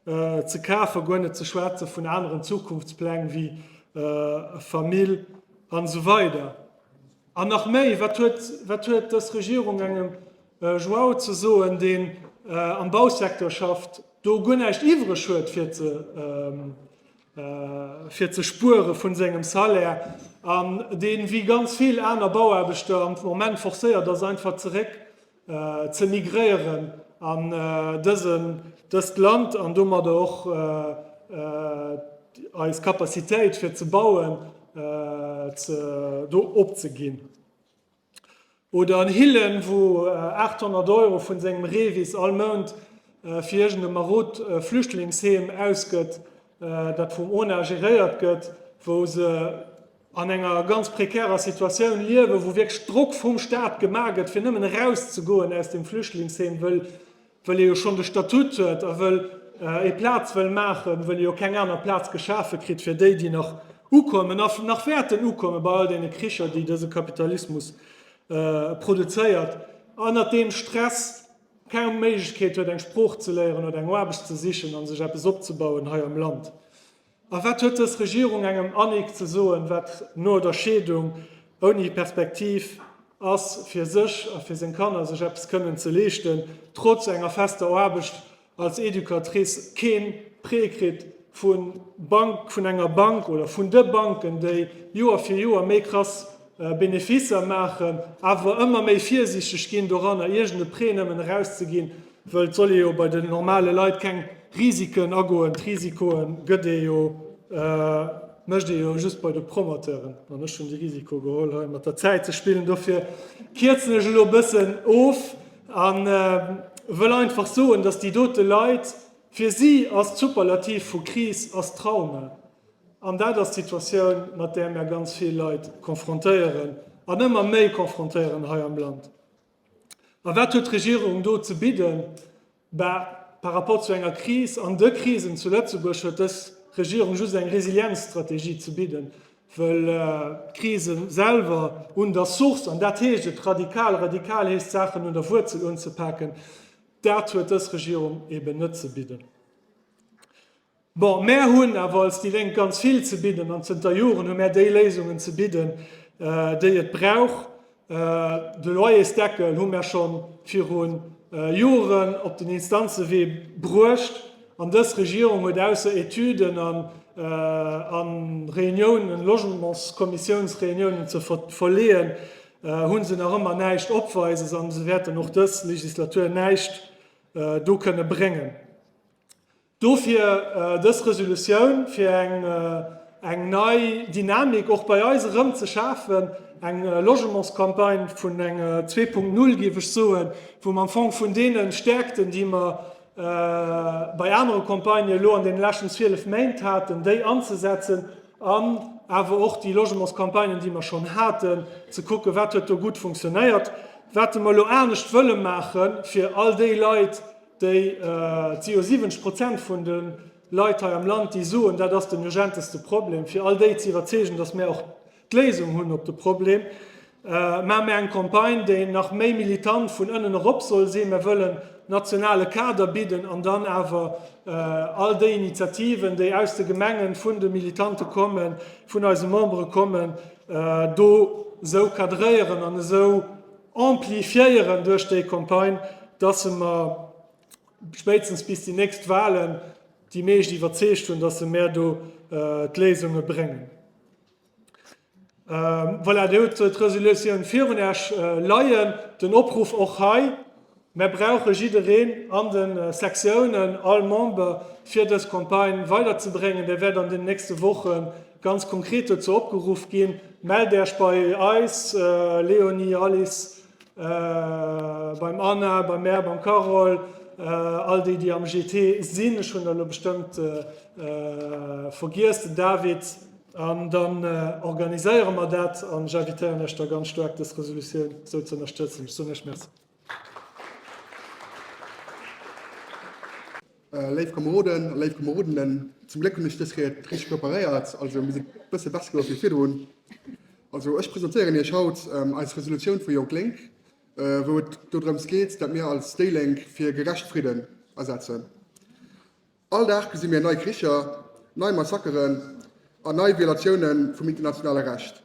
[SPEAKER 10] ze kafen, guer net ze schwätze vun aneren Zukunftspläng wéi Famill an esou weider. An nach méi, wat huet, wat huet dës Regierung engem Joao ze soen, deen am Bausecteur schafft, do guer näischt iwwreg huet fir ze, fir ze spuere vun sengem Salaire an deen, wéi ganz vill aner Bauaarbechter am Moment forcéiert ass, einfach zeréck ze migréieren an dësen, dëst Land an domadder och eis Capacitéit fir ze bauen ze do opzeginn. Oder en Hillen, wou 800 Euro vun sengem Revis all Mount fir iergend e marod Flüchtlingsheem ausgëtt, dat vum ona geréiert gëtt, wou se an enger ganz prekärer Situatioun liewen, wou wierklech Drock vum Staat gemaach gëtt, fir nëmmen erauszegoen aus dem Flüchtlingsheem, wëll, wëll ee jo schonn de Statut huet a wëll ee Plaz wëll maachen, wëll ee jo keng aner Plaz geschafe kritt fir déi, déi nach ukommen a nach wäerten ukomme bei all deene Kricher, déi dëse Kapitalismus produzéiert. Ënnert deem Stress keng Méiglechkeet huet, eng Sprooch ze léieren oder eng Aarbecht ze sichen a sech eppes opzebauen hei am Land. A wat huet dës Regierung engem Annick ze soen, wat no der Scheedung ouni Perspektiv ass, fir sech a fir seng Kanner sech eppes kënnen ze leeschten, trotz enger fester Aarbecht als Educatrice keen Prêt kritt vu Bank, vun enger Bank oder vun de Banken, déi Joer fir Joer méi krass Beneficer maachen, awer ëmmer méi virsiichteg ginn doranner, iergend e Prêt nëmmen erauszeginn, wëll et soll ee jo bei den normale Leit keng Risiken agoen. D'Risikoe gëtt ee jo, mécht ee jo just bei de Promoteuren. An ech hunn de Risiko geholl, hei mat der Zäit ze spillen. Dofir kierzen ech elo e bëssen of a wëll einfach soen, dass déi dote Leit, fir si ass d'Superlativ vu Kris ass Trauma. An dat ass d'Situatioun, mat där mär ganz vill Leit confrontéieren an ëmmer méi confrontéieren hei am Land. A wat huet d'Regierung do ze bidden? Bah, par rapport zu enger Kris an de Krisen zu Lëtzebuerg huet dës Regierung just eng Resilienzstrategie ze bidden, wëll d'Krise selwer un der Source, an dat heescht et radikal, radikal heescht d'Saachen un der Wuerzel unzepaken, dat huet dës Regierung eben net ze bidden. Bon, mär hunn awer als déi Lénk ganz vill ze bidden an zënter Joren hu mär déi Léisungen ze bidden, déi et brauch. De Loyersdeckel hu mär scho viru Joren op den Instanzewee bruecht an dës Regierung huet ausser Etüden a Reuniounen, Logementskommissiounsreuniounen ze verleeën, hu se nach ëmmer näischt opweises a se wäerten och dës Legislatur näischt do kënne bréngen. Dofir dës Resolutioun, fir eng nei Dynamik och bei eis erëm ze schafen, eng Logementscampagne vun eng 2.0, géif ech soen, wou mer am Fong vun deene Stärkten, déi mer bei anere Campagnen elo an deene leschten 12 Méint haten, déi anzesetzen an awer och déi Logementscampagnen, déi mer schonn haten, ze kucken, wat huet do gutt funktionéiert, wat mer elo anescht wëlle maachen, fir all déi Leit, Déi, et si jo 70 Prozent vun de Leit hei am Land, déi soen, dat ass den urgenteste Problem, fir all déi ze iwwerzeegen, datt mär och d'Léisung hunn op de Problem, maache mär eng Campagne, déi nach méi militant vun ënnen erop soll sinn. Mär wëllen nationale Kader bidden an dann awer all déi Initiativen, déi aus de Gemengen, vun de Militante kommen, vun eise Membere kommen, do esou kadréieren an esou. amplifiéieren duerch déi Campagne, dass se mer spéitstens bis déi nächst Wahlen déi meescht iwwerzeegt hunn, dass se mär do d'Léisunge bréngen. Voilà, Dir hutt d'Resolutioun virun Iech leien. Den Opruff och hei, Mär brauche jiddereen an de Sektiounen, all Member, fir dës Campagne weiderzebréngen. Dir wäert an den nächste Woche ganz konkret dozou opgeruff ginn. Mellt Iech bei eis, Léonie, Alice, beim Anna, bei mär, beim Carole, all déi, déi am GT sinn. Ech hunn der elo bestëmmt vergiess, den David. An dann organiséiere mer dat an ech invitéieren Iech da ganz staark, dës Resolutioun esou ze ënnerstëtzen. Ech soen Iech Merci.
[SPEAKER 9] Léif Komeroden a léif Komerodinnen, zum Gléck hunn ech dës Ried richteg preparéiert, also mir si bësse besser gelaf wéi virdrun. Also ech presentéieren Iech haut eis Resolutioun vu Jonk Lénk, wou et dodrëms geet, dat mir als déi Lénk fir gerecht Fridden asetzen. All Dag gesi mir nei Kricher, nei Massakeren an nei Violatioune vum internationale Recht.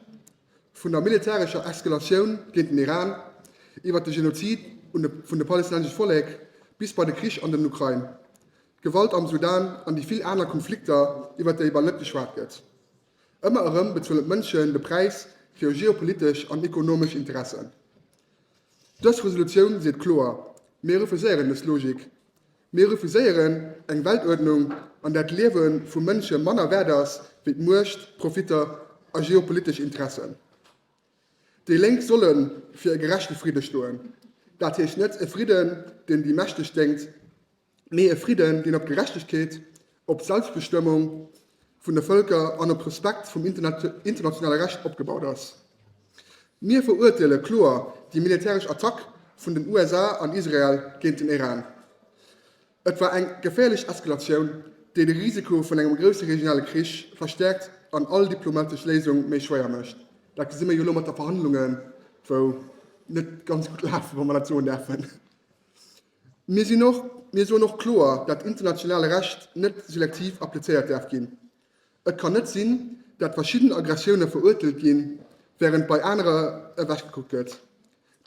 [SPEAKER 9] Vun der militärescher Eskalatioun géint den Iran, iwwer de Genozid vun de palestinensesche Vollek bis bei de Krich an den Ukrain, d'Gewalt am Sudan an déi vill aner Konflikter, iwwer déi bal net geschwat gëtt. Ëmmer erëm bezuelen d'Mënschen de Präis fir geopolitesch an ekonomesch Interessen. Dës Resolutioun seet kloer, Mir refuséieren dës Logik. Mir refuséieren eng Weltuerdnung, an där d'Liewe vu Mënsche manner wäert ass wéi d'Muecht, Profitter a geopolitesch Interessen. Déi Lénk solle fir e gerechte Fridde stoen. Dat heescht net e Fridden, deen déi Mächteg déngt, mee e Fridden, deen op Gerechtegkeet, op Selbstbestëmmung vun de Vëlker an op Respekt vum internationale Recht opgebaut ass. Mir verurteele kloer déi militäresch Attack vun den USA an Israel géint den Iran. Et war eng geféierlech Eskalatioun, déi de Risiko vun engem grousse regionale Krich verstäerkt an all diplomatesch Léisung méi schwéier mécht. Dat gesi mir jo elo mat de Verhandlungen, wou net ganz gutt lafen, wa mer dat soen däerfen. Mir sinn och, mir soen och kloer, dat internationale Recht net selektiv applizéiert däerf ginn. Et kann net sinn, dat verschidden Aggressioune verurteelt ginn, während bei anerer ewechgekuckt gëtt.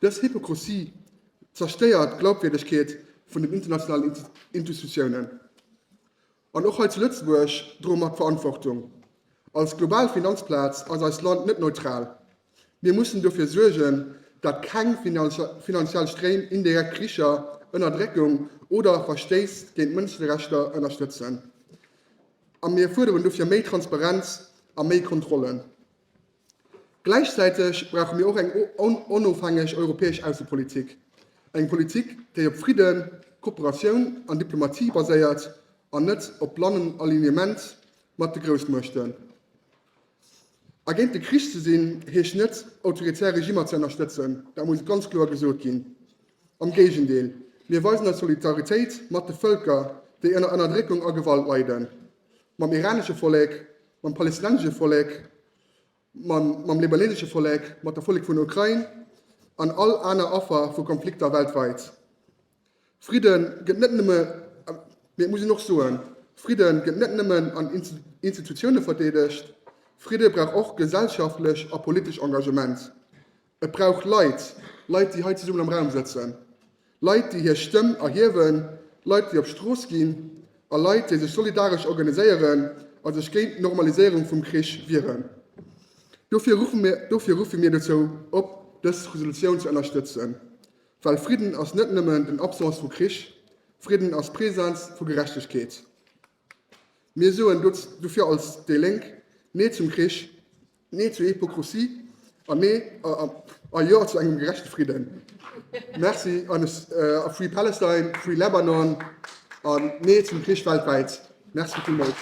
[SPEAKER 9] Dës Hypokrosie zerstéiert d'Glaubwierdegkeet vun den internationalen Intustutiounen. An och hei zu Lëtzebuerg droe mer d'Verantwortung. Als global Finanzplaz ass eist Land net neutral. Mir mussen dofir suergen, dat keng finanziell Stréim indirekt Kricher, Ënnerdréckung oder Verstéiss géint Mënscherechter ënnerstëtzen. A mir fuerderen dofir méi Transparenz a méi Kontrollen. Gläichzäiteg brauche mir och eng onofhängeg europäesch Aussepolitik, eng Politik, déi op Fridden, Kooperatioun an Diplomatie baséiert an net op blannen Alignement mat de Groussmuechten. A géint de Krich ze sinn, heescht net, autoritär Regimmer ze ënnerstëtzen, dat muss ganz kloer gesot ginn. Am Géigendeel, mir weisen eis Solidaritéit mat de Vëlker, déi ënner Ënnerdréckung a Gewalt leiden, mam iranesche Vollek, mam palestinensesche Vollek, mam libanesesche Vollek, mat der Vollek vun der Ukrain an all aner Affer vu Konflikter weltwäit. Fridde gëtt net nëmme, mee et muss een och soen, Fridde gëtt net nëmmen an Institutioune verdeedegt, Fridde brauch och gesellschaftlech a politesch Engagement. Et brauch Leit, Leit, déi hei zesummen am Raum sëtzen, Leit, déi hir Stëmm erhiewen, Leit, déi op d'Strooss ginn a Leit, déi sech solidaresch organiséieren a sech géint d'Normaliséierung vum Krich wieren. Dofir ruffe mir, dofir ruffe mir dozou op, dës Resolutioun ze ënnerstëtzen, well Fridden ass net nëmmen den Absence vu Krich, Fridden ass Präsenz vu Gerechtegkeet. Mir soen dofir als déi Lénk Nee zum Krich, Nee zur Hypokrosie an Nee a Jo zu engem gerechte Fridden. Merci an a Free Palestine, Free Lebanon an Nee zum Krich weltwäit. Merci villmools.